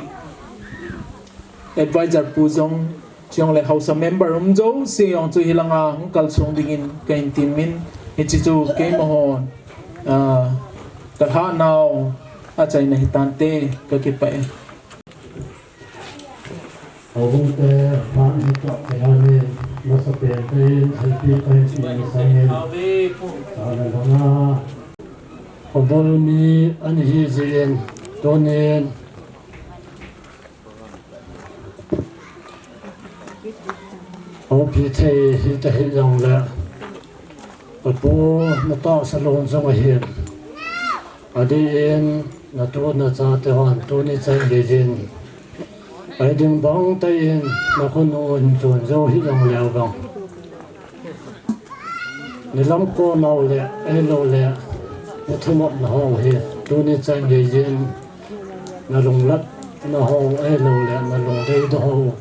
advisor pu jong, chujongle haosa member um jouse jong chu hilanga hung kalsong dingin kahin temin, hiche chu keima hon, ah, kalhahnau achaina hitante, kakipah e. Houbung te, phat nitoh kilhonin, masapen tein, thilpeh kahin peh masangin, sana langa. Houbung mi ana hijeh in, tunin, houpi thei hita hijongle, kapu natahsa lung jong ahin. Adeh in, natu nachate hon, tuni chan geiyin. Ahi ding bang tah in, nakhonung in chon jou hijongleu vang. Nilam konau le, ahiloule, nathumopna ho hi, tuni chan geiyin, nalunglatna ho, ahiloule, nalungdeidoh ho.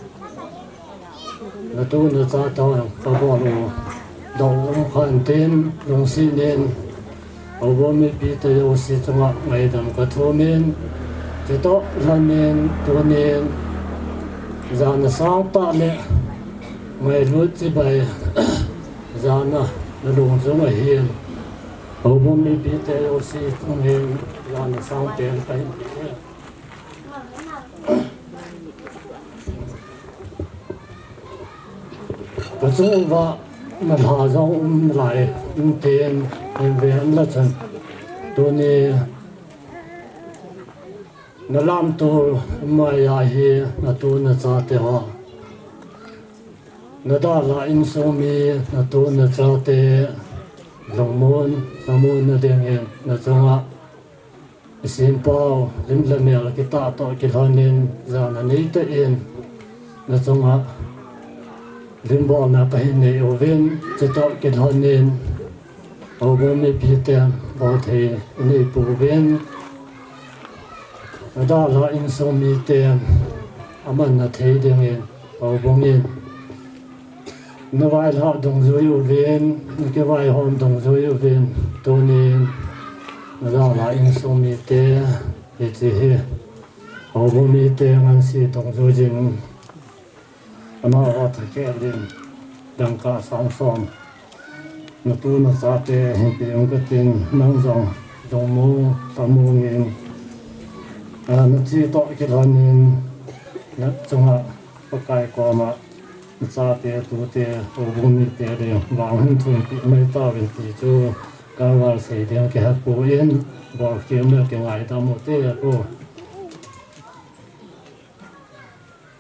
Natu nachate hon kabol u, dou um khan tin, lungset in, houbung mipite jouse chunga ngaidam kathumin, chutoh lhonin, tunin, jana sangtah le, ngailut chibai, jana nalung jong ahin, houbung mipite jouse chungin, jana sangpen kahin pe e. Kachung uva nalha jong um lai, um tin, in ve an la chan. Tuni nalamto maiya hi natu nachate ho. Nadalhah insung mi natu nachate lungmon, lhamonna dingin nachunga Isempau, lim le mel kitah toh kilhonin, jana neitah in, nachunga limbolna kahin nei uvin, chutoh kilhonin, houbung mipiten bolthei inei pouvin, nadalhah insung miten amanna thei dingin, houbung in navailhah dungjui uvin, nakivaihom dungjui uvin, tunin nadalhah insung mite, hiche hi, houbung mite ngansi dungjuijin, amaho thakhel in, dangka sang som, natu nachate hinpe ung katin, nang jong lungmong, lhamongin, a, nache toh kilhonin, nachunga Pakai koma, nachate, tute, houbung mite ding, vang hin thumpi mai tauvin ti chu, kaval sei ding kihepoi, bolkhem le kingaidam u te apu.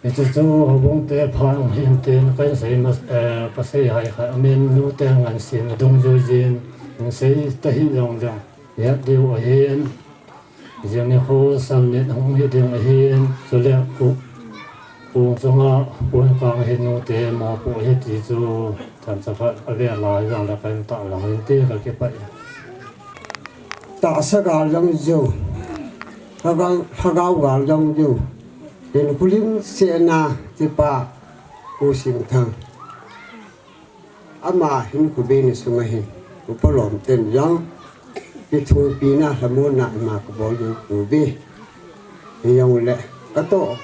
Hiche chu houbung te phat hung hin tin, kahin sei ma, eh, kasei hai khat, amin nute ngansi na dungjuijin, hin sei tahih jong jong, het diu ahin. Jing nikho salnit hung hi ding ahin, chule pu, pung chunga, pung kang hin nute mopoh hi ti chu, themcha khat avel lai jongle kahin tahlang in ti kakipah e. Tahsa gal jong jou, lhagao, lhagao gal jong jou, hinkho limsetna tipa, Pu Singthang. Ama hinkho beina sunga hin, upa lom ten jong, kithopina lhamonna ima kabol diu pouve. Hijongle, katoh,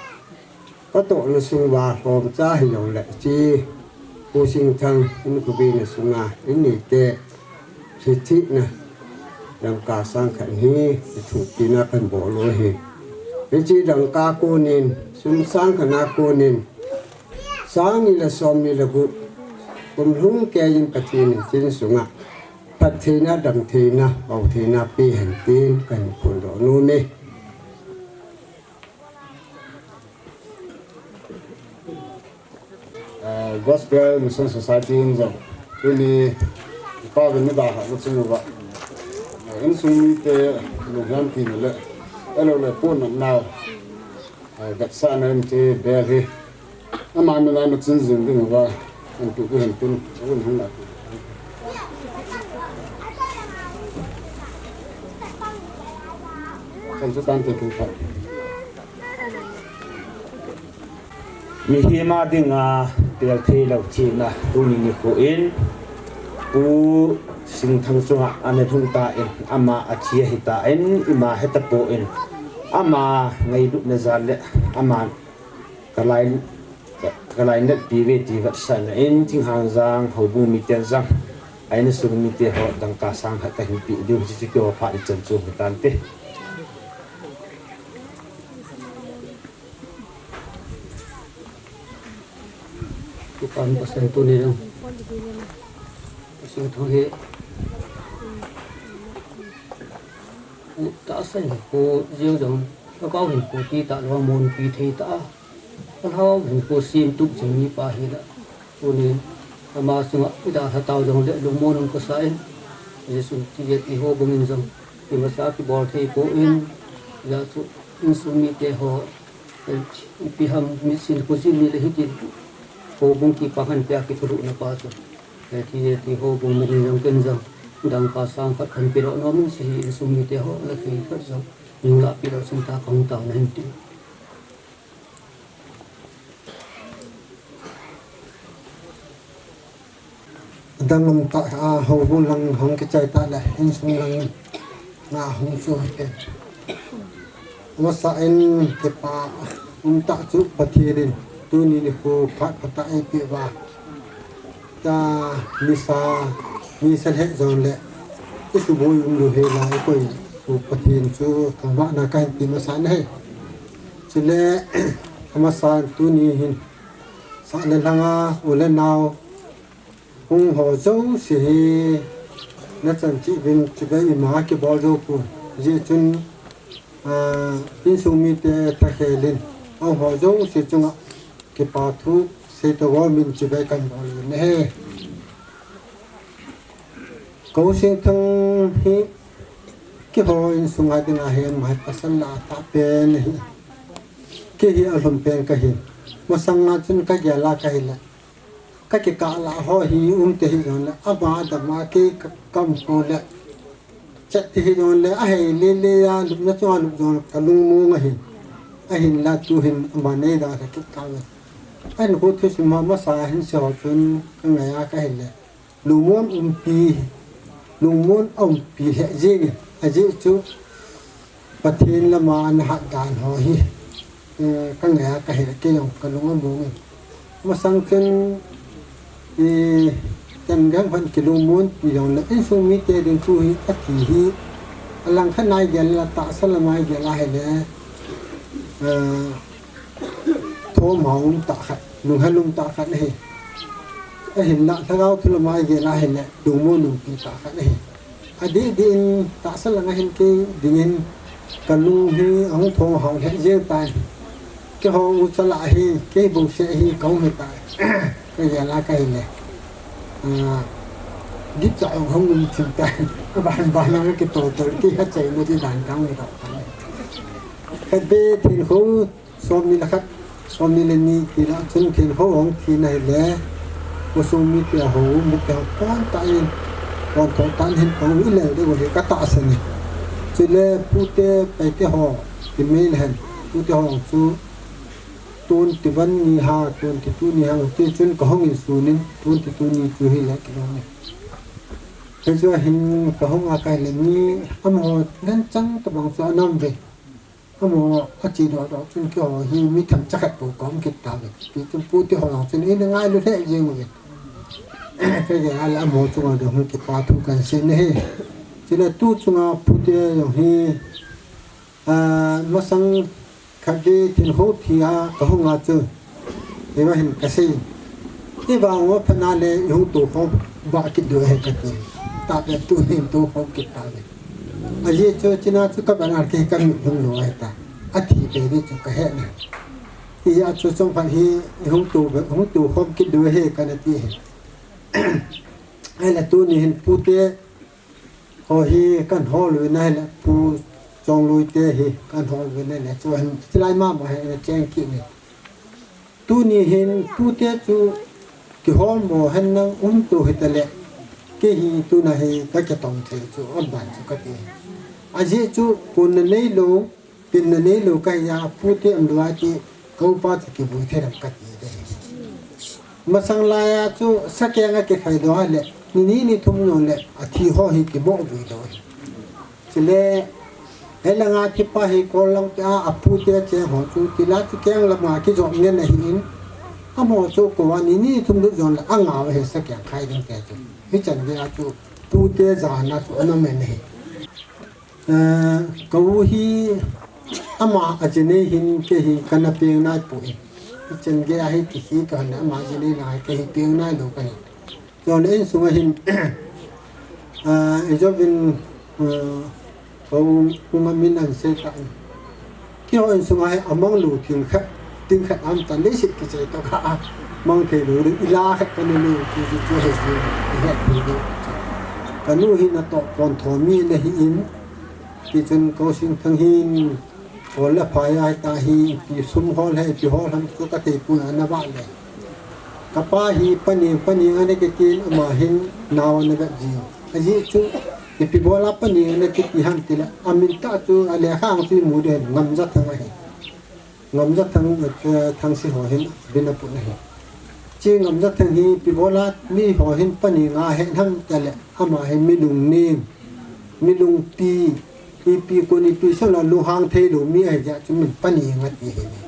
katohna sung uva lhomcha hijongle, hiche, Pu Singthang hinkho beina sunga, in nite, lhithina, dangka sang khat hi, kithopina kahin bol u ahi. Hiche dangka konin, sum sang khat na konin, Sang ni le som ni le gup, kum lhung keiyin Pathen in chin sunga, phattheina, damtheina, vaotheina pehen tin kahin phondoh nom e. Eh, Gospel Mission Society in jong, tuni, ipa vin ni da ha lo chung uva. Eh, insung mite, lunghem tina le, elo le pon nam nau. Ai, vetsahna in ti bel hi. Ama min a na chin jing ding uva, an tu ku hen tin, un hung la. Kan chu tan te tu pha. Mihem a dinga, tel thei lou thina, tuni nikho in. Pu Singthang chunga ana lhung tan, ama athi ahitan, ima hetapon, ama ngailutna jal le ama kalai, kalainatpi uve ti vetsahna in, Thinghangjang houbung miten jong, a insung mite ho dangka sang khat kahin peh diu, hiche chu keiho phat ichan chu hitante. Tukan Pasal tuni jong Pasal thu hi, tahsa hinkho jeng jong, lhagao hinkho ti talou a monpi thei tah a, lhagao hinkho semtup jing mipa hina, tunin ama chunga idalha tau jongle lungmon um kasa in, Jesu ti je ti ho bangin jong, imasa kibol thei pon, hijeh chun insung mite ho, ipi ham, mitsin khojin ni le hitin, houbung kipa khan pia kithulut na pa chu, hiti, hiti houbung minin jong ken jong, dangka sang khat khan peh lou nom in, hiche hi insung mite ho, la thei khat jong, nung lahpi lou sung ta kahung taona hin ti. Adang um tah a, houbung lang hung kichai tah le, insung lang a hung chu hite. Amasa in kipa um tah chu Pathen in tuni nikho phat phatah eipeh uva, ta nisa nisa lheh jongle, isuboi umlou hela ikoi u Pathen chu thangvahna kahin pe masa in ahi. Chule, amasa in tuni hin, sah le lhanga u le nao hung ho jouse hi nachan cheh uvin, chibai ima kibol jou pon. Hijeh chun, ah, insung mite thakhel in, ahung ho jouse chunga kipa thu seito gom in chibai kahin bol uvin ahi. Kou Singthang hi keiho insung a dinga hi ama hi pasal lah a tah pen ahi. Kei hi alhom pen kahin. Masang a chun kagel a kahile, kakikah lah ho hi umte hijongle, ama dam a kei ka, kaum pole, chat te hijongle, ahei lele a, lupna chunga lup jongle kalungmong ahin. Ahinla tuhin ama neidalha kit tauve. Ahin khu thusim a masa hin sei ho chun kangai a kahile, lungmon umpi, lungmon aumpi lheh jengin, ajeh chu Pathen lama ana hat dan ho hi, eh, kangai a kahile, kei jong kalung among in. Masang chun, eh, chan gam khan kilungmonpi jongle, insung mite ding thu hi, athi hi, alangkhat a igel a, tahsa lama igel a hile, eh, thomhao um tah khat, lunghel um tah khat ahi. Ahinla lhagao thu lama igel a hile, lungmon umpi tah khat ahi. Adih dih in tahsa langa hin kei dingin kalung hi ahung thomhao lheh jeng tan. Keiho ucha lah hi, kei bouseh hi kahung hitai. Kagel a kahile, ah, gitcha hung um thim tan. Aban ban a kitol tol, kei kachaina ding dan kahung hidoh tan. Khatvei thinkho somni le khat, somni le ni ti lah chun thinkho hung thina hile, khosung mite ho, mite ho pontah in, ponthoh tah in hin pang u ilel diu ahi katahsan e. Chule pute paite ho, ti mai le hen, pute ho chu twenty one ni ha, twenty two ni ha, ti chun kahung in sun in, twenty two ni chu hile kilom e. Hichu ahin kahung a kahile mi, amaho ganchang tobang chu ana um uve. Amaho ache doh doh chun keiho hi mi themcha khat bou kaum kit tauve. Tichun pute ho jong chun eina ngailu lheh jeng uve. Kagel a le amaho chunga jong hi kipa thu kahin sei in ahi. Chule tu chunga pute jong hi, ah, masang khatvei thinkho thi a kahung a chu, hiva hin kasei in, ivang uva phat na le ihung toukhom vah kit diu ahi kati. Tahbeh tunin toukhom kit tauve. Ajeh chu chuna chu kaban a kei kamit lhung lou ahitai. Athi bei ding chu kahet na. Hijeh a chu chomkhat hi ihung tou, hung toukhom kit diu ahi kana ti ahi. Ahile tuni hin pute ho hi kahin hol uvin ahile, Pu Chongloi te hi kahin hol uvin ahile, chu hin hilai mama hi ana cheng kit in. Tuni hin pute chu kiholmo henlang um tou hitale, kei hi tuna hi kakitong thei chu aban chu kati. Ajeh chu konna neilou, pinna neilou kahi a, pute umlou a ti, ka upa chu kivui thei dem kati ding. Masang laiya chu sakeng a kikhai doh a le, Ni ni ni thum jongle athi ho hi kimo vui lou hi. Chule, he langa thipa hi kol lang te a, apu te cheng ho chu, tila chu keng lama kijop ngen ahin. Amaho chu kou a ni ni thum lut jongle angau ahi sa keng khai ding te chu. Hichan gei a chu, pu te jana chu ana men ahi. Eh, ka u hi ama a jinei hin kei hi kana peng nai poi. Hichan gei a hi kihi ka han ama jinei na hi kei hi peng nai lou kahi. Chule insunga hin, ah, ijovin, ah, ka u, u nga min ahin sei tan. Keiho insunga hi amang lou thing khat, thing khat aum tan leiset kichai toh kha a mang thei lou ding ila khat kana nei u ti chu chu he ji, i het thei lou. Ka nu hi natoh pon tho mi ana hin, tichun ka u Singthang hin, Hol le phai a hita hi, ipi sum hol he, ipi hol ham chu ka thei poi ana vah le. Ka pa hi paneng, paneng ana kitin ama hin nao ana vet ji. Ajeh chu, ipi bol a paneng ana kiti ham tile, amin tah chu a lekha ang chu imu ding Ngamjathang ahi. Ngamjathang, eh, Thangsi ho hin bin aput ahi. Chi Ngamjathang hi ipi bol a mi ho hin paneng a he ham tile, ama hi mi lungneng, mi lungpi, ipi kon ipi sala lunghang thei lou mi ahi jeh chun min paneng ati hi ne.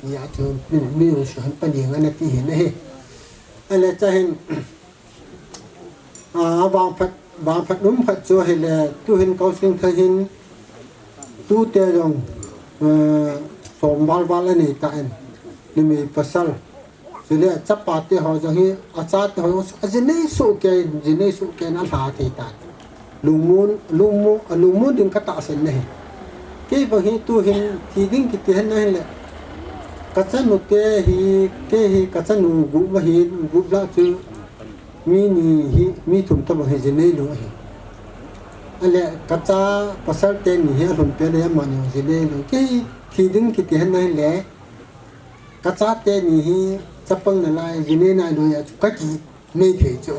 Hijeh chun min, mi lungsuh hin paneng ana ti hi ne hi. Ahile cha hin, a, vangphat, vangphat um phat chu ahile, tu hin ka u Singthang hin, tute jong, eh, som val val anei tan, numei pasal. Chule achapa te ho jong hi, acha te ho jong, ajinei soh kei, jinei soh kei in alha thei tan. Lungmon, lungmon, alungmon ding ka tahsan ahi. Kei bang hi tu hin, thi ding kiti hen ahile. Ka chanu te hi, kei hi ka chanu gup ahin, gup lah chu mi ni hi, mi thum tobang hi jinei lou ahi. Ahile, ka cha pasal teni hi alhun pen le amani jinei lou. Kei hi thi ding kiti hen ahile. Ka chate ni hi chapang nalai, jinei nai lou a chu ka kinei thei chu.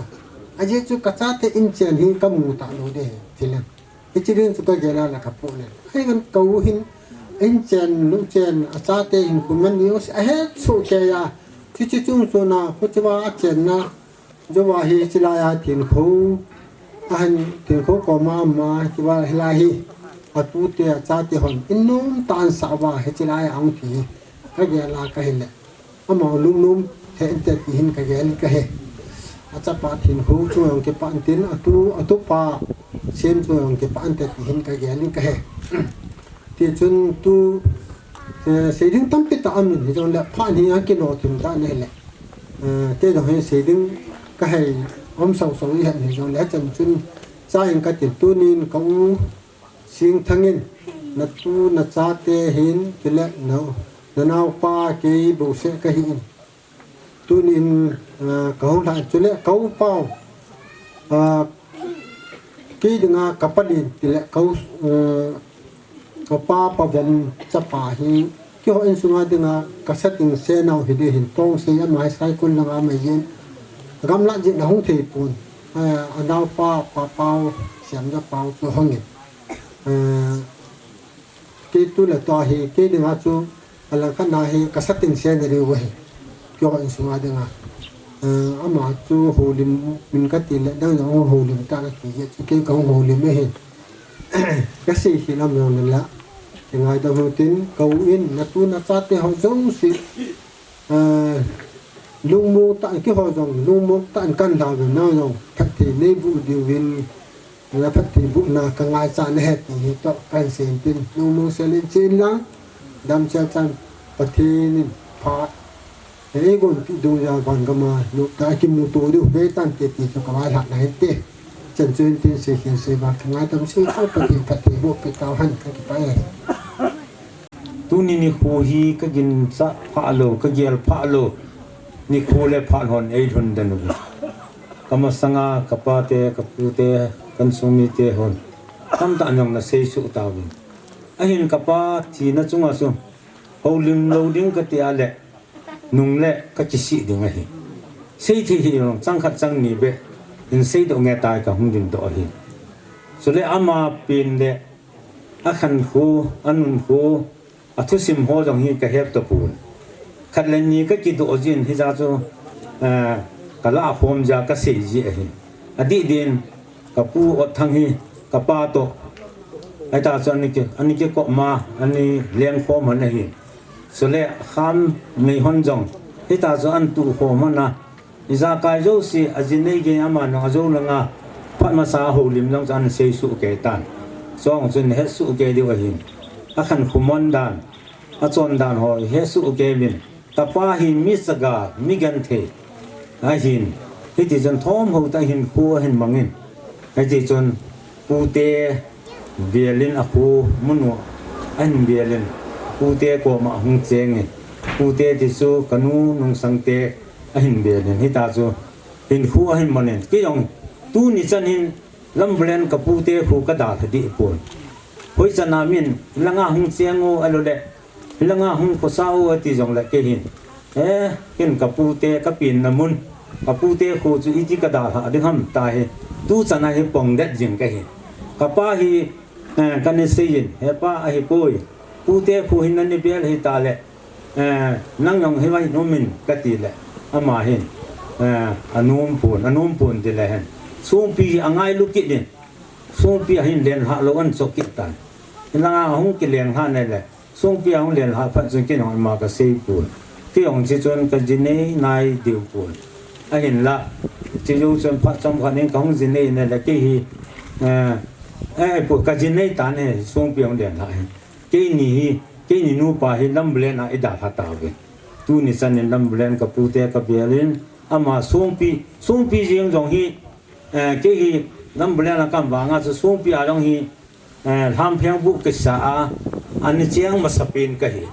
Ajeh chu ka chate inchen hi ka mu talou ding ahi, thilam. Hiche ding chu ka gel a la ka pu le. Ahivangin ka u hin inchen, lungchen, achate hin kuman ni u si ahet soh kei a. Chuche chung chun a, khuti va achenna. Jouva hi hichelai a Thinkho, ahin Thinkho koma ama, hicheva hilai hi, atute, achate hon, in nom tah in asah uva, hichelai a ahung thi, ka gel a ka hile. Amaho lungnom hih inte ti hin ka gel in ka hi. Achapa Thinkho chu jong kipah in tin, atu, atupa Sem chu jong kipah inte ti hin ka gel in ka hi. Tichun tu, eh, sei ding tampi tah aum in, hijongle phat hi akilo thim tan ahile. Eh, kei jong hi sei ding ka hei um sau sau ihet in hijongle, hichan chun cha in ka tin tunin ka u Singthang in, natu nachate hin, chule na, nanaopa kei bouseh ka hi in. Tunin, ah, ka hung lha chule ka u pau, ah, kei dinga ka palen tile ka u, ah, ka pa Pavom chapa hi, keiho insunga dinga ka sating senau hi ding hin tong sei ama hi Saikul langa mai jin. Gamla jin ahung thei pon, ah, anaopa, Pa Pau, Siamja Pau chu hung in. Ah, Kei tu le tua hi, kei dinga chu, alangkhat na hi, ka sating sena diu ahi. Keiho insunga dinga. Eh, ama chu houlim in ka ti le, dang dang houlim ta na ti, chu kei ka houlim ahi. Ka sei hi lam jong le la. Kei ngaidam u tin, ka u in, natu nachate ho jouse. Ah, lungmong tah in keiho jong, lungmong tah in kan lha uvin nang jong, phatthei nei boh diuvin, na phatthei bohna ka ngaichat nahi ti hi toh kan sei in tin, lungmong sel in chen lang, damsel chan Pathen in phat, eigonpeh dungjui a van gam a, noptah a kimuto diu, vei tante ti chu ka vailhahna ahi te. Chan chu hin tin sei khen sei vang, ka ngaidam sei chu Pathen phatthei bohpeh tauhen, ka kipah e. Tuni nikho hi ka ginchat phalou, ka gel phalou, nikho le phat hon eilhun den uve. Ka masanga ka pate, ka pute, ka insung mite hon tamtah in jong na seisoh tauvin. Ahin ka pa thina chunga chu houlim lou ding ka ti a le, nung le ka kisih ding ahi. Seithei hih jong chang khat chang ni beh in seidoh nge tai ka hung dingdoh ahi. Chule ama pen le akhankho, anunkho, athusim ho jong hi ka het tapon. Khat le ni ka kidoh jin hijeh chun, eh, ka lah khom jeh a ka sei ji ahi. Adih din, ka pu Otthang hi, ka pa toh. Ahita chu ani ki, ani kikop ma, ani lengkhom hon ahi. Chule kham nei hon jong, hita chu an tuh khom hon a. Ijakai jouse, ajinei gei ama nung ajou langa, phat masa houlim jong chu an sei suh kei tan. Chong chun het suh kei diu ahin. Akhankho mon dan, achon dan ho het suh kei uvin. Ka pa hi mi chaga, mi genthei ahin, hiti chun thom ho tah hinkho ahin mangin. Hiti chun pute velin akho mun u ahin velin, pute koma ahung chengin. Pute ti chu ka nu Nungsangte ahin velin. Hita chu hinkho ahin mangin. Kei jong tuni chan hin Lamvulen ka pute kho ka dalha deh pon. Hoi chan a min, hilanga hung cheng o, ahilou le, hilanga hung khosa o, ati jong le kei hin. Eh, ken ka pute ka penna mun, ka pute kho chu iti ka dalha ding ham ti hi. Tu chan a hi pong det jing ka hi. Ka pa hi, eh, ka ni seiyin, he pa ahi poi. Pute kho hin na ni bel hita le, Eh, nang jong hi vai nom in ka ti le, ama hin, eh, anom pon, anom pon ti le hen. Songpi hi angailu kit in, Songpi ahin lenlha lou an chok kit tan. Hilanga ahung kilenlha nei le, Songpi ahung lenlha phat chun kei jong ima ka sei pon. Kei jong chi chun ka jinei nai diu pon. Ahinla, chi jou chun phat chom khat in ka hung jinei nei le kei hi, eh, eh, pu ka jinei tan he, Songpi ahung lenlha hi. Keini hi, keini nupa hi Lamvulen a i dalha tauve. Tuni chan in Lamvulen ka pute ka bel in, ama Songpi, Songpi jeng jong hi, eh, kei hi Lamvulen a ka um vanga chu Songpi a jong hi, eh, Lhampheng bu kisa a, ani cheng masapen ka hi.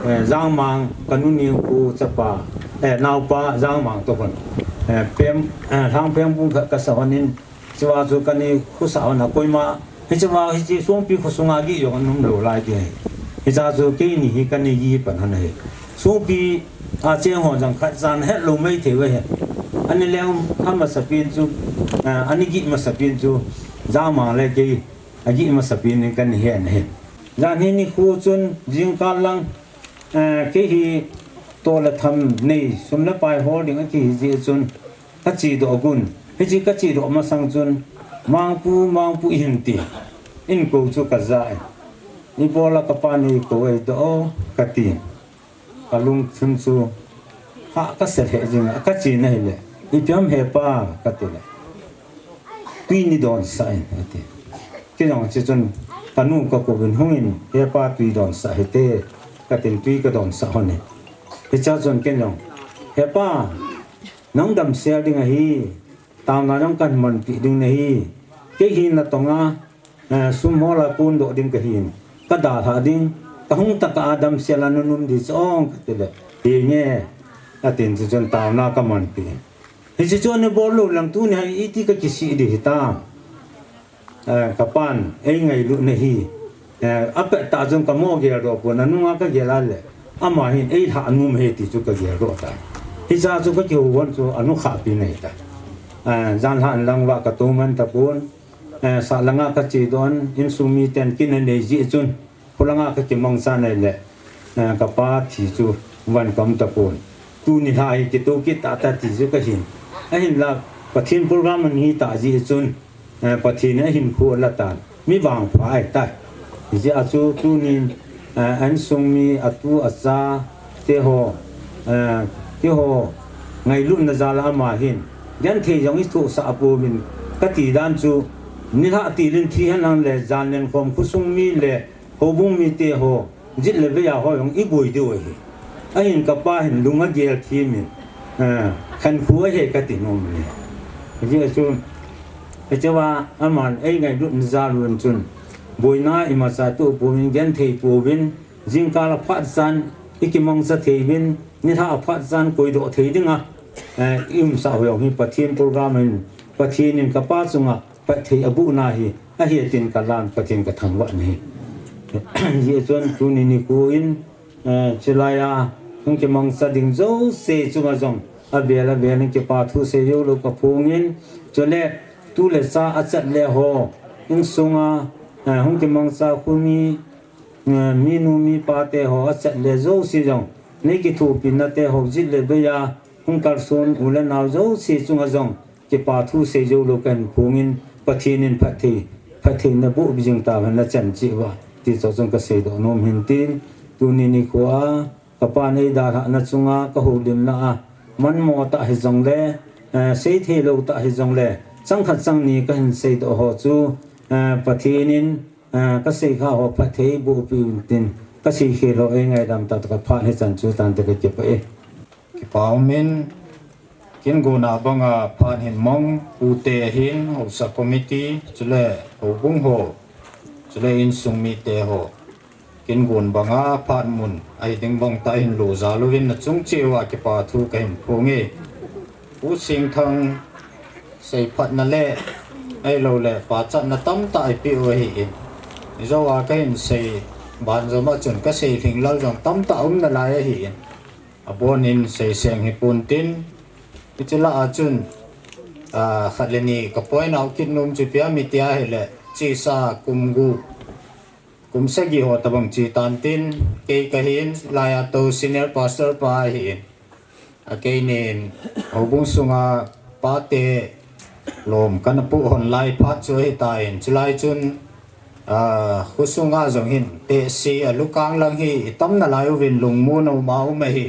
Eh, Jangmang ka nu Ningkhu chapa, eh, naopa Jangmang toh hon. Eh, pem, eh, Lhampheng bu ka, kasa hon in, Chua chu ka ni khosa hon a koima, hichua hiche Songpi khosunga gih jong anom lou lai ti ahi. Hicha chu keini hi ka ni gih pan hon ahi. Songpi a cheng ho jong khat jan het lou mai thei uve. Ani leng kha masapen chu, eh, ani gih masapen chu, Jangmang le kei, agih masapen in ka ni hen ahi. Jan hi nikho chun jingkah lang, eh, kei hi toh le tham nei, sum le pai hol ding akihi jeh chun, ka chedoh gun. Hiche ka chedoh masang chun, Mangpu, Mangpu ihin ti. Inkou chu ka ja e. Ibola ka pa nei kou e doh o, ka ti. Ka lungthim chu, ha ka sel he jing a, ka che na hile. Ipi ham he pa, ka ti le. Tui nei donsah in, ati. Kei jong chi chun, ka nu ka kouvin hungin, he pa tui donsah hite, ka tin tui ka donsah hon e. Hicha chun kei jong, he pa, Nang damsel ding ahi, taona jong kahin manpi ding nahi. Kei hi natonga, eh, sum hola kondoh ding kahin. Ka dalha ding, kahung tokah a damsel a nanom ding chu ong ka ti le. Henge, atin chu chun taona ka manpi. Hiche chu ana bol lou lang tuni hi iti ka kisih ding hitam. Eh, ka pan, ei ngailutna hi. Eh, apet tah chun ka mo geldoh pon, anunga ka gel a le. Ama hin ei lhah nom e ti chu ka geldoh tai. Hicha chu ka kihou hon chu, anu khahpi nei tai. Eh, jan lhah in lang uva ka tou man tapon. Eh, sah langa ka chedoh in, insung miten kin anei jeh chun. Khulanga ka kimangcha nei le, eh, ka pa thi chu van kam tapon. Tuni lha hi kitou kit tah tah ti chu kahin. Ahinla, Pathen program ahi tah jeh chun, eh, Pathen in ahinkho ala tan. Mi vangpha ahitai. Hijeh a chu tunin, eh, insung mi atu acha te ho, eh, keiho ngailutna jal a ama hin. Genthei jong ithohsah pouvin kati dan chu, nilhah tilin thi henlang le, jan lenkhom khosung mi le, Houbung mite ho, jet le veiya ho jong iboi diu ahi. Ahin ka pa hin lung agel themin, eh, khankho ahi kati nom e. Hijeh chun, hichea aman ei ngailutna jal un chun, boina imacha toh pouvin, genthei pouvin, jingkah a phat chan, ikimangcha thei uvin, nilhah a phat chan koidoh thei dinga, eh, i umsah ho jong hi Pathen program in, Pathen in ka pa chunga, Pathen abohna hi, ahi tin ka lan Pathen ka thangvah in ahi. Hijeh chun tuni nikho in, eh, chulai a, hung kimangcha ding jouse chunga jong, avel avel in kipa thu seijou lou ka phongin, chule tu le cha achat le ho, insunga, eh, hung kimangcha khumi, eh, minu mipa te ho achat le jouse jong, nei kithopina te ho jet le veiya, hung kalson u le nao jouse chunga jong, kipa thu sei jou lou kahin phong in, Pathen in phatthei, phatthei naboh jing tauhen nachan cheh uva, ti chu chun kasei doh nom hin tin, tuni nikho a, kapan eidalhah na chunga kahoulimna a, manmo tah hijongle, eh, seithei lou tah hijongle, chang khat chang ni kahin sei doh ho chu, eh, Pathen in, eh, kasei kha ho phatthei boh peh in tin, kasei khel ho eingaidam tah toh kaphat hichan chu tante kakipah e. Kipa um in, kin gonna banga phat hin mong, pute hin, haosa committee, chule houbung ho, chule insung mite ho, kin gon banga phat mun ahi ding bang tah hin lo jal uvin nachung cheh uva kipa thu kahin phong e. Pu Singthang seiphatna le, ahilouleh pachatna tamtah eipeh u ahin, ijou a kahin sei banjom a chun kasei lhinglel jong tamtah um nalai ahin, abonin seiseng hipon tin, hiche lah a chun, ah, khat le ni ka point out kit nom chu ipi ham itile, chesa kum gup, kum sagi ho tobang che tan tin, kei kahin, laiya tou senior pastor pa ahin, akeinin houbung sunga pate lom kana puh hon lai phat chu ahitan, chulai chun, ah, khosunga jong hin tehse a lukang lang hi itam nalai uvin lungmon a um a um ahi.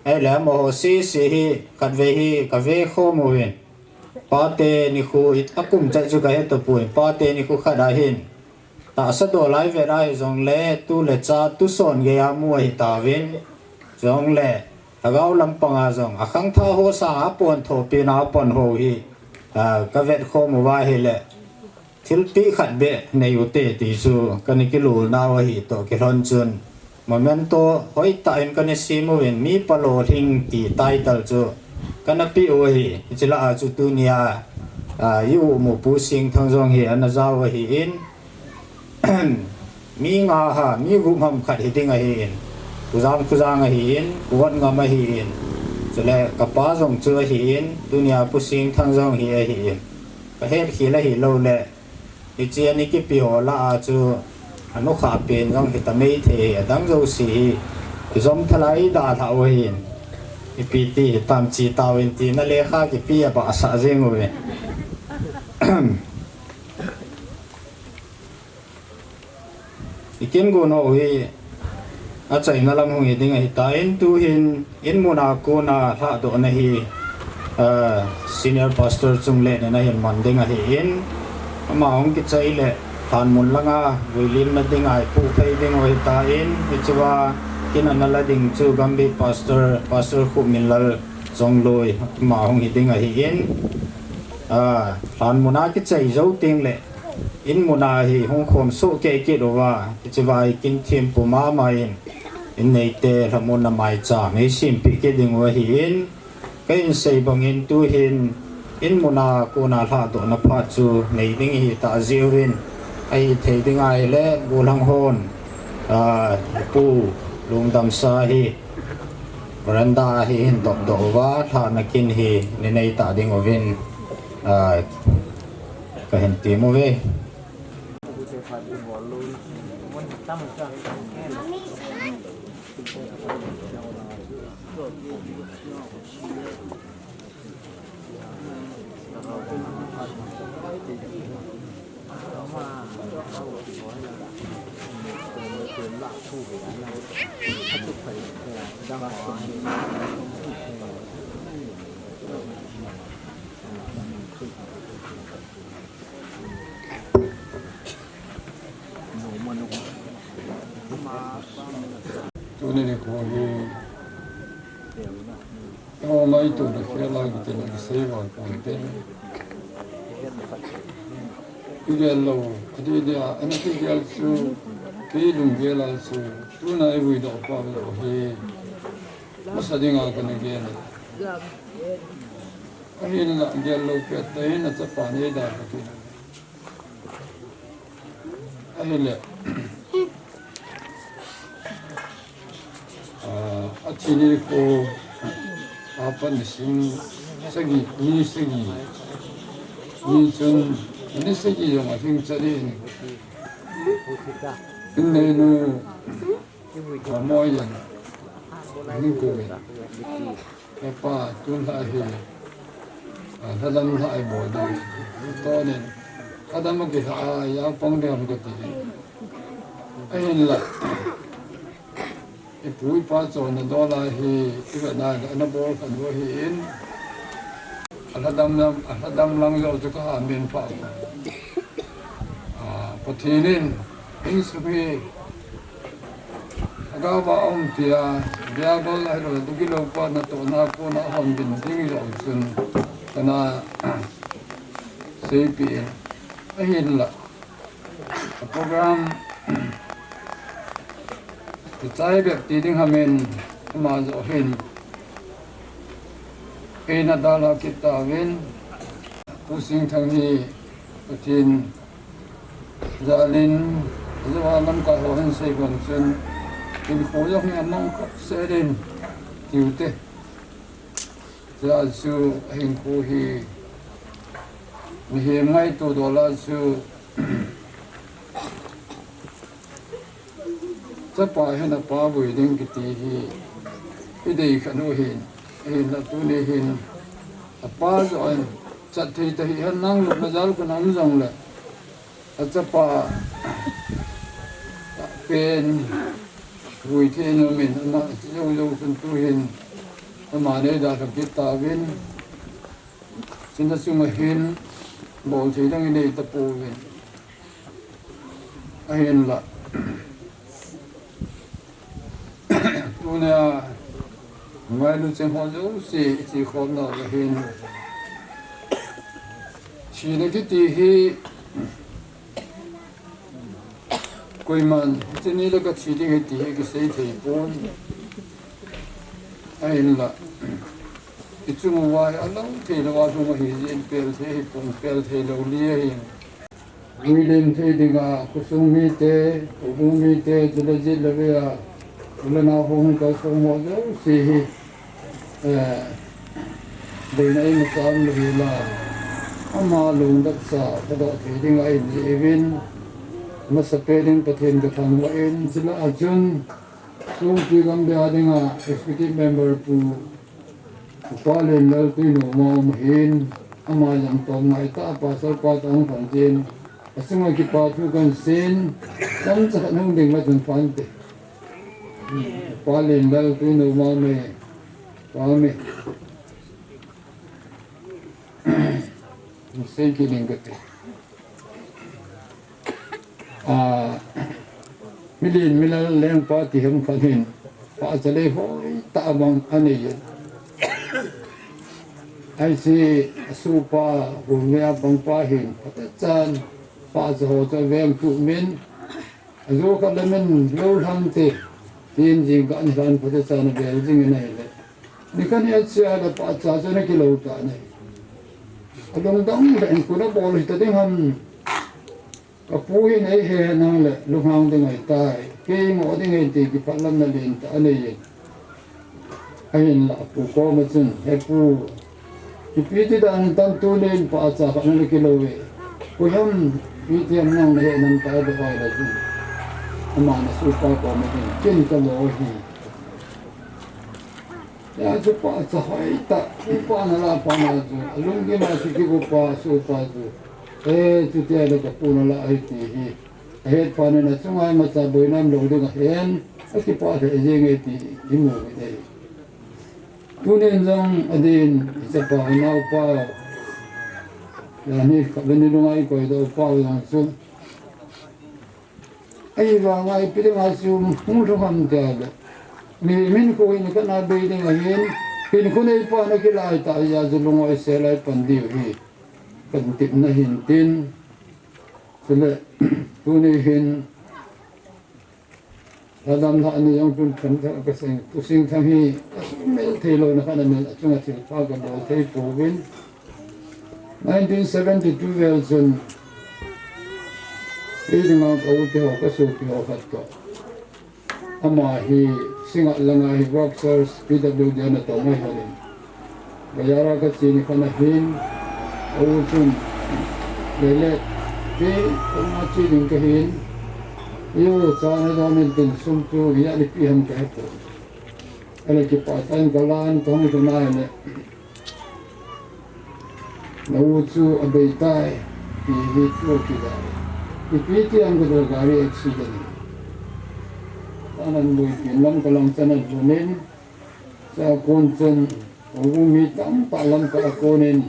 Ahile amaho sese hi khatvei hi kave khom uvin, pate nikho i, akum chat chu kahe tapon, pate nikho khat ahin, tahsa dol a ivet a hijongle tu le cha tuson geiya mu ahitauvin, jongle lhagao lampanga jong akhangthah ho sanga aponthoh pena apan ho hi, ah, kavet khom uva ahile, thilpeh khat beh nei ute ti chu kana kilolnau ahi toh kilhon chun, memento hoitah in kana sem uvin, Mi Palolhing ti title chu kana peh u ahi. Hiche lah a chu tunia, ah, i-u mu Pu Singthang jong hi ana jao ahin, mi nga ha, mi gup ham khat hiding ahin, Khujang Khujang ahin, Khuotngam ahin, chule kapa jong chu ahin, tunia Pu Singthang jong hi ahin, kahet khel ahilouleh, hiche ana kipe ho lah a chu, anukha pen jong hita maithei, adang jouse hi kijom thalai dalhah u ahin, ipi ti hitam che tauvin tina lekha kipe abahsah jeng uve. I kin gon ho hi achaina lam hung hiding ahitan, tuhin inmuna kona lhahdohna hi, ah, senior pastor chungle nina hin man ding ahin, ama hung kichai le lhanmun langa vuilimna dinga ipuh phei dingu ahitan, hichea kin ana la ding chu Gambih pastor, Pastor Khuminlal Chongloi, ama hung hiding ahin, ah, lhanmuna kichai jou tengle inmuna hi hung khom soh kei kit uva, hichea hi kin thempu mama in, inneite lhamonna maicham eisempeh kit dingu ahin, kahin sei bangin tuhin inmuna kona lhahdohna phat chu nei ding ahitah jeh uvin, ahithei ding ahile gollhang hon, ah, Pu Lungdamsa hi veranda a hi hin dopdoh uva, lhahna kin hi nei nei tah dinguvin, ah, kahin tem uve. Tuni nikho hi, oh, ngaito na khel a kiti na kisei val pon te. Kigel lou, adeh deh a, ana kigel chu, kei lunggel a chu, tuna ivui doh pah lou hi, masa dinga kana gel. Ahinla gel lou pet tah in achapa neida kati. Ahile, ah, athi nikho, apat nisim sagi, ni sagi, ni chun, ni sagi jong alhing chan in, inneinu, Amoi in, nikho in, Hepa, tun lha hi, Lhadam lhah i bol ding. Tonin. Lhadam a kilhah a, ijang pang ding ham kati. Ahinla. Ipu ipa chonna dol a hi, ivetna le, ana bol khan u ahin. Alhadam lang, alhadam lang jong chu kaha min pha. Ah, Pathen in, insung hi, Lhagao a um tia, Bible ahilou le, dugilou pa natohna kona ahon bin ding jong chun, kana seipeh in, ahinla. A program, kichai bep ti ding ham in, ama joh hin, eina dalha kit tauvin, Pu Singthang hi, Pathen, Jalin, Java lamkai ho hin sei bang chun, hinkho jong hi amang khop seh in, tiu te. Tia chu hinkho hi, mihem ngaito dol a chu, chapa hin apa vui ding kiti hi, idei khan u hin, ahinla tuni hin, apa joh in, chat thei ta hi hen nang lupna jal khu nam jong le, achapa pen vui thei nom in ama jou jou chun tu hin ama nei dalha kit tauvin, china chunga hin bol thei dang inei tapouvin. Ahinla. Tunia, ngailu cheng ho jouse, ichi khom nau le hin. Thina kiti hi, koiman, hiche ni le kathi ding ahi ti hi kisei thei pon. Ahinla. Ichung uva hi alang thei lou a lhung ahi jeh in pel thei hi pon, pel thei lou li ahi. Vui len thei dinga, khosung mite, houbung mite, chule jet le vei a, u le nao hung kalsong ho jouse hi, eh, boina imacha um lou hel a, ama lungdamsa, kadoh thei dinga eina jih uvin, masapen in Pathen kathangvah in, chule achun, Songpi gamdei a dinga, Executive Member Pu, Upa Lenlal Twinoma um ahin, ama jong tom ngai tah a pastor pa toh hung pang tin, achunga kipa thu kahin seiyin, chomcha khat hung ding le chun phante. Upa Lenlal Twinoma um e, pa um e. Sei kit ing kate. Ah, milen milal lengpa ti ham khat hin, pahcha lei hoitah bang anei e. Ahiche, asohpa, Gomei a pangpa hin, phatechan, pahcha ho chu aveng tup min, ajo khat le min lou lhang te, tin jingkah ni lhan phatechan avel jing in ahile. Nikhat ni achia le pahcha chu ana kilou tan ahi. Alungdong lheh in koi in abol hita ding ham. Kapu hin eihe nang le lunghang ding ahitai, kei ngoh ding ahi ti kiphatlamna lentah anei e. Ahinla apu koma chun, He pu, ipi ti dan in tam tunin pahcha khat nala kilou e. Koi ham, ipi ti ham nang nahet nam tai, adoh vai le chun. Aman asohpa koma chun, ken kamo ahi. Hijeh chun pahcha hoitah, upa nala pa na chu, alunggim a chu kigopa, sohpa chu. E, chuti ahile kapu nala ahi ti hi. Ahet phat in achunga imacha boina umlou ding ahin, akipah lheh jeng e ti imu u ahi. Tunin jong adin, ichapa naopa, yani khat le ni lunga ikoi doh pa u jong chu. Ahivanga ipi dinga chu hung lhung ham tia le. Mi, min khu hin kana bei ding ahin, hinkho neipa na kilai tah jeh a chu lungoi sel a ipan diu hi. Kan tipna hin tin. Chule, tuni hin, lhadam lhah ni jong chun themtha kasei, Pu Singthang hi, asumil thei louna khat amin, achunga thilpha kabol thei pouvin. Nineteen seventy-two vel chun, kei dinga ka u te ho, ka sopi ho khat toh. Ama hi Singngat langa hi workers P W D ana tong ahi lhonin. Bazar a kache ni khat ahin, ka u chun, Lele, kei koma che ding kahin, eiho cha nadon in tin sum chu ijat ipi ham kahepoi. Ahile kipah tah in kalan kahung lhun ahile. Nau chu abei tai, ti hi thu kida. Ipi ti ang ka gari accident. Tanan lui pin lam ka lang tanan lunin. Sa kun chen, u mi tam pa lam ka kunin.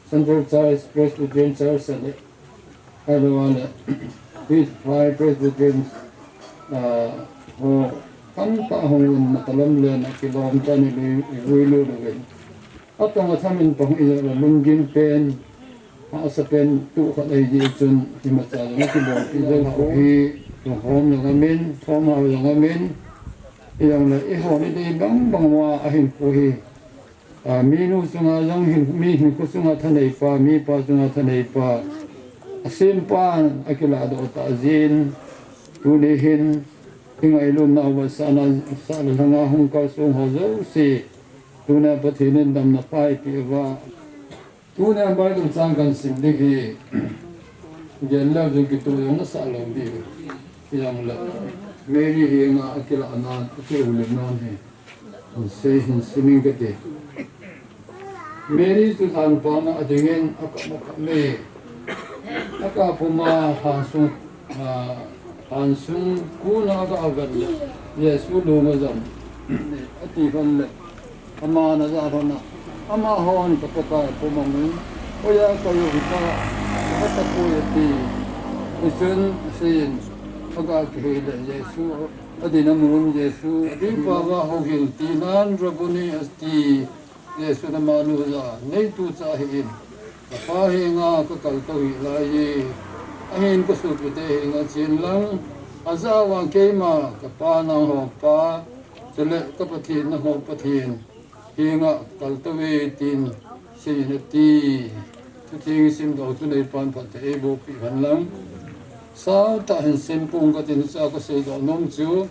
Central Church, Presbyterian Church, and Ahilou le, Presbyterian, ah, ho, tamtah hung un, matalam le, na kilom ta ni lui, lui lu lu in. Atong atham in pang i le, lunggim pen, hahsa pen, tu khat ei di chun, imacha le, na kilom i le, ho hi, hom le ngamin, thom hau le ngamin, i ang le, i ho ni dei bang bang wa, ahin pu hi. A, mi nu chunga jong hin, mi hinkho chunga thanei pa, mi pa chunga thanei pa. Asempan akiladoh tah jin. Tuni hin, i ngailutna uva sahna, sahna langa hung kalsong ho jouse. Tuna Pathen in damna pha eipeh uva. Tuna Bible chang kahin sim ding hi. Gel leu jong kitoh jong nasah lou ding. Hijongle. Mary hi nga akilahna, akiu le non hi. Hin sei, hin simin kati. Mary chu lhanpam a adingin akap, akap e. Akap puma lhansung, ah, lhansung kuna aga avet le Jesu lung ajam. Ati lhon le. Aman aja lhon a. Amahon ka Pakai pum amun. Hoiya koi u hita. Ka tapoi ati. Hichun aseiyin. Aga kihei le Jesu. Adin amun Jesu, adin pa va houhil tinan Rabboni ati. Jesu in amanu ja, neitu cha ahin. Kapa henga kakal tou hih laiye. Ahin kasopi te henga chen lang. Ajah vang keima, kapa nangho pa. Chule ka Pathen nangho Pathen. Henga kal tou ve tin seiyin ati. Thutheng simdoh chu neipan phatthei eiboh peh hen lang. Sautah hin sim pong katin cha kaseidoh nom chu.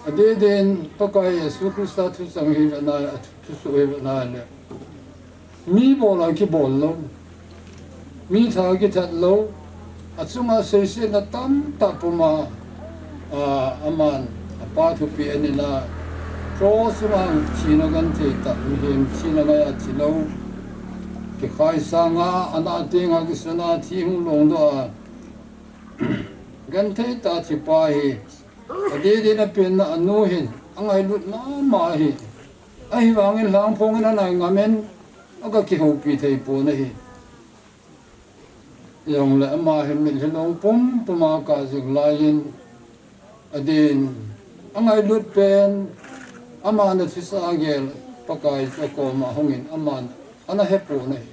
Adeh deh in Pakai Jesu Christa thuchang hi vena, athusoh hi vena le. Mi bol a kibol lou. Mi tha kithat lou, achunga seisetna tamtah puma, a, aman, apa thupeh aneina, cross chunga thina genthei tah, mihem thina ngai a thilou, kikhai sanga, ana tenga kisuna thi hung longdoh a, genthei tah thipa hi, adeh deh in apenna anu hin, angailut mama hi, ahivangin lhangphong in anai ngamin, aga kihoupi thei pon ahi. Jongle ama hin mitlhi long pumpum a kajing laiyin, adin, angailut pen, aman athisa gel, Pakai chu akoma hungin, aman, ana hepon ahi.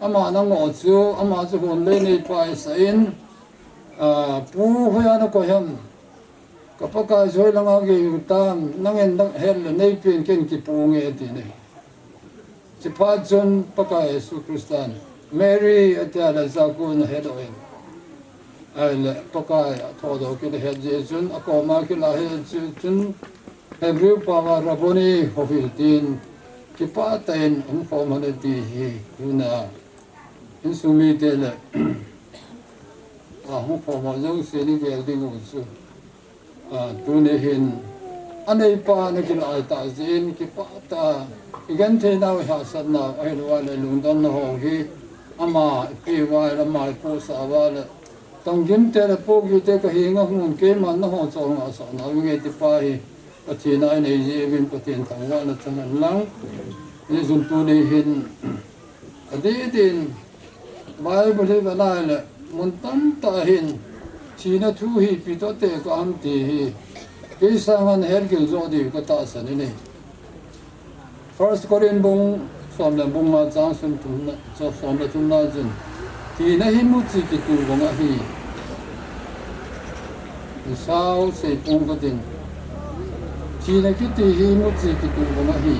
Aman angoh chu, ama chu hon lei neipa ahisan, a, Pu, hoiya nakoi ham? Ka Pakai chu hoilanga gei u tam, nangin nahet le neipen ken kipu nge, ati ne. Chuphat chun Pakai Jesu Christan, Mary, atia le Jakob in ahedoh in. Ahile Pakai athodoh kit ahet jeh chun, akoma kilah ahet jeh chun, Hebrew pao a Rabboni, houhil tin, kipah tah in hung khom hen ati hi, tuna. Insung mite le, a, hung khom ho jouse ni gel ding u chu. A, tuni hin, aneipa ana kilah tah jeh in, kipah tah, i genthei nau, i hahsat nau, ahilou le lungdon na ho hi, ama ipi uva le, ama ipohsah uva le, tong gim te le pohgih te ka henga hung un, keiman nangho cholngah sah nau inge ti pa hi, Pathen a inei jeh uvin Pathen thangvahna chang hen lang. Hijeh chun tuni hin, adeh deh in, Bible hi vena le, mun tamtah hin, thina thu hi ipi toh tekah ham ti hi, kei sanga nahet gil joh diu katahsan in ahi. First Corinth bung som le bung nga chang som thumna, som le thumna chun, thina hi muchi kitu bang ahi. Isao seipong katin. Thina kiti hi muchi kitu bang ahi.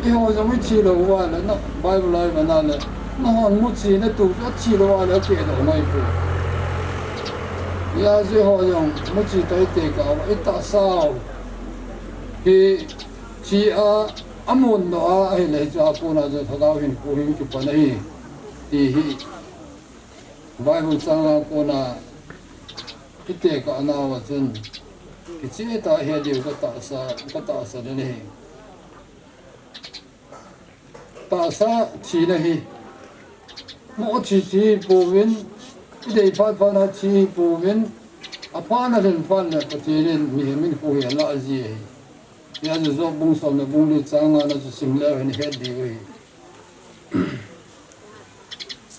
Eiho jong ithi lou uva le na Bible a ivena le, nahon muchi natu chu athi lou uva le akehdoh ngai poi. Hijeh a eiho jong muchi toh itekah uva itahsau hi Thi a, amun doh a, ahile hiche a kona jong Lhagao hinkho hin kipan ahi, ti hi Bible chang a kona itekah nauva chun, kicheh tah a het diu katahsa, katahsan ahi. Tahsa thina hi, mo thi thi pouvin, i dei phat phat na thi pouvin, aphat na lhin phat le Pathen in mihem hinkho hi alah ji ahi. Hijeh a chu Job bung som le bung li chang nga na chu sim leu hen het diu ahi.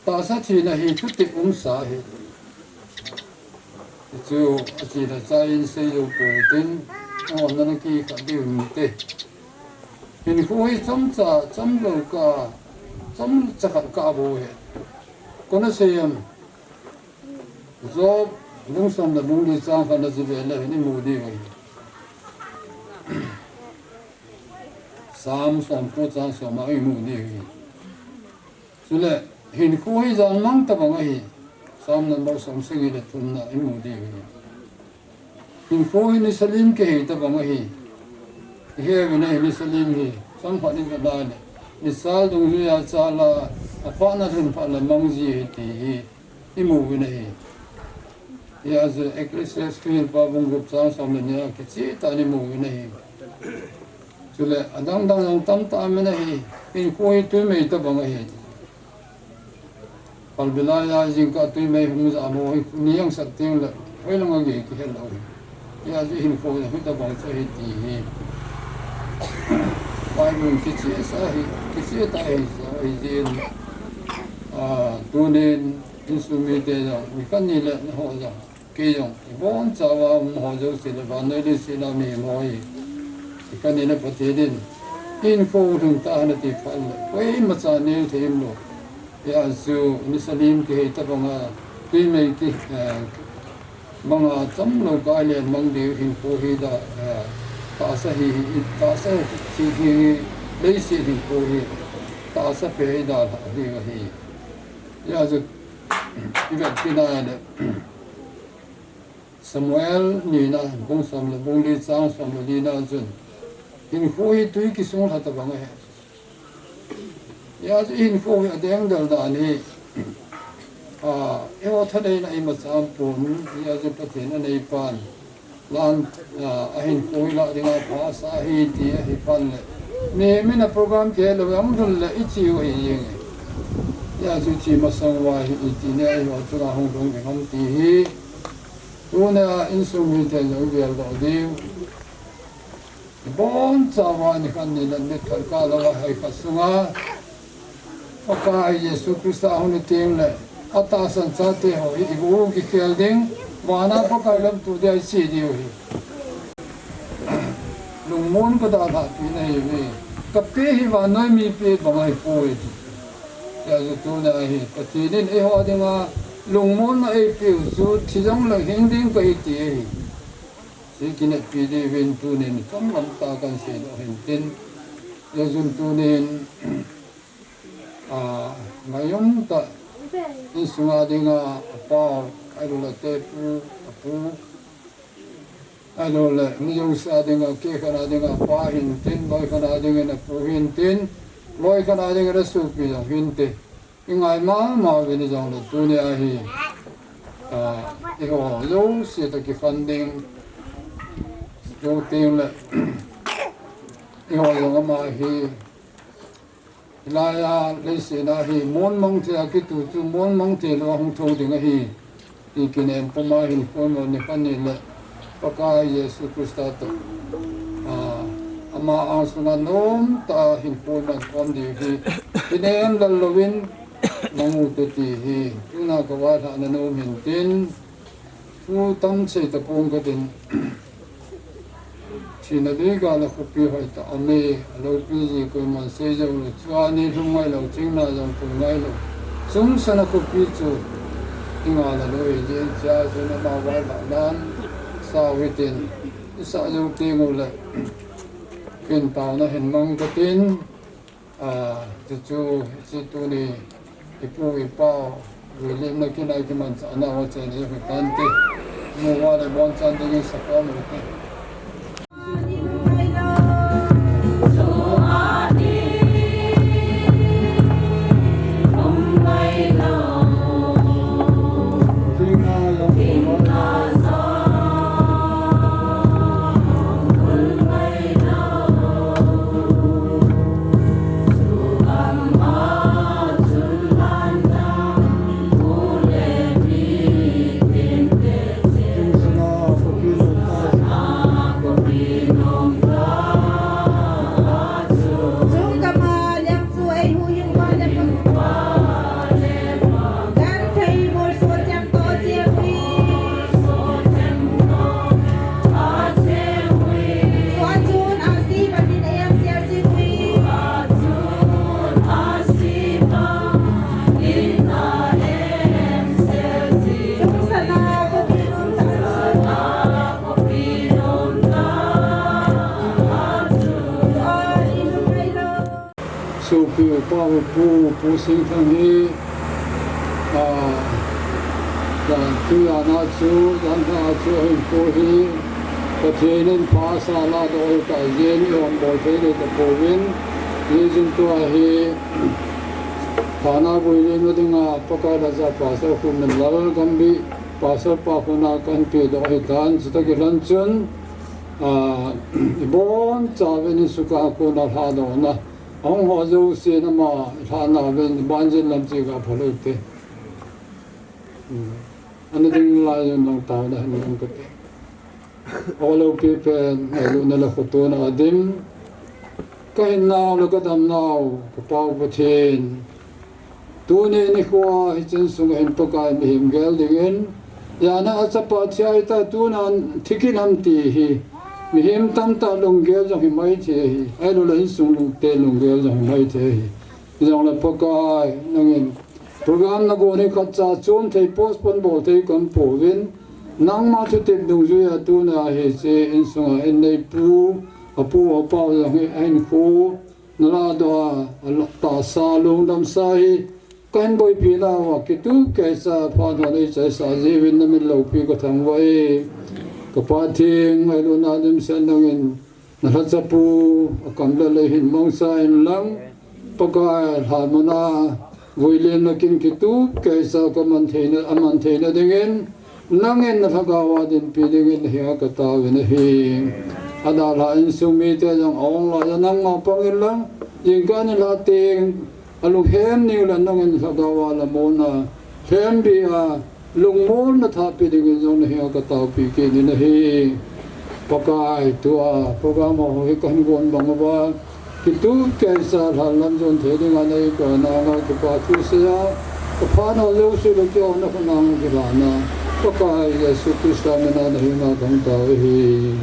Tahsa thina hi thutep umsa ahi. Chu, athi le chai in sei jou pou tin, aumna na kikhat diu hinte. Hinkho hi chomcha, chomlou kah, chomcha khat kah bou ahi. Koi in asei em? Job bung som le bung li chang khat na chu ve le hen imu diu ahi. Sam som ko chang som a imu diu ahi. Chule, hinkho hi jan mang tabang ahi. Sam number som sagi le thum na imu diu ahi. Hinkho hi nisa lim kihei tabang ahi. Ihe uvin ahi nisa lim hi. Chomkhat in kanai le. Nisa dungjuia chal a, aphat na lhin phat le mang ji ahi ti hi imu uvin ahi. Hijeh a chu Ecclesiastes pa bung gup chang som le ni a kicheh tah in imu uvin ahi. Chule adang dang jong tamtah aum in ahi, hinkho hi twi mei tabang ahi. Phalbi lai a jingkah twi mei hung ja mo hi, ni angsat teng le, hoilang a gei kihe lou hi. Hijeh a chu hinkho hi hitabang chu ahi ti hi. Bible in kicheh sa hi, kicheh tah ahi, sa ahi jin. A, tunin, insung mite jong, mi khat ni le, na ho jong. Kei jong, ibonchauva um ho jouse le, vannoi leiset a mi ho hi. Kani le Pathen in, hinkho lhung tah in ati phat le, koima cha neo thei um lou. Hijeh a chu, nisa lim kihei tabang a, twi mei ki, eh, mang a chomlou kah a len mang diu hinkho hi da, eh, tahsa hi, hi, tahsa hi, hi, hi, leiset hinkho hi, tahsa phe hi dalha diu ahi. Hijeh a chu, i vet kit a le, Samuel nina, bung som le bung li chang som le li na chun, hinkho hi twi kisung lha tabang ahi. Hijeh a chu hinkho hi adeng del dan hi, a, eiho thaneina imacha aumpon, hijeh a chu Pathen aneipan, lan, a, ahinkho hi lah dinga pha asa ahi ti ahi phat le, mihem in a program kihei lou, ahung lhun le ithi u ahi jenge. Hijeh a chu ithi masang uva hi iti neh a eiho chunga hung lhung ding ham ti hi, Tunia insung mite jong i geldoh diu. Ibonchauva nikhat ni le nikhat kah louva hei khat sunga Pakai Jesu Christa ahung hi teng le, atahsan chate ho hi igu kikhel ding, vana Pakai lamto dia iche diu ahi. Lungmon kadalhah pi nahiuve. Kape hi vannoi mipe bang ahipoi ti. Hijeh a chu tunia hi Pathen in eiho dinga lungmonna eipeu chu thi jongleng hing ding kahi ti ahi. Hiche kineppi diuvin tunin chomlam tah a kahin seidoh hintin. Hijeh chun tunin, a, ngaiyum tah insunga dinga apau, ahilouleh atepu, apu, ahilouleh mi jouse a dinga, kei khat a dinga apa hintin, loi khat a dingin apu hintin, loi khat a dingin asopi jong hinte. Ingai mama uvin hijongle tunia hi, a, eiho jouse toh kikhen ding, jou tengle, eiho jong ama hi, hilai a leiset a hi, mon mang thei a kitu chu, mon mang thei louva hung thou ding ahi. Ti kinem puma hinkho iman nikhat ni le Pakai Jesu Christa toh, a, ama angsunga nomtah a hinkho iman khom diu hi kinem lal louvin mang ute ti hi tuna kavailhahna nom hintin, thu tam sei tapong katin. Thina deiga le khopi hoitah aume, aloupi ji koiman sei joulou, chua ni lhum ngailou, chingna jong pui ngailou. Chungchang a khopi chu inga la lou hijeh in, chua chun ama vailhahnan sao hitin, isah jou tengule, kin taona hin mang katin, a, chuchu, hiche tuni, ipu, ipau, vuilimna kinai kimanchahna ho chena ihi tante. Mu uva le bonchan dingin sakhom ute. Pi upa pu, Pu Singthang hi, a, dan tuiya na chu, dan ha chu ahin pu hi, Pathen in pha sa ladoh hi ta jin, i hon bol thei le ta pouvin, ni jin tua hi, thana vui le na dinga, Pakai la ja Pastor Khu Min Lal Gambi, Pastor pa khu na kan pi doh hi tan, chuta kilan chun, a, i bon cha ven in suka khu na ladoh na. Ahung ho jouse nama lhana ven banjin lam chi ga phalo te. Hmm. Ana ding lai jong nang tao na hin nang kate. Olo pi pen, olo na la khutuna adim. Ka hinnau le ka damnau, ka Pau Pathen. Tuni nikho hi chin sunga hin Pakai mihem gel dingin, jana a chapa thi ai ta tuna thi kit ham ti hi, mihem tamtah lunggel jong hi mai thei hi, ahilou le insung lungte lunggel jong hi mai thei hi. Hijongle Pakai, nangin program na gon hi khat cha chom thei postpone bol thei kan pouvin, nangma thutep dungjuia tuna hi che insunga in neipu, apu, apau jong hi ahin khu, na ladoh a, a la tahsa, lungdamsa hi, ka hin boipi nauva, kitup keisa, phat hon eichaisa jiuvin na min loupi ka thangvah e. Ka Pathen, ngailutna dimset nangin, na lhachapu, akam le lei hin mangsa in lang, Pakai, lhamuna, vuilimna kin kitup keisa ka man theina, aman theina dingin, nangin na lhagao a dinpi dingin na henga ka taovin ahi. Adalha insung mite jong aong laiya nangma pangin lang, jingkah nilhah teng, alunghem niu le nangin lhagao a lamona, lhembi a, lungmonna thahpi dingin jong na henga ka taopi kit in ahi. Pakai, tua program ho hi ka hin gon bang uva, kitup keisa lhan lam jon thei dinga nei ka nanga kipa thusei a, ka phat ho jouse le keiho na khut nanga kilhana, Pakai Jesu Christa mina na henga ka hung tao ahi.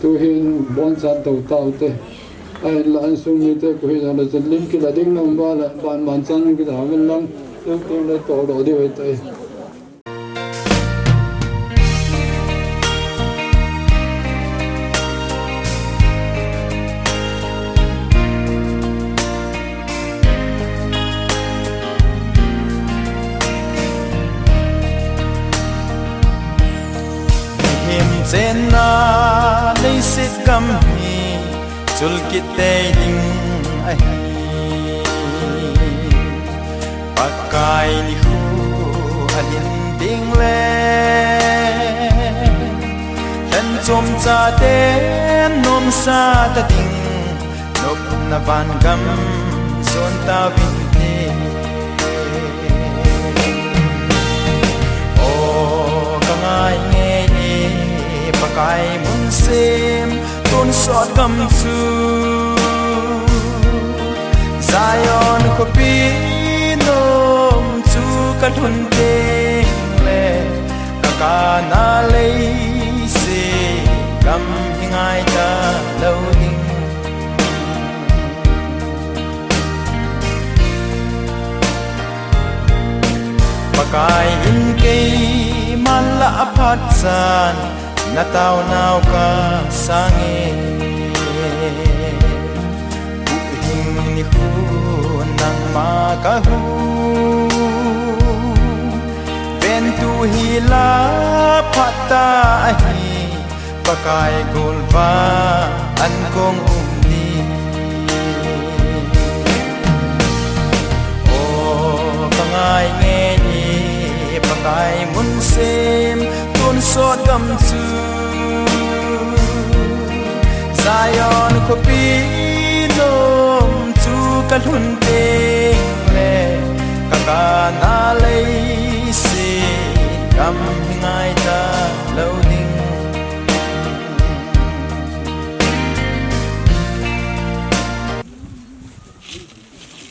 Tuhin bonchan tou taute. Ahinla insung mite koi hi jongle chun lim kila ding nang uva le, ban manchan kila uvin lang, lim kila le toh doh diu ahitai. Mihem chenna leiset gam hi chul kit tei ding ahi. Pakai nikho alhin ding le, lhen chom chaten nomsa ta ding, nopna vangam jon tauvin te. O ka ngai nge e, Pakai mun sem, tonsot gam chu Zion khopi nom chu ka lhun teng le, ka kana leiset gam hi ngai talou ding. Pakai in keiman lah aphat chan, na taonau ka sange. Huhhing nikho nangma ka hung, ventu hi lah phat ta ahi, Pakai golvah an kong um ding. O ka ngai nge e, Pakai mun sem, tonsot gam chu Zion khopi nom chu ka lhun teng le, ka kana leiset gam hi ngai talou ding.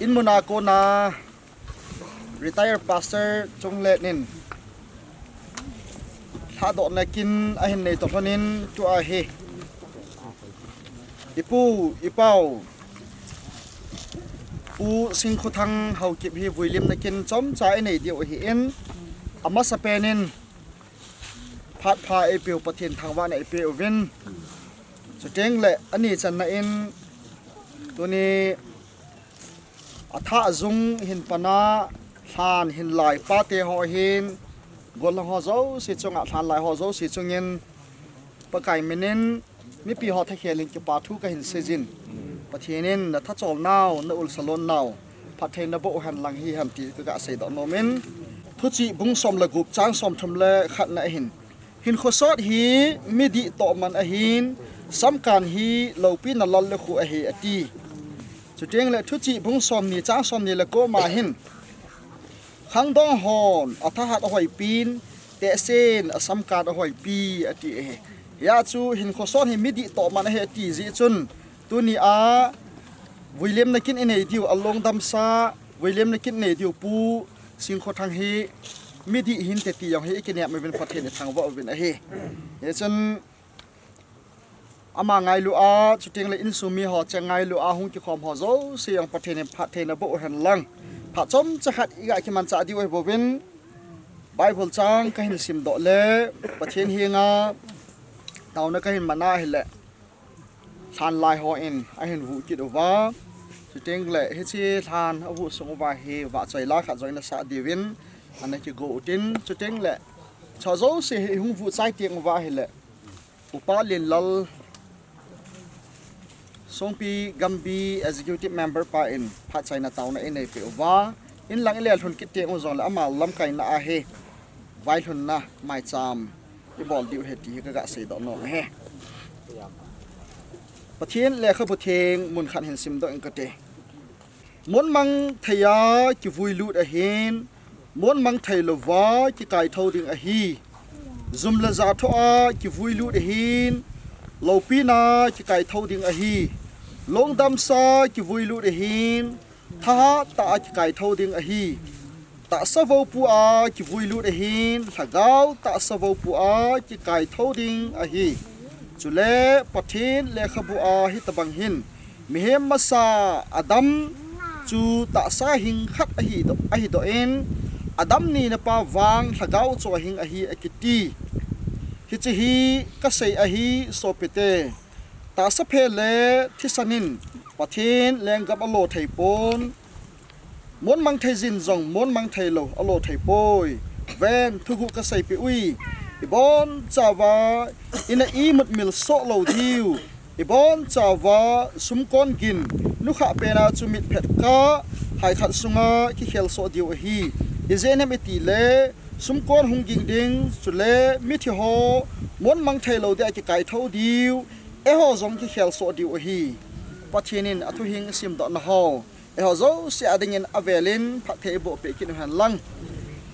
In muna kona retired pastor Chunglel in lhadohna kin ahin nei toh lhonin tua hi ipu, ipau, Pu Singkhothang Haokip hi vuilimna kin chomcha inei diu ahin, amasapen in phat pha eipeu Pathen thangvahna eipeh uvin. Chuteng le ani channa in tuni Athah jung hin pana lhan hin lai pate ho hin, gollhang ho jouse chunga lhan lai ho jouse chungin, Pakai minin mipi ho thakhel in kipa thu kahin seijin. Pathen in natha cholnau, na ulsa lonnau phatthei naboh uhen lang hihen ti kaga seidoh nomin. Thuchih bung som le gup chang somthum le khatna ahin, hinkho sot hi midih tohman ahin, samkan hi loupina lal le khu ahi, ati. Chuteng le Thuchih bung somni chang somni le koma hin, khangdong hon athahat ahoipin, tehsen asamkan ahoipi, ati ahi. Hia chu hinkho sot hi midih tohman ahi ati jeh chun, tunia vuilemna kin inei diu, alongdamsa vuilemna kin inei diu Pu Singkhothang hi midih hinte ti jong hi ikinep uvin, Pathen ithangvah uvin ahi. Hichun ama ngailu a, chuteng le insung mi ho cheng ngailu a hung kikhom ho jouse jong Pathen in phatthei naboh uhen lang, phat chomcha khat iga kimanchah diu ahi bouvin, Bible chang kahin simdoh le Pathen henga taona kahin mana ahile, lhan lai hon ahin vuh kit uva, chuteng le hiche lhan avuh sung uva hi vahchoi la khat jong inasah diuvin ana kigo utin, chuteng le hiche jouse hi ihung vuh chai teng uva ahile, Upa Lenlal, Songpi Gambi Executive Member pa in phatchaina taona einei peh uva, inlang ilelhun kit teng u jongle ama lamkaina a hi vailhunna maicham ibol diu ahi ti hi kaga seidoh nom ahi. Pathen Lekhabu Theng mun khat hin simdoh ing kate. Monmang thei a kivui lut ahin, monmang thei louva kikai thou ding ahi. Jum le ja thoh a kivui lut ahin, loupina kikai thou ding ahi. Longdamsa kivui lut ahin, thahat tah a kikai thou ding ahi. Tahsa vopu a kivui lut ahin, lhagao tahsa vopu a kikai thou ding ahi. Chule Pathen Lekhabu a hitobang hin, mihem masa Adam chu tahsa hing khat ahidoh, ahidoh in, Adam nina pa vang lhagao chu ahing ahi akiti. Hiche hi kasei ahi sopite. Tahsa phe le thisan in Pathen lenggam alo thei pon. Monmang thei jin jong monmang thei lou alo thei poi. Ven, thuguh kaseipeh uve. Ibonchauva ina imut mil soh lou diu. Ibonchauva sumkon gin, nukhah pena chu mitphet kah, hai khat sunga kikhel soh diu ahi. Ijeh inem itile, sumkon hung ging ding, chule mithi ho monmang thei lou dia kikai thou diu, eiho jong kikhel soh diu ahi. Pathen in athuhing isimdoh na ho, eiho jouse a dingin avelin phatthei iboh peh kit uhen lang.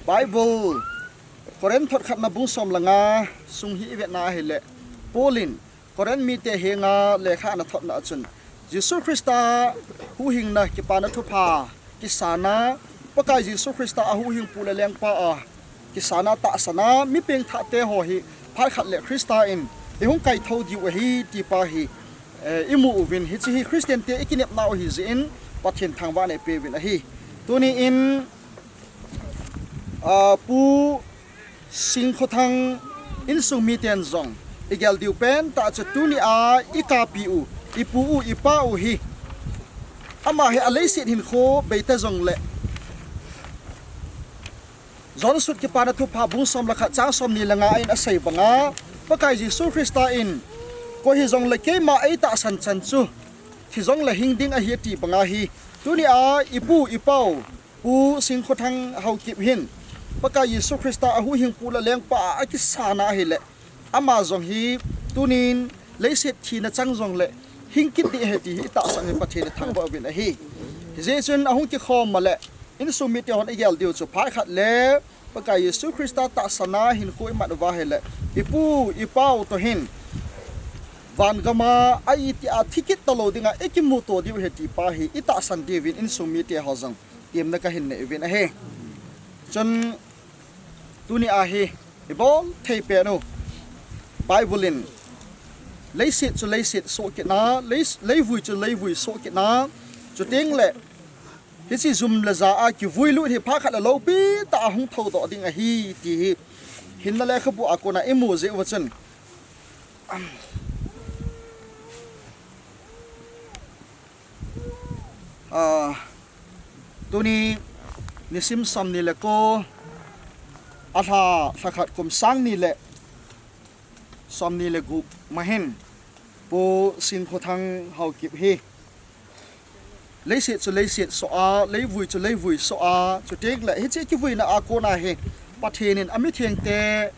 Bible, Corinth thot khatna bung som le nga sung hi ivetna ahile, Paul in Corinth mite henga lekha ana thotna achun, Jesu Christa huhhingna kipana thupha kisana, Pakai Jesu Christa a huhhingpu le lengpa a kisana tahsana, mi pengthahte ho hi phat khat le Christa in ihung kai thou diu ahi ti pa hi, eh, imu uvin, hiche hi Christian te ikinepna u ahi jeh in Pathen thangvahna ipeh uvin ahi. Tuni in, ah, Pu Singkhothang insung miten jong igel diu pentah chu tunia ikapi u, ipu u, ipa u hi, ama hi aleiset hinkho beita jongle, John sut kipana thupha bung som le khat chang somni le nga in asei banga, Pakai Jesu Christa in, koi hijongle keima eitahsan chan chu thi jongle hing ding ahi ati banga hi, tunia ipu ipa u, Pu Singkhothang Haokip hin Pakai Jesu Christa a huhhingpu le lengpa a akisana ahile, ama jong hi tunin leiset thina chang jongle hing kit ding ahi ti hi itahsan hi Pathen ithangvah uvin ahi. Hijeh chun ahung kikhom ma le, insung mite hon igel diu chu phat khat le Pakai Jesu Christa tahsana hinkho imat uva ahile, ipu ipa u toh hin vangam a, a itia thi kit talou dinga ikimuto diu ahi ti pa hi itahsan diuvin insung mite ho jong temna kahin nei uvin ahi. Chun tunia hi ibol thei pen u, Bible in leiset chu leiset soh kitna, lei, leivui chu leivui soh kitna, chuteng le hiche jum le ja a kivui lut hi phat khat le loupi tah a hung thoudoh ding ahi ti hi hinna lekhabu a kona imu jeh uva chun, ah, Tuni nisim somni le ko, alha lhakhat kum sangni le somni le gup ma hin, Pu Singkhothang Haokip hi leiset chu leiset soh a, leivui chu leivui soh a, chuteng le hiche kivuina a kona hi Pathen in amithengte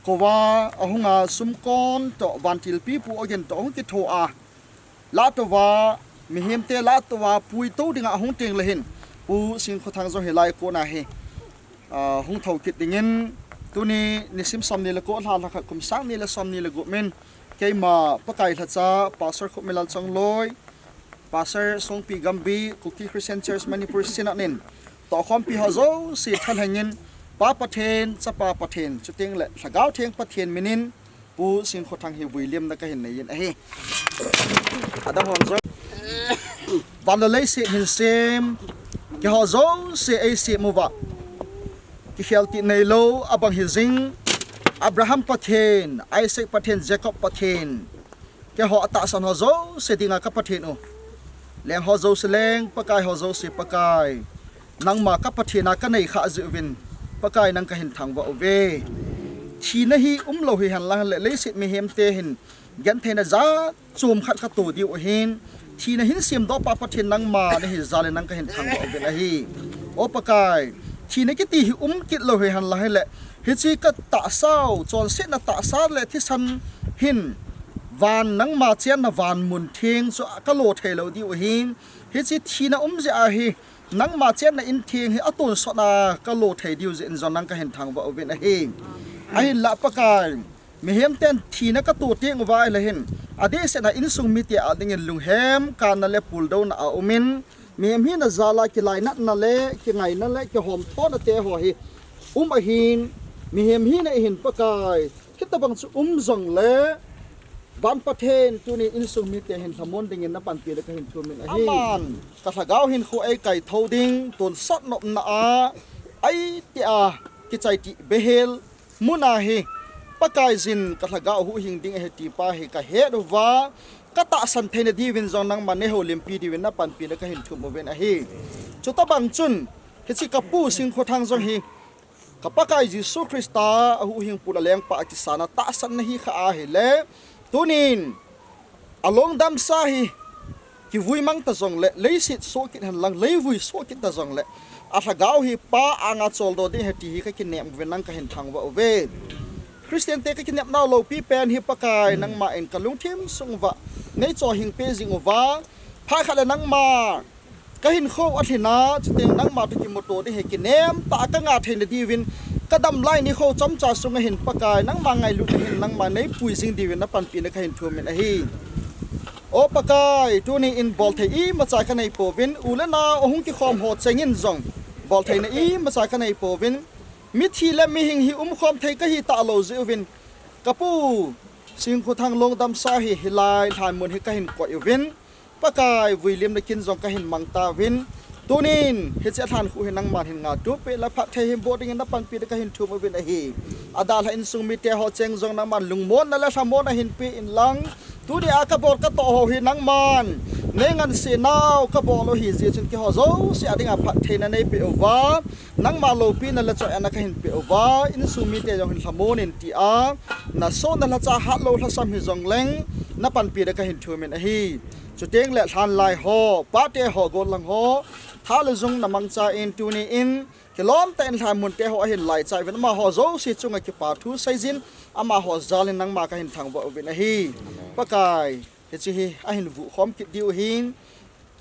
kouva ahunga, sumkon toh vantil pipu ogin toh ahung kitho a, lahtouva, mihemte lahtouva puito dinga ahung teng le hin, Pu Singkhothang jong hilai kona hi, ah, hung thou kit dingin, tuni nisim somni le ko, lha lhakhat kum sangni le somni le gup in, keima Pakai lhacha, Pastor Khupmilal Chongloi, Pastor Songpi Gambi, Kuki Christian Church Manipur Synod in, tohkhompi ho jouse thalhengin, Pa Pathen, Chapa Pathen, chuteng le Lhagao Theng Pathen minin, Pu Singkhothang hi vuilimna kahin nei in ahi. Adang hon jong, van le leiset hin sem, keiho jouse eisem uva, kikhel tih neilou abang hijing, Abraham Pathen, Isaac Pathen, Jacob Pathen, keiho atahsan ho jouse dinga ka Pathen u, leng ho jouse leng, Pakai ho jouse Pakai, nangma ka Pathen a kanei khah jeh uvin, Pakai nang kahin thangvah uve. Thina hi umlou hihen lang le, leiset mihemte hin gentheina jat chom khat kato diu ahin, thina hin semdoh pa Pathen nangma nahi jal in nang kahin thangvah uvin ahi. O Pakai, thina kiti hi um kit lou hihen lang hile, hiche katahsau, chonsetna tahsa le thisan hin, van nangma chenna van mun theng chu kalo thei lou diu ahin, hiche thina um jeh a hi, nangma chenna in theng hi atonsot a kalo thei diu jeh in jong nang kahin thangvah uvin ahi. Ahinla Pakai, mihem ten thina kato teng uva ahile hin, adehset a insung mite a dingin lunghem kanna le puldouna aumin, mihem hina jal a kilainatna le kingaina le kihomthona te ho hi um ahin, mihem hina a hin Pakai, hitobang chu um jongle, van Pathen tuni insung mite hin lhamon dingin napanpi le kahin thumin ahi. Aman, ka lhagao hinkho eikaithou ding, tonsot nopna a, aiti a, kichai tih behel muna hi, Pakaiyin ka lhagao huhhing ding ahi ti pa hi kahet uva, katahsan theina diuvin jong nangman neihoulimpi diuvin napanpi le kahin thum uvin ahi. Chutobang chun, hiche ka Pu Singkhothang jong hi, ka Pakai Jesu Christa a huhhingpu le lengpa a kisan a tahsan nahi khah ahile, tunin, alongdamsa hi, kivui mang ta jongle, leiset soh kit hen lang, leivui soh kit ta jongle, alhagao hi Pa anga choldo ding ahi ti hi kakinem uvin nang kahin thangvah uve. Christian te kakinepnau loupi pen hi Pakai nangma in kalungthim sung uva neichohhing peh jing uva, phat khat le nangma kahinkho alhin a, chuteng nangma toh kimuto ding hi kinem tah a kanga theina diuvin, kadam lai nikho chomcha sunga hin Pakai, nangma ngailutna hin nangma neipui jing diuvin napanpi le kahin thumin ahi. O Pakai, tuni in bolthei imacha kanei pouvin, u le nao ahung kikhom ho chengin jong boltheina imacha kanei pouvin, mithi le mihing hi umkhom thei kahi talou jeh uvin, ka Pu Singkhothang longdamsa hi hilai lhanmun hi kahin koi uvin, Pakai vuilimna kin jong kahin mang tauvin, tunin hiche alhankhuh hi nangman hin ngahtup peh le phatthei hin boh dingin napanpi le kahin thum uvin ahi. Adalhah insung mite ho cheng jong nangman lungmonna le lhamonna hin pe inlang, tuni a kabol katoh ho hi nangman neingansei nau kabol u ahi jeh chun keiho jouse a dinga phattheina neipeh uva, nangma loupina le choiatna kahin peh uva, insung mite jong hin lhamon in tia, nasoh nalhacha hatlou lhasam hijongleng, napanpi le kahin thumin ahi. Chuteng le lhanlai ho, pate ho, golhang ho, tha le jung namangcha in tuni in, kilom tah in lhanmun te ho ahin laichai uvin amaho jouse chunga kipa thu seijin, amaho jal in nangma kahin thangvah uvin ahi. Pakai, hiche hi ahin vuhkhom kit diu ahin,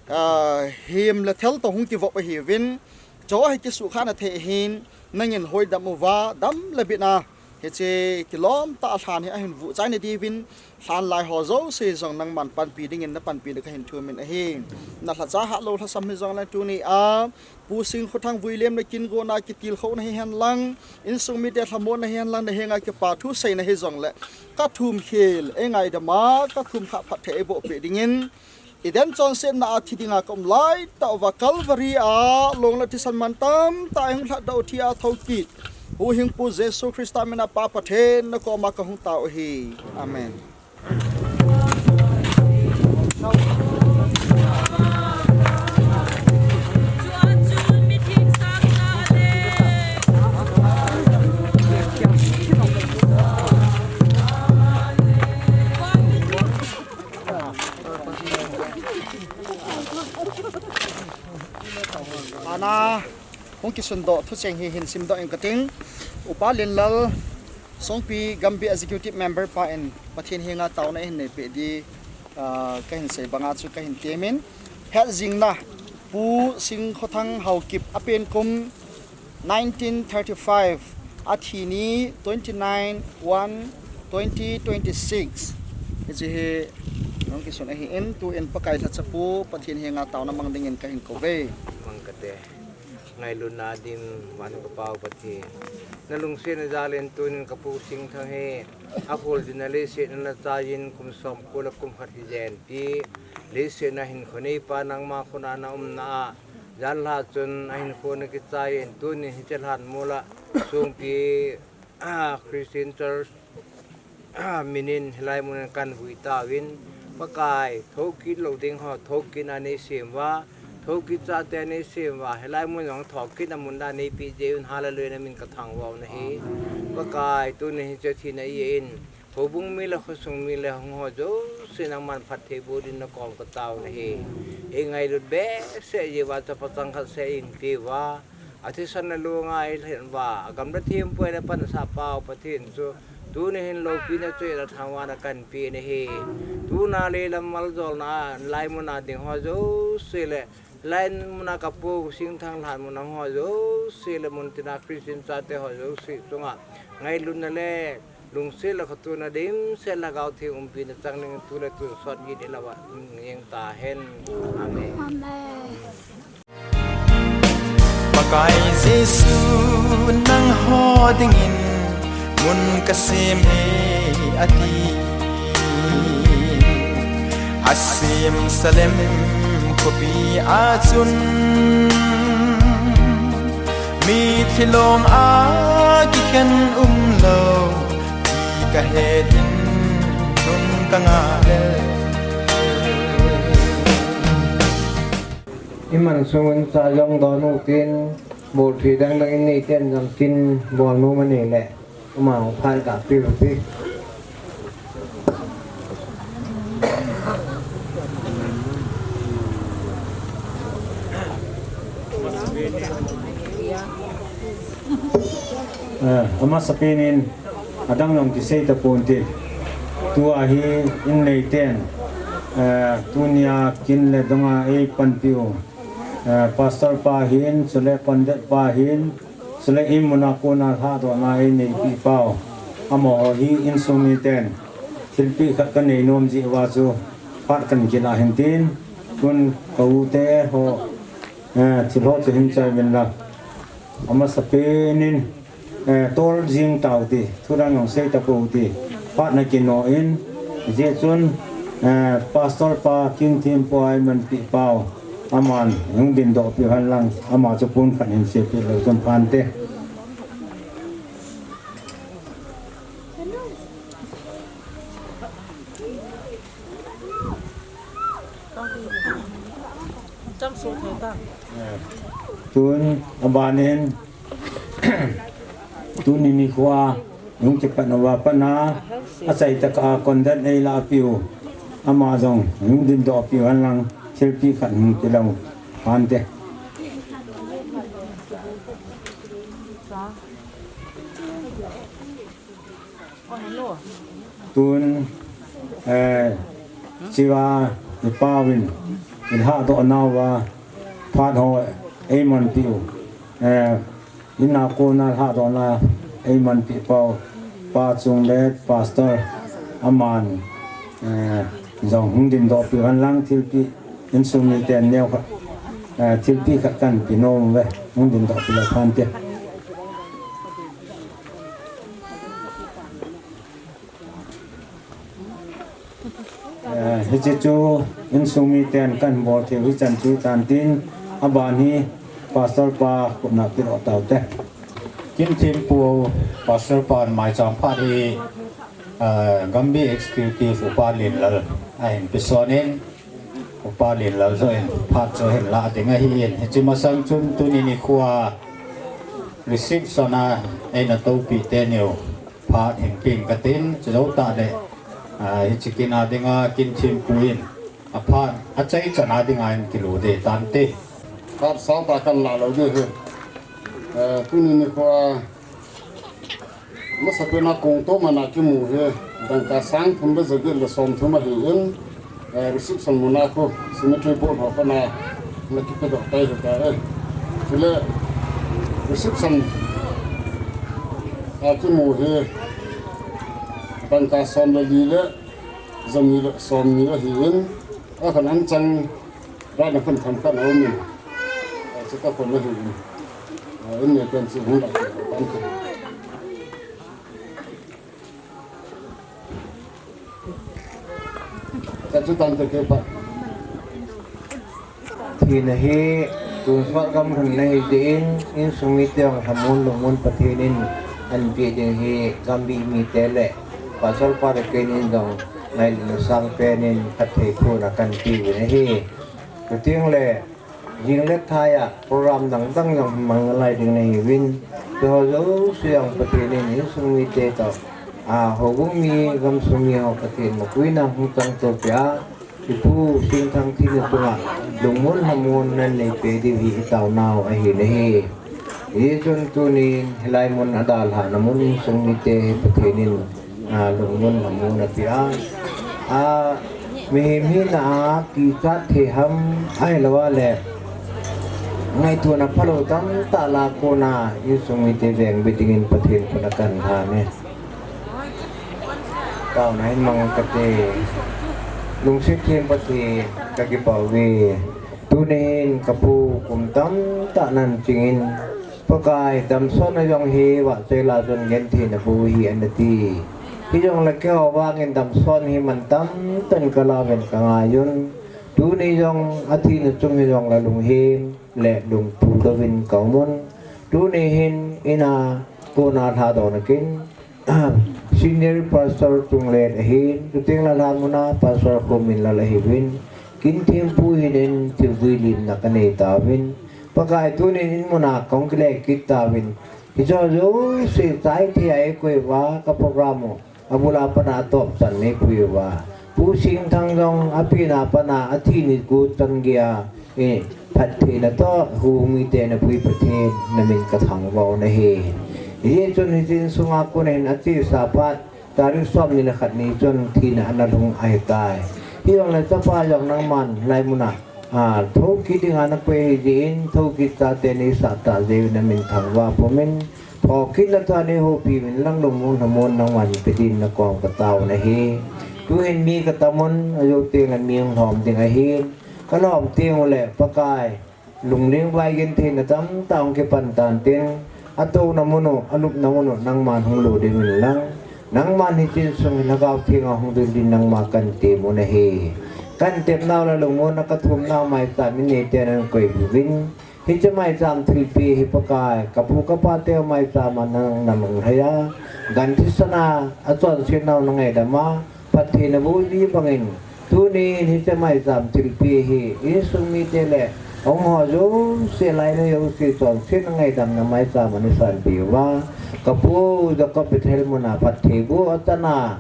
ah, hem le thal toh hung kivop ahiuvin, chuho hi kisuhkhahna thei ahin, nangin hoidam uva, dam le bitna, hiche kilom tah a lhan hi ahin vuhchaina diuvin, lhanlai ho jouse jong nangman panpi dingin napanpi le kahin thumin ahi. Nalhacha hatlou lhasam hijongle tunia, Pu Singkhothang vuilimna kin gonna kitilkhouna hihen lang, insung mite lhamonna hihen lang, nahenga kipa thu seina hijongle, kathum khel, eingaidam a, kathum khah phatthei eiboh peh dingin, Eden chonsetna a thi dinga kaum laitah uva Calvary a, long le thisan mantam tah a eihung lhatdoh thia thoukit, huhhingpu Jesu Christa mina Pa Pathen nakoma kahung tao ahi. Amen. Ana, hung kisundoh thucheng hi hin simdoh ing kating. Upa Lenlal Songpi Gambih Executive Member pa in Pathen henga taona hin neipeh di, ah, kahin sei banga chu kahin temin. Hetjingna, Pu Singkhothang Haokip apen kum nineteen thirty-five, athi ni twenty-nine one twenty twenty-six. Hiche hi hung kisun ahin, tun Pakai lhacha pu Pathen henga taona mang dingin kahin kouve. Mang kate. Ngailutna dim van ka Pau Pathen. Na lungsetna jalin tunin ka Pu Singthang hi akholjin a leiset a na chaiyin kum somko le kum khat hi jen ti. Leiset a hinkho neipa nangma khut a na umna a, janhi chun a hinkho na kichaiyin tunin hiche lhan mol a Songpi, ah, Christian Church, ah, min in hilai mun a kan vui tauvin, Pakai, thoukit lou ding ho, thoukit na nei sem uva, thoukit chate nei sem uva, hilai mun jong thoukit na mun a nei peh jeh un, hallelujah, na min ka thangvah u ahi. Pakai, tunin hiche thina a in, houbung mi le khosung mi le hung ho jouse nangman phatthei boh din na kom ka tao u ahi. Ei ngailut behseh jeh uva chapa changkhat seh eipeh uva, a thisan le lunga eilhen uva, a gam le thempu a eina pansah pau Pathen chu, tuni hin loupina chu eina thangvahna kahin pe u ahi. Tuna leilam maljolna a, laimun a ding ho jouse le, laimun a ka Pu Singthang lhan mun a ho jouse le, muntina Christian chate ho jouse chunga ngailutna le lungset le khotona dimset Lhagao Theng umpina chang ding, tu le tun sot gin ilou a um jing tahen. Amen. Amen. Pakai Jesu nangho dingin mun kasem e ati. Asemsa lem khopi a chun mitlhi long a kikhen umlou ti kahet in nun kangah le. Iman sungun cha jong don u tin, bol thei dang dang in nei ten jong tin, bol nom anei le. Ama phat ka pi pi. Eh, amasapen in adang jong kisei tapon te. Tua hi in nei ten, eh, tunia kin le donga eipanpi u, eh, Pastor pa hin, chule Conductor pa hin, chule in muna kona lhadohna eineipi pau, amaho hi insung miten thilpeh khat kanei nom jeh uva chu phat kan kilah hin tin, tun ka u te ho, eh, thil ho chu hin chai uvin lang. Amasapen in, eh, tol jing tau ti, thudang jong sei tapou ti, phat na kino in, hijeh chun, eh, Pastor pa King Thempu a eimanpi pau, aman hung dindoh piu hen lang, ama chu pon khat hin seipeh leu chun phante. Tun, abanin, tuni nikho a, hung kipat uva pat a, achaitah a conduct eilah piu, ama jong hung dindoh piu hen lang, thilpeh khat hung kilou phante. Tun, eh, chiva ipauvin, ilhadoh nauva, phat ho eimanpiu, eh, ina kona lhadohna eimanpi pau, Pa Chunglet, Pastor, aman, eh, jong hung dindoh piu hen lang thilpeh, insung miten neo khat, eh, thilpeh khat kan pe nom uve, hung dindoh piu leu phante. Eh, hiche chu insung miten kan bol theiu hichan chu tan tin, aban hi Pastor pa khut na kiloh taute. Kin Thempu Pastor pan maicham phat hi, eh, Gambih Executive Upa Lenlal ahin peson in, Upa Lenlal joh in phat chu ahin lah ding ahin, hiche masang chun tuni nikho a reception a eina toupeh teniu phat hin peng katin, chujou tah le, ah, hiche kin a dinga Kin Thempu in Aphat, achaichan a dinga in kilu de tante. Phat sangtah kan la lou de hi. Eh, tuni nikho a, masapen a kong to mana kimu hi, dangka sang thum le jaget le som thum ahi in, eh, reception muna khu, cemetery board ho pana, na kipedoh tai hi ta e. Chule, reception a kimu hi, dangka som le li le, jani le som ni ahi in, akhan an chang, Rana khun tham khat a um in, ah, chu ka khun ahi in. Ah, in ne pen chu hung la pan khan. Ka chu tan te ke pa. Thina hi tun sot gam khun na hi din, insung mite jong lhamon lungmon Pathen in an pe ding hi, gambih mite le pasal pa le kenin jong ngailutna sangpen in phatthei thu na kan pe uvin ahi. Chuteng le, jing le thai a program dang dang jong mang nalai ding nahiuvin, keiho jouse jong Pathen in insung mite toh, a, houbung mi, gamsung mi ho Pathen mapuina hung chang to pia, ipu Singthang thina chunga lungmon lhamon nan nei pe diu hi i taonau ahi nahi. Hichun tunin hilai mun a dalhahna mun insung mite hi Pathen in, a, lungmon lhamon apeh a, a, mihem hina a kichat thei ham ahilou a le ngaitona phalou tamtah la kona insung mite veng bit dingin Pathen khut a kan lhan e. Taona hin mang kate, lungset them Pathen, kakipah uve. Tuni hin kapu kum tamtah nan chingin, Pakai, damsotna jong hi vahchoi lah a chun gentheina bu hi ana ti. Hijongle keiho vangin damsot hi mantam tah in kalauvin kangaiyun. Tuni jong athina chung hijongle lunghem le lungphu douvin kaum un. Tuni hin ina kona lhadohna kin, Senior Pastor Chunglel ahin, chuteng le lhan muna Pastor Khominlal ahiuvin, kin thempu hinin thimvui limna kanei tauvin. Pakai, tunin in muna kahung kile kit tauvin. Hicheho jouse chai thei a eikoi uva, ka program u abul a pat a atop chan neipui uva, Pu Singthang jong apen a pat a athi nikho chan geiya, eh, phattheina toh houbung mite napui Pathen, namin kathangvah u ahi. Hijeh chun hiche insunga kona hin achesa phat, tarik somni le khat ni chun thina ana lhung ahitai. Hijongle chapa jong nangman hilai muna, a, thoukit dinga nakoi ahijeh in, thoukit chate neisah tah jeh uvin namin thangvah pumin, thokitna thua neihoupi uvin lang lungmon lhamon nangman pe din nakoma katao u ahi. Tuhin mi katam un, ajou tengle mi hung lhom ding ahin, kalhom tengule Pakai, lungling vai gentheina tamtah hung kipan tantin, atouna mun u, alupna mun u nangman hung lo ding uvin lang, nangman hiche insung hi Lhagao Theng a hung ding din nangma katem u ahi. Katepnau le lungmonna kathumnau maicham in neite nan koi uvin, hiche maicham thilpeh hi Pakai, kapu kapateu maicham a nang nalunglhai a, gan thisan a achonsetnau nangaidam a, phattheina boh ji bangin, tunin hiche maicham thilpeh hi insung mite le ahung ho jouse, lainei jouse chonsetna ngaidamna maicham a nasanpeh uva, kapu Jacob Bethel muna phatthei boh achan a,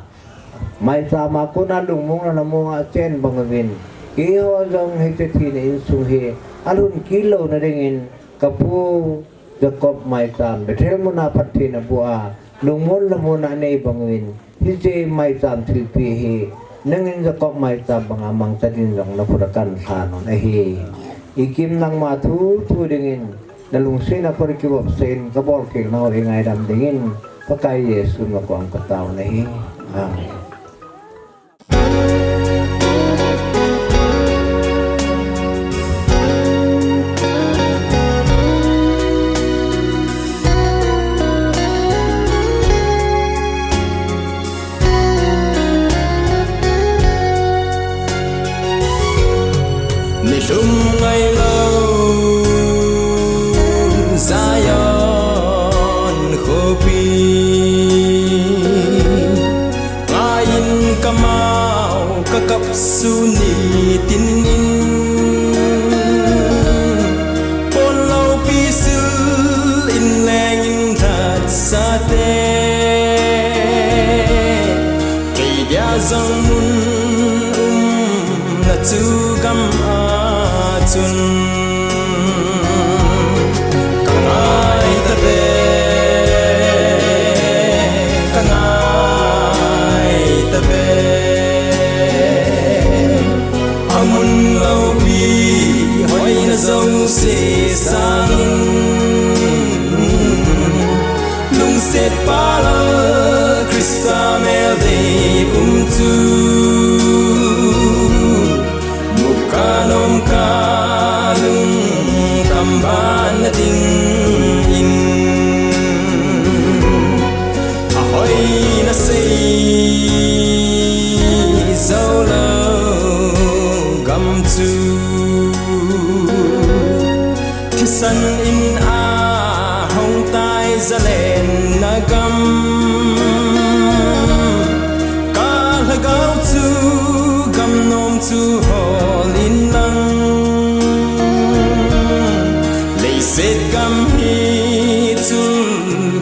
maicham a kona lungmong le lhamong a achen bang uvin, keiho jong hiche thina insung hi alhun kit louna dingin, kapu Jacob maicham Bethel muna phattheina boh a, lungmon lhamon a anei bang uvin, hiche maicham thilpeh hi nangin Jacob maicham banga mangcha din jong nakhut a kan lhan u ahi. Ikim nangma thu thu dingin, nalungsetna khut a kivopsah in, kabolkhel nau eingaidam dingin, Pakai Jesu nakoma katao u ahi. Amen. Nilhum ngailou Zion khopi, ngai chun ka ngai ta ve, ka ngai ta ve. A mun lopi hoina jouse sangin lungset pal a Christa mel dei um chu mu ka nom ka lungkham ban na dingin a hoina sei jou lou gam chu thisan in a hong tai, zalenna gam. Ka lhagao chu gam nom chu hol in lang, leiset gam hi chul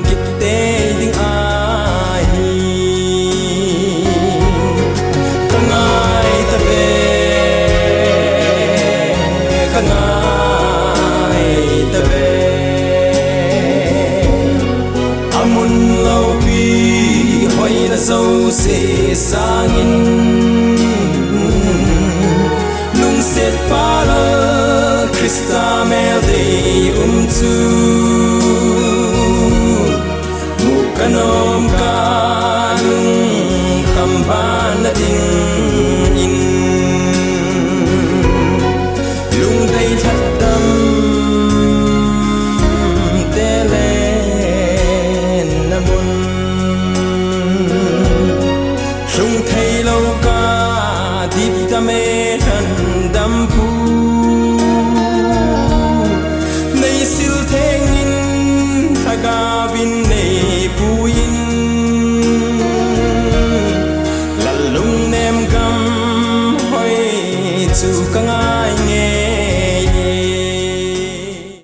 kit tei ding ahi. Ka ngai ta ve, ka ngai ta ve. A mun lopi hoina jouse sangin lungset pal a Christa mel dei um chu mu ka nom ka